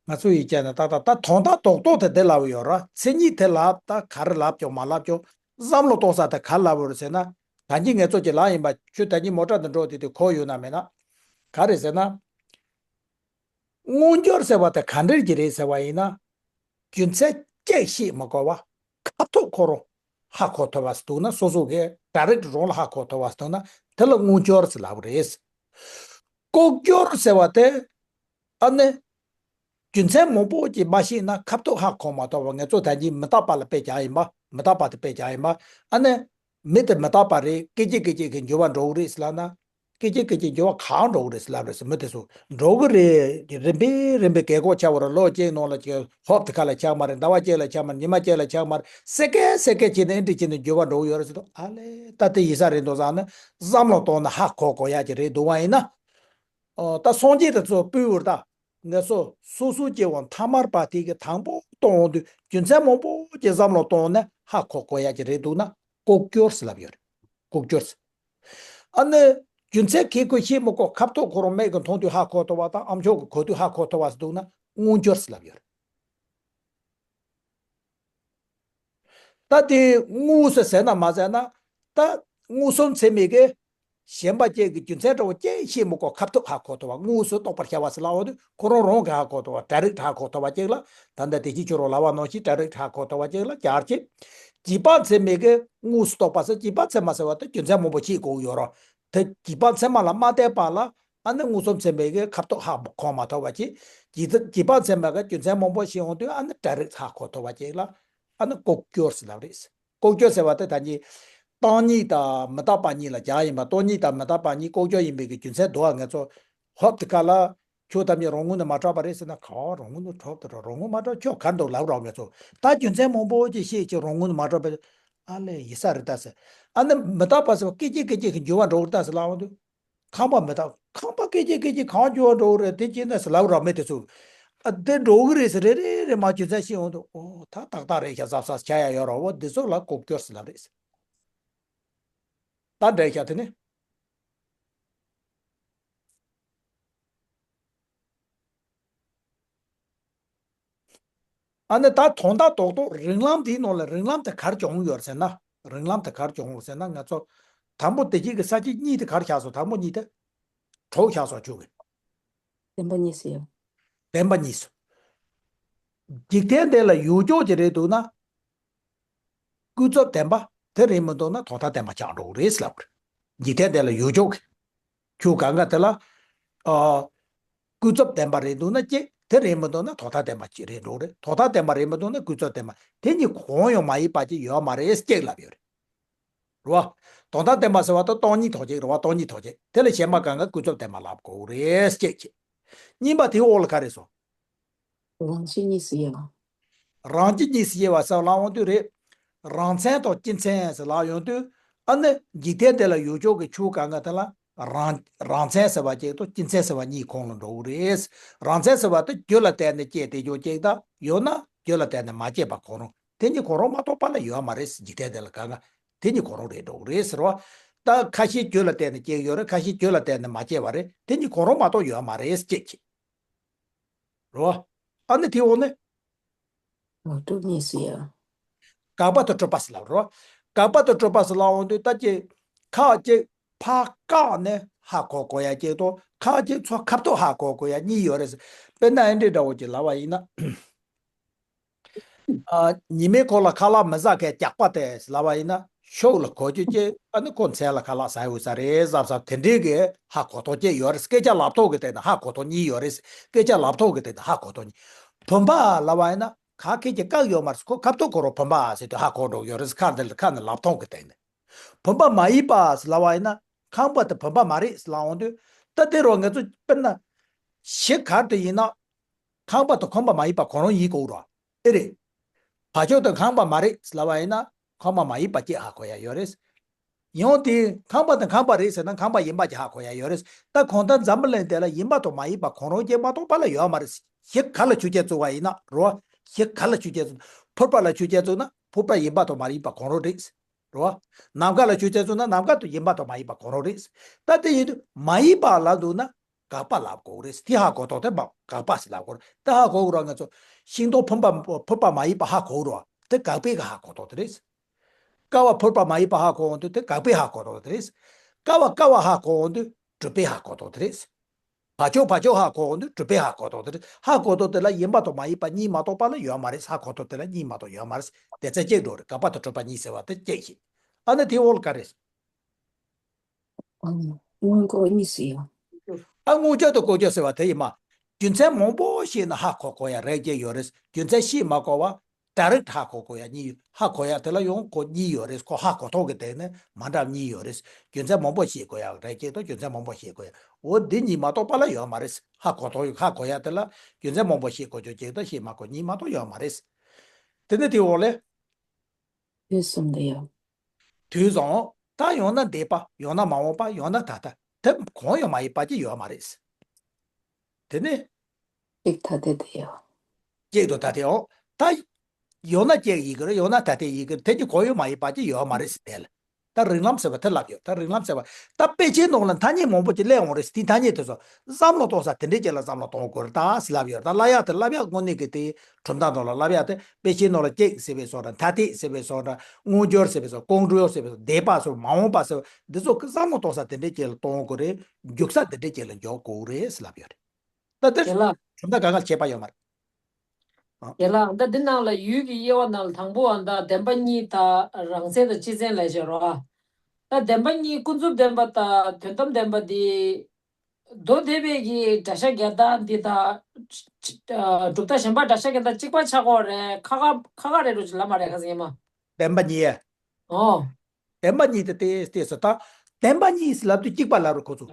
ང་ཚོ་ཡིག་ཆ་ན་ཏག་ཏག་ད་དོན་དག་རྡོག་རྡོག་དེ་དེ་ལབ་ཡོད་ར། མཚན་ཉིད་དེ་ལབ་ད་ག་རེ་ལབ་ཀྱང་མ་ལབ་ཀྱང་བསམ་བློ་གཏོང་ས་དེ་ག་རེ་ལབ་ཡོད་རེད་ཟེར་ན། ད་གིན་ངས་ཚོ་ཅིག་ལབ་ཡིན་པ། ཁྱོད་ད་གིན་མོ་ཊ་དེ་འགྲོ་དེ་དེ་གོ་ཡོད་ན་མེད་ན། ག་རེ་ཟེར་ན། མངོན་གྱུར་ཟེར་བ་དེ་ག་འདྲ་གི་རེད་ཟེར་བ་ཡིན་ན། རྒྱུ་མཚན་གཅིག་ཤེས་མི་དགོས་པ། ཁ་ཐུག་ཁོ་རང་ཧ་གོ་ཐུབ་པ་ཞིག་འདུག་ན། སོ་སོ་གིས་ཌའི་རེག་ཊི་རང་ལ་ཧ་གོ་ཐུབ་པ་ཞིག་འདུག་ན་དེ་ལ་མངོན་གྱུར་ཟེར་ལབ་རེད། ལྐོག་གྱུར་ཟེར་བ་དེ། ཨ་ནི། རྒྱུ་མཚན་མང་པོ་ཅིག་མ་ཤེས་ན་ཁ་ཐུག་ཧ་གོ་མ་ཐུབ་པ། ང་ཚོ་ད་གིན་མི་རྟག་པ་ལ་དཔེ་བཞག་ཡིན་པ། མི་རྟག་པ་དེ་དཔེ་བཞག་ཡིན་པ། ཨ་ནི། མི་དེ་མི་རྟག་པ་རེད། སྐད་ཅིག་སྐད་ཅིག་གིས་འགྱུར་བ་འགྲོ་གི་རེད་ཟེར་ལབ་ན། སྐད་ཅིག་སྐད་ཅིག་འགྱུར་བ་གང་འགྲོ་གི་རེད་ཟེར་ལབ་རེད་ཟེར། མི་དེ་ཚོ་འགྲོ་གི་རེད། རིམ་པས་རིམ་པས་རྒས་འཁོགས་ཆགས་པ་རེད། ལོ་གཅིག་ནང་ལ་ཅིག་ཧོབ་དེ་ཁ་ལ་ཆགས་མ་རེད། ཟླ་བ་གཅིག་ལ་ཆགས་མ་རེད། ཉི་མ་གཅིག་ལ་ཆགས་མ་རེད། སེ་ཀེན་སེ་ཀེན་བྱས་ནས་ཨེ་འདྲ་བྱས་ནས་འགྱུར་བ་འགྲོ་གི་ཡོད་རེད་ཟེར་དུས། ཨ་ལས་ད་དེ་ཡིན་ས་རེད་འདུག་བསམ་ནས་བསམ་བློ་གཏོང་ན་ཧ་གོ་གོ་ཡ་ཅིག་རེད་འདུག་བ་ཡིན་ན། ཨོ། ད་སངས་རྒྱས་དེ་ཚོ་སྤུན་བུར་ད། ང་ཚོ་སོ་སོ་སྐྱེ་བོ་ཐ་མལ་པ་དེ་གི་དང་པོ་གཏོང་དུས་རྒྱུ་མཚན་མང་པོ་ཅིག་བསམ་བློ་གཏོང་ནས་ཧ་གོ་གོ་ཡ་ཅིག་རེད་འདུག་ན་ལྐོག་གྱུར་ཟེར་ལབ་ཡོད་རེད། ལྐོག་གྱུར་ཟེར། ཨ་ནི། རྒྱུ་མཚན་གང་ཡིན་ཁོ་ཤེས་མི་དགོས། ཁ་ཐུག་ཁོ་རང་མིག་གིས་མཐོང་དུས་ཧ་གོ་ཐུབ་པ་དང་། ཨ་མཆོག་གིས་གོ་དུས་ཧ་གོ་ཐུབ་པ་ཟེར་འདུག་ན་མངོན་གྱུར་ཟེར་ལབ་ཡོད་རེད། ད་དེ་དངོས་སུ་ཟེར་ན་མ་ཟེར་ན། ད་མངོན་སུམ་ཚད་མས་གི་གཞན་པ་ཅིག་གི་རྒྱུ་མཚན་འདྲ་བོ་ཅིག་ཤེས་མི་དགོས། ཁ་ཐུག་ཧ་གོ་ཐུབ་པ། དངོས་སུ་རྟོགས་པར་བྱ་བ་ཟེར་ལབ་འོང་དུས་ཁོ་རང་རང་གིས་ཧ་གོ་ཐུབ་པ། ཌའི་རེག་ཊི་ཧ་གོ་ཐུབ་པ་ཅིག་ལ། ད་ལྟ་དེ་བཞིན་ཁྱོད་རང་ལབ་པ་ནང་བཞིན་ཌའི་རེག་ཊི་ཧ་གོ་ཐུབ་པ་ཅིག་ལ་སྦྱར་གྱི། རྗེས་དཔག་ཚད་མས་གི་དངོས་སུ་རྟོགས་པ་ཟེར། རྗེས་དཔག་ཚད་མ་ཟེར་བ་དེ་རྒྱུ་མཚན་མང་པོ་ཤེས་དགོས་ཡོད་རེད། དེ་རྗེས་དཔག་ཚད་མ་ལ་མ་བལྟས་པ་ལ། ཨ་ནི་མངོན་སུམ་ཚད་མས་གི་ཁ་ཐུག་ཧ་གོ་མ་ཐུབ་པ་ཅིག་རྗེས་རྗེས་དཔག་ཚད་མ་གི་རྒྱུ་མཚན་མང་པོ་ཤེས་འོང་དུས་ཨ་ནི་ཌའི་རེག་ཊི་ཧ་གོ་ཐུབ་པ་ཅིག་ལ་ཨ་ནི་ལྐོག་གྱུར་ཟེར་ལབ་རེད། ལྐོག་གྱུར་ཟེར་བ་དེ་ད་གིན་སྟོང་ཉིད་དང་མི་རྟག་པ་གཉིས་ལ་སྦྱར་ཡིན་པ། སྟོང་ཉིད་དང་མི་རྟག་པ་གཉིས་ལྐོག་གྱུར་ཡིན་པའི་གི་རྒྱུ་མཚན་འདུག་བ། ང་ཚོ་ ཧོབ་དེ་ག་ལ། ཁྱོད་ད་མི་རང་ངོས་ནས་མ་གྲགས་པ་རེད་ཟེར་ན། ག་རང་ངོས་ནས་གྲགས་དེ་རང་ངོས་མ་གྲགས་ཁྱོད་ག་འདུག་ལབ་རོགས་མེད་ཚོ། ད་རྒྱུ་མཚན་མང་པོ་ཅིག་བཤད་ཅིག་རང་ངོས་ནས་མ་གྲགས་པ། ཨ་ལས་ཡིན་ས་རེད་ད་ཟེར། ཨ་ནི་མི་རྟག་པ་ཟེར་བ་སྐད་ཅིག་སྐད་ཅིག་གི་འགྱུར་བ་འགྲོ་གི་རེད་ད་ཟེར་ལབ་འོང་དུས། ཁང་པ་མི་རྟག་ཁང་པ་སྐད་ཅིག་སྐད་ཅིག་གང་འགྱུར་བ་འགྲོ་གི་རེད་དེ་ཅི་ན་ཟེར་ལབ་རོགས་མེད་དེ་ཚོ། ཨ་དེ་འགྲོ་གི་རེད་ཟེར་རེ་རེ་རེ་མ་རྒྱུ་མཚན་ཤེས་འོང་དུས། ཨོ་ད་ཏག་ཏག་རེད་ཤག་གཟབ་གཟབ་བྱ་ཡ་ཡོད་རོགས། འོ་འདི་ཚོ་ལ་ལྐོག་གྱུར་ཟེར་ལབ་རེད་ཟེར། ད་འདྲ་ཤག་དེ་ནི། ཨ་ནི་ད་དོན་དག་རྡོག་རྡོག་རིང་ལམ་དེའི་ནང་ལ་རིང་ལམ་དེ་ག་རེ་བྱུང་ཡོད་ཟེར་ན། རིང་ལམ་དེ་ག་རེ་བྱུང་ཡོད་ཟེར་ན། ང་ཚོ་དང་པོ་དེ་གཅིག་གི་ས་བཅད་གཉིས་དེ་ག་རེ་བཞག་སོང་། དང་པོ་གཉིས་དེ་གྲོགས་བཞག་སོང་ཆུ་གི། བདེན་པ་གཉིས་སུ་ཡོད། བདེན་པ་གཉིས་སུ། འཇིག་རྟེན་འདི་ལ་ཡོད་ཆོག་ཅིག་རེད་འདུག་ན། ཀུན་རྫོབ་བདེན་པ་དེ་རེད་མི་འདུག་ན་དོན་དམ་བདེན་པ་ཆགས་འགྲོ་གི་རེད་ཟེར་ལབ་གི་རེད། འཇིག་རྟེན་འདི་ལ་ཡོད་ཆོག་གི། ཆོས་གང་ག་དེ་ལ། ཨ། ཀུན་རྫོབ་བདེན་པ་རེད་འདུག་ན་གཅིག་དེ་རེད་མི་འདུག་ན་དོན་དམ་བདེན་པ་གཅིག་རེད་འགྲོ་གི་རེད། དོན་དམ་བདེན་པ་རེད་མི་འདུག་ན་ཀུན་རྫོབ་བདེན་པ་དེ་གཉིས་གང་ཡང་མ་ཡིན་པ་ཅིག་ཡོད་མ་རེད་ཟེར་གཅིག་ལབ་ཡོད་རེད། རེད་བ། དོན་དམ་བདེན་པ་ཟེར་བ་དང་སྟོང་ཉིད་ཐོགས་ཅིག་རེད་བ། སྟོང་ཉིད་ཐོགས་ཅིག་དེ་ལ་གཞན་པ་གང་ག་ཀུན་རྫོབ་བདེན་པ་ལབ་དགོས་རེད་ཅེས་བྱས། གཉིས་པ་དེའི་འོག་ལ་ག་རེ་སོང་། རང་བཞིན་གཉིས་སུ་ཡོད། རང་བཞིན་གཉིས་སུ་ཡོད་པ་ཟེར་ལབ་ཡོང་དུས་རེད། རང་མཚན་དང་སྤྱི་མཚན་ཟེར་ལབ་ཡོང་དུས། ཨ་ནི་འཇིག་རྟེན་དེ་ལ་ཡོད་ཆོག་གི་ཆོས་གང་ག་དེ་ལ་རང་རང་མཚན་ཟེར་བ་ཅིག་དང་སྤྱི་མཚན་ཟེར་བ་གཉིས་གོང་ལ་འགྲོ་གི་རེད། རང་མཚན་ཟེར་བ་དེ་རྒྱུ་ལ་བརྟེན་ནས་སྐྱེས་ཏེ་ཡོད་ཅིག་དང་ཡོད་ན་རྒྱུ་ལ་བརྟེན་ནས་མ་སྐྱེས་པ་གང་རུང་། དེ་གཉིས་གང་རུང་མ་གཏོགས་པ་ལ་ཡོད་མ་རེད། འཇིག་རྟེན་འདི་ལ་གང་ག་དེ་གཉིས་གང་རུང་རེད་འགྲོ་གི་རེད་ཟེར་བ། ད་ཁ་ཤས་རྒྱུ་ལ་བརྟེན་ནས་སྐྱེས་ཡོད་རེད། ཁ་ཤས་རྒྱུ་ལ་བརྟེན་ནས་མ་སྐྱེས་པ་རེད། དེ་གཉིས་གང་རུང་མ་གཏོགས་ཡོད་མ་རེད་ཅེས་བྱས། རེད་བ། ཨ་ནི་དེའི་འོག་ནས། འོ་གྲུབ་གཉིས་སུ་ཡོད། དགག་པ་དང་སྒྲུབ་པ་ཟེར་ལབ་རེད་བ། དགག་པ་དང་སྒྲུབ་པ་ཟེར་ལབ་འོང་དུས་ད་ཅི། ཁ་ཅིག་ཕར་བཀག་ནས་ཧ་གོ་དགོས་ཡ་ཅིག་དང་ཁ་ཅིག་ཚུར་ཁ་ཐུག་ཧ་གོ་དགོས་ཡ་གཉིས་ཡོད་རེད། དཔེར་ན་ཨེ་འདྲའི་འདྲ་བོ་ཅིག་ལབ་པ་ཡིན་ན། ཨ། ཉི་མའི་འཁོར་ལ་ཁ་ལག་མི་ཟ་མཁན་ཇག་པ་དེ་ལབ་པ་ཡིན་ན། ཤོག་ལ་གོ་རྒྱུ་ཅིག་ཨ་ནི་ཁོ་མཚན་ལ་ཁ་ལག་ཟ་འོས་ས་རེད་བསམ་བསམ་དེ་འདྲའི་གི་ཧ་གོ་ཐོག་ཅིག་ཡོད་རེད། སྐད་ཆ་ལབ་ཐོག་གི་སྟེང་ནས་ཧ་གོ་ཐོག་གཉིས་ཡོད་རེད། སྐད་ཆ་ལབ་ཐོག་གི་སྟེང་ནས་ཧ་གོ་ཐོག་གཉིས། བུམ་པ་ལབ་པ་ཡིན་ན་ག་གེ་ཅིག་བཀག་ཡོད་མ་རེད། ཁོ་ཁ་ཐུག་གོ་རོགས་བུམ་པ་ཟེར་དུས་ཧ་གོ་འགྲོ་ཡོད་རེད། ཁ་འདི་ལ་ཁ་ནས་ལབ་ཐོག་གི་སྟེང་ནས། བུམ་པ་མ་ཡིན་པ་ལབ་པ་ཡིན་ན་ཁང་པ་དེ་བུམ་པ་མ་རེད་ལབ་འོང་དུས། ད་དེ་རུ་ང་ཚོ་དཔེར་ན་གཞི་ག་རེ་དེ་ཡིན་ན། ཁང་པ་དང་ཁང་པ་མ་ཡིན་པ་གང་རུང་ཡིན་དགོས་རེད། ཨེ་རེད། བ་ཕྱུགས་དང་ཁང་པ་མ་རེད་ལབ་པ་ཡིན་ན་ཁང་པ་མ་ཡིན་པ་ཅིག་ཧ་གོ་ཡ་ཡོད་རེད། ཡང་དེ་ཁང་པ་དང་ཁང་པ་རེད་ཟེར་ན་ཁང་པ་ཡིན་པ་ཅིག་ཧ་གོ་ཡ་ཡོད་རེད། ད་གང་ལྟར་འཛམ་བུ་གླིང་འདི་ལ་ཡིན་པ་དང་མ་ཡིན་པ་གང་རུང་ཅིག་མ་གཏོགས་པ་ལ་ཡོད་མ་རེད། གཞི་ག་ལ་ཆོས་ཅན་བཙུགས་པ་ཡིན་ན་རོ། གཞི་ག་ལ་ཆོས་ཅན་བཙུགས། ཕུར་པ་ལ་ཆོས་ཅན་བཙུགས་ན་ཕུར་པ་ཡིན་པ་དང་མ་ཡིན་པ་གང་རུང་རེད། རོ། ནམ་མཁའ་ལ་ཆོས་ཅན་བཙུགས་ན་ནམ་མཁའ་དང་ཡིན་པ་དང་མ་ཡིན་པ་གང་རུང་རེད། ད་དེ་ཡིན་དུས་མ་ཡིན་པ་ལབ་འདུག་ན། དགག་པ་ལབ་དགོས་རེད། དེ་ཧ་གོ་ཐོག་དེ་མ་དགག་པ་ཞིག་ལབ་དགོས་རེད། དེ་ཧ་གོ་དགོས་ར་ང་ཚོ་ཤིང་སྡོང་ཕུར་པ་ཕུར་པ་མ་ཡིན་པ་ཧ་གོ་རོ། དེ་དགག་པའི་གི་ཧ་གོ་ཐོག་དེ་རེད། ཀ་བ་ཕུར་པ་མ་ཡིན་པ་ཧ་གོ་འོང་དུས་དེ་དགག་པའི་ཧ་གོ་ཐོག་དེ་རེད། ཀ་བ་ཀ་བ་ཧ་གོ་འོང་དུས་སྒྲུབ་པའི་ཧ་གོ་ཐོག་དེ་རེད། བ་ཕྱུགས་བ་ཕྱུགས་ཧ་གོ་འོང་དུས་སྒྲུབ་པའི་ཧ་གོ་ཐོག་དེ་རེད། ཧ་གོ་ཐོག་དེ་ལ་ཡིན་པ་དང་མ་ཡིན་པ་གཉིས་མ་གཏོགས་པ་ལ་ཡོད་མ་རེད། ཧ་གོ་ཐོག་དེ་ལ་གཉིས་མ་གཏོགས་ཡོད་མ་རེད། དེ་ཚེ་གཅིག་འགྲོ་རེད། དགག་པ་དང་སྒྲུབ་པ་གཉིས་ཟེར་བ་དེ་གཅིག་ཞིག་ཨ་ནི་དེ་འོག་ལ་ག་རེ། ཨང་། མངོན་ལྐོག་གཉིས་སུ་ཡོད། ཨ། མངོན་བརྗོད་དང་ལྐོག་བརྗོད་ཟེར་བ་དེ་ཡིན་མ། རྒྱུ་མཚན་མང་པོ་ཤེས་ན་ཧ་གོ་གོ་ཡ་རེ་གཅིག་ཡོད་རེད། རྒྱུ་མཚན་ཤེས་མ་གོ་བ། ཌའི་རེག་ཧ་གོ་གོ་ཡ་གཉིས་ཡོད། ཧ་གོ་ཡ་དེ་ལ་ཡང་ཁོ་གཉིས་ཡོད་རེད། ཁོ་ཧ་གོ་ཐོག་གི་སྟེང་ནས་མ་འདྲ་གཉིས་ཡོད་རེད། རྒྱུ་མཚན་མང་པོ་ཤེས་དགོས་ཡ་རེ་གཅིག་དང་རྒྱུ་མཚན་མང་པོ་ཤེས་དགོས་ཡ། འོ་འདི་གཉིས་མ་གཏོགས་པ་ལ་ཡོད་མ་རེད། ཧ་གོ་ཐོག་ཧ་གོ་ཡ་དེ་ལ་རྒྱུ་མཚན་མང་པོ་ཤེས་དགོས་རྒྱུ་གཅིག་དང་ཤེས་མ་དགོས་གཉིས་མ་གཏོགས་ཡོད་མ་རེད། དེ་ནས་དེའི་འོག་ལས། དུས་གསུམ་དུ་ཡང་། དུས་གསུམ། ད་ཡང་ན་འདས་པ། ཡང་ན་མ་འོངས་པ། ཡང་ན་ད་ལྟ། དེ་གང་ཡང་མ་ཡིན་པ་ཅིག་ཡོད་མ་རེད། དེ་ནི། གཅིག་ཐ་དད་དུ་ཡང་། གཅིག་ཏུ་ཐ་དད་འོང་། ད། ཡང་ན་གཅིག་ཡིན་གྱི་རེད། ཡང་ན་ཐ་དད་ཡིན་གྱི་རེད། དེ་གཉིས་གང་ཡང་མ་ཡིན་པ་ཅིག་ཡོད་མ་རེད་ཟེར་ལ། ད་རིགས་ལམ་ཟེར་བ་དེ་ལབ་ཡོད། ད་རིགས་ལམ་ཟེར་བ། ད་དཔེ་ཆའི་ནང་ལ་ཐ་སྙད་མང་པོ་ཅིག་སླེབས་འོང་རེད། དེ་ཐ་སྙད་དེ་ཚོ་བསམ་བློ་གཏོང་ས་དེ་འདྲའི་ཅིག་ལ་བསམ་བློ་གཏོང་དགོས་རེད་ད་ཟེར་ལབ་ཡོད། ད་བསླབ་ཡག་དེ་བསླབ་ཡག་དངོས་གནས་ཀྱི་དེ། གྲུབ་མཐའ་ནང་ལ་བསླབ་ཡག་དེ་དཔེ་ཆའི་ནང་ལ་གཅིག་ཟེར་བའི་བཟོ་འདྲ། ཐ་དད་ཟེར་བའི་བཟོ་འདྲ། མངོན་གྱུར་ཟེར་བའི་བཟོ། ཀོང་སྒྲོལ་ཟེར་བའི་བཟོ། འདས་པ་ཟེར། མ་འོངས་པ་ཟེར། འདི་ཚོ་གི་བསམ་བློ་གཏོང་ས་དེ་འདྲའི་ཅིག་ལ་གཏོང་དགོས་རེད། རྒྱུག་ས་དེ་འདྲའི་ཅིག་ལ་འཇོག་དགོས་རེད་ཟེར་ལབ་ཡོད་རེད། ད་དེ་རྒན་ལགས། གྲུབ་མཐའ་གང་ག་ཁྱད་པར་ཡོད་མ་རེད། ཨ། རྒན་ལགས། ད་འདི་ནང་ལ་ཡུལ་གྱི་དབྱེ་བ་ནང་ལ་དང་པོ་བ་ད་བདེན་པ་གཉིས་དང་རང་མཚན་དང་སྤྱི་མཚན་ལབ་བྱས་རོགས། ད་བདེན་པ་གཉིས་ཀུན་རྫོབ་བདེན་པ་དང་དོན་དམ་བདེན་པ་འདི། མདོ་སྡེ་པའི་གི་སྒྲ་བཤད་རྒྱལ་དར་འདི་དང་། ཨ། གྲུབ་མཐའ་གཞན་པ་སྒྲ་བཤད་རྒྱལ་དར་གཅིག་པ་ཆགས་ཀྱི་ཡོད་རེད། ཁ་ཁ་ཁ་ཁ་རེད་འགྲོ་ཅིག་ལབ་མ་རེད་ཁ་སང་ཉི་མ། བདེན་པ་གཉིས། ཨོ། བདེན་པ་གཉིས་དེ་ཏོག་ཙམ་ད། བདེན་པ་གཉིས་ལབ་དུས་གཅིག་པ་ལབ་རེད་ཁོ་ཚོ།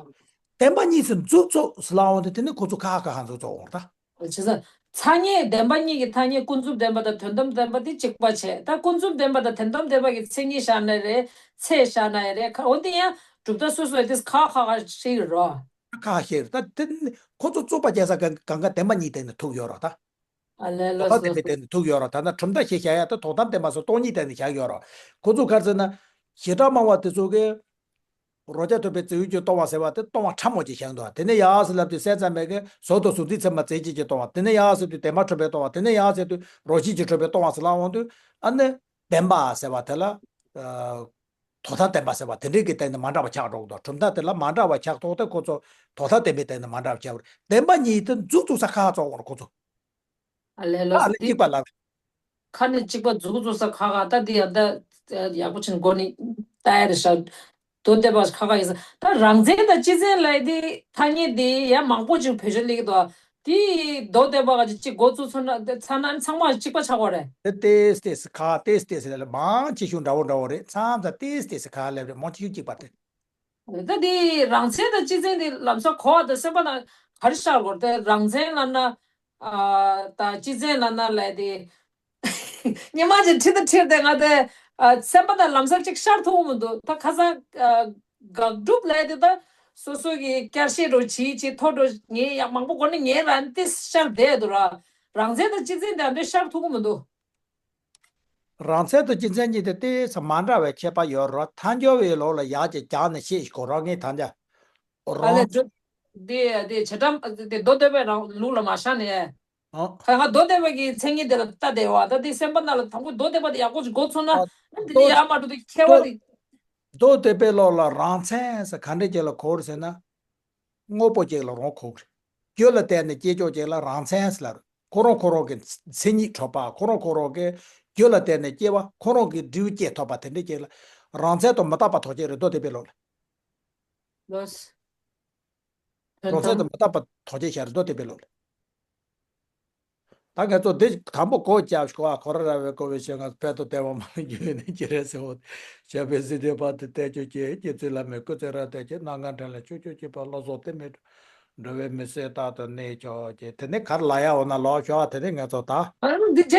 བདེན་པ་གཉིས་སུ་མཛུབ་ཚུགས་ཟེར་ལབ་འོང་དུས་དེ་ནི་ཁོ་ཚོ་ཁ་ཁ་ཁ་མཛུབ་ཚུགས་འོང་ད། བྱས་ཙང་། ཐ་སྙད་བདེན་པ་གཉིས་ཀྱི་ཐ་སྙད་ཀུན་རྫོབ་བདེན་པ་དང་དོན་དམ་བདེན་པ་དེ་གཅིག་པ་བྱས། ད་ཀུན་རྫོབ་བདེན་པ་དང་དོན་དམ་བདེན་པ་གི་མཚན་ཉིད་བཞག་ན་རེད། ཚད་བཞག་ན་ཡང་རེད། ཁ་འོན་ཏེ་ཡང་གྲུབ་མཐའ་སོ་སོ་ཡི་དེ་ཁ་ཁ་ཁ་ཤེས་ཀྱི་རོ། ཁ་ཁ་ཤེས་རེད་ད། དེ་ནི་ཁོ་ཚོ་རྩོད་པ་རྒྱག་ས་གང་གང་ག་བདེན་པ་གཉིས་སྟེང་ནས་ཐུག་ཡོད་རོ་ད། ཨ་ལས་ལོ་དོགས་པ་སོ་བདེན་པའི་སྟེང་ནས་ཐུག་ཡོད་རོ། ད་ནི་གྲུབ་མཐའ་ཞིག་བཞག་ཡ་ད་དོགས་པ་བདེན་པ་སོ་སྟོང་ཉིད་སྟེང་ནས་བཞག་ཡོད་རོ། ཁོ་ཚོ་ག་རེ་ཟེར་ན། བྱེ་བྲག་སྨྲ་བ་དེ་ཚོ་གིས། རོ་བརྒྱ་ཐུབ་པའི་རྩིའུ་གྱིས་སྟོང་པ་ཟེར་བ་དེ་སྟོང་པ་ཕྲ་མོ་ཅིག་བཞག་འདུག་དེ་ནས་ཡག་ཟེར་ལབ་དུས་གསེར་ཙམ་མེད་ཀི་ཟོ་དང་གཟུགས་འཛིན་ཚད་མ་རྫས་གཅིག་གིས་སྟོང་པ། དེ་ནས་ཡག་ཟེར་དུས་བདེན་པར་གྲུབ་པས་སྟོང་པ། དེ་ནས་ཡག་ཟེར་དུས་རོ་གཅིག་གིས་གྲུབ་པས་སྟོང་པ་ཟེར་ལབ་འོང་དུས། ཨ་ནི། བདེན་པ་ཟེར་བ་དེ་ལ། ཨ། དོགས་པ་བདེན་པ་ཟེར་བ་དེ་འདྲའི་གི་སྟེང་ནས་མ་འདྲ་བ་ཆགས་འགྲོ་གི་འདུག་གྲུབ་མཐའ་དེ་ལ་མ་འདྲ་བ་ཆགས་ཐོག་དེ་ཁོ་ཚོ་དོགས་པ་བདེན་པའི་སྟེང་ནས་མ་འདྲ་བ་ཆགས་པ་རེད། བདེན་པ་གཉིས་དེ་མཛུབ་བཙུགས་ས་ཁ་ཚོགས་པ་རེད་ཁོ་ཚོ། ཨ་ལས་ལོ་ཨ་ལས་འདི་གཅིག་པ་ལ། ཁ་ནས་གཅིག་པ་མཛུབ་བཙུགས་ས་ཁ་ཁ་ད་འདི་ཡང་ད་ཡག་པོ་ཕྱིན་གོ་ནི་ད་ཡ་རེད་ཤག་མདོ་སྡེ་པ་ཁ་ཁ་ཡིན་ས་ད་རང་མཚན་དང་སྤྱི་མཚན་ལབ་དེ་ཐ་སྙད་དེ་ཡང་མང་པོ་ཅིག་བེད་སྤྱོད་སླེབས་ཀྱི་འདུག་དེ་མདོ་སྡེ་པ་ག་ཅིག་གཅིག་འགོ་བཙུགས་ཚར་ན་ཚར་ན་ཚང་མ་གཅིག་པ་ཆགས་པ་རེད། དེ་ཏེས་ཏེས་ཁ་ཏེས་ཏེས་ལ་མང་ཆེ་ཤོས་འདྲ་བོ་འདྲ་བོ་རེད། མཚམས་མཚམས་ཏེས་ཏེས་ཁ་ལབ་རེད། མང་ཆེ་ཤོས་གཅིག་པ་རེད། ད་དེ་རང་མཚན་དང་སྤྱི་མཚན་དེ་ལམ་སང་གོ་བ་དང་སེམས་པ་ནང་ག་རེ་ཤར་དགོས་རེད། དེ་རང་མཚན་ལབ་ན་ཨ་དང་སྤྱི་མཚན་ལབ་ན་ལབ་དེ། ཉི་མ་གཅིག་ཁྲིད་དང་ཁྲིད་དེ་ང་དེ་ཨ་སེམས་པ་དང་ལམ་སང་གཅིག་ཤར་ཐུབ་ཀྱི་མི་འདུག་ད་ཁ་སང་ཨ་དགག་སྒྲུབ་ལབ་དེ་ད་སོ་སོ་གི་བསྐྱར་བཤད་འགྲོ་བྱེད་བྱེད་ཐོ་འགྲོ་ངས་ཡག་མང་པོ་གོ་ནས་ངས་རང་དེ་ཤར་བསྡད་འདུག་ར། རང་མཚན་དང་སྤྱི་མཚན་དེ་ཨ་འདྲ་ཤར་ཐུབ་ཀྱི་མི་འདུག་རང་མཚན་དང་སྤྱི་མཚན་གཉིས་དེ་ཏོག་ཙམ་མ་འདྲ་བའི་ཁྱད་པར་ཡོད་རེད། ཐལ་འགྱུར་བའི་ལུགས་ལ་ཡར་ཅིག་སྦྱར་ནས་བཤད་ཤིག་གོ་རང་ངས་ཐལ་འགྱུར། ཨ་ལས་རང་འདི་འདི་བྱེ་བྲག་འདི་མདོ་སྡེ་པའི་རང་ལུགས་ལ་མ་བཞག་ནས། ཨོ། ཁ་ང་མདོ་སྡེ་པ་གི་མཚན་ཉིད་དེ་ལ་ལྟ་བསྡད་པ་ད་འདི་སེམས་པ་ནང་ལ་དང་པོ་མདོ་སྡེ་པ་དེ་ཡག་པོ་ཅིག་མགོ་ཚོས་ན་ཨ་འདི་མདོ་ཡག་མ་འགྲོ་དུས་ཁྱད་པར་མདོ་དེ། མདོ་སྡེ་པའི་ལུགས་ལ་རང་མཚན་ཟེར་ག་འདྲ་ཅིག་ལ་གོ་རེད་ཟེར་ན། དངོས་པོ་ཅིག་ལ་རང་གོ་གི་རེད། རྒྱུ་ལ་བརྟེན་ནས་སྐྱེ་ཕྱོགས་ཅིག་ལ་རང་མཚན་ཟེར་ལབ་རེད། ཁོ་རང་ཁོ་རང་གི་མཚན་ཉིད་གྲུབ་པ། ཁོ་རང་ཁོ་རང་གི་རྒྱུ་ལ་བརྟེན་ནས་སྐྱེ་བ། ཁོ་རང་གི་འབྲས་བུ་སྐྱེ་ཐུབ་པ་དེ་འདྲ་ཅིག་ལ་རང་མཚན་དུ་མི་རྟག་པ་ཐོགས་ཅན་རེད་མདོ་སྡེ་པའི་ལུགས་ལ། ལོས། དོན་རང་མཚན་དུ་དམ། མི་རྟག་པ་ཐོགས་ཅན་ཞིག་རེད་མདོ་སྡེ་པའི་ལུགས་ལ། ད་ང་ཚོ་འདི་དང་པོ་གོ་བཅག་ཞུ་བ་གོ་ར་ར་བའི་གོ་བའི་ཞལ་སྔ་ཕན་ཐོགས་དལ་བ་མ་ལུས་རྒྱུ་ཡོད་ནས་ཀྱི་རེད་ཟེར་བ། ཞབས་པད་སྲིད་མཐའི་བར་དུ་བརྟན་གྱུར་ཅིག་སྐྱེ་ཚེ་བླ་མེད་སྐུ་ཚེ་རབ་བརྟན་ཅིག་སྣ་ལྔ་འདྲེན་ལ་ཕྱོགས་བཅུའི་སྤྱོད་པ་བློ་བཟང་བསྟན་མི་འགྲོ་བའི་མི་སེར་རྟག་ཏུ་གནས་ཆོག་ཅིག་དེ་ནས་གར་ལ་ཡ་འོ་ན་ལོག་ཤོག་དེ་ནས་ང་ཚོ་ད། ཨ་འདི་རྗེས་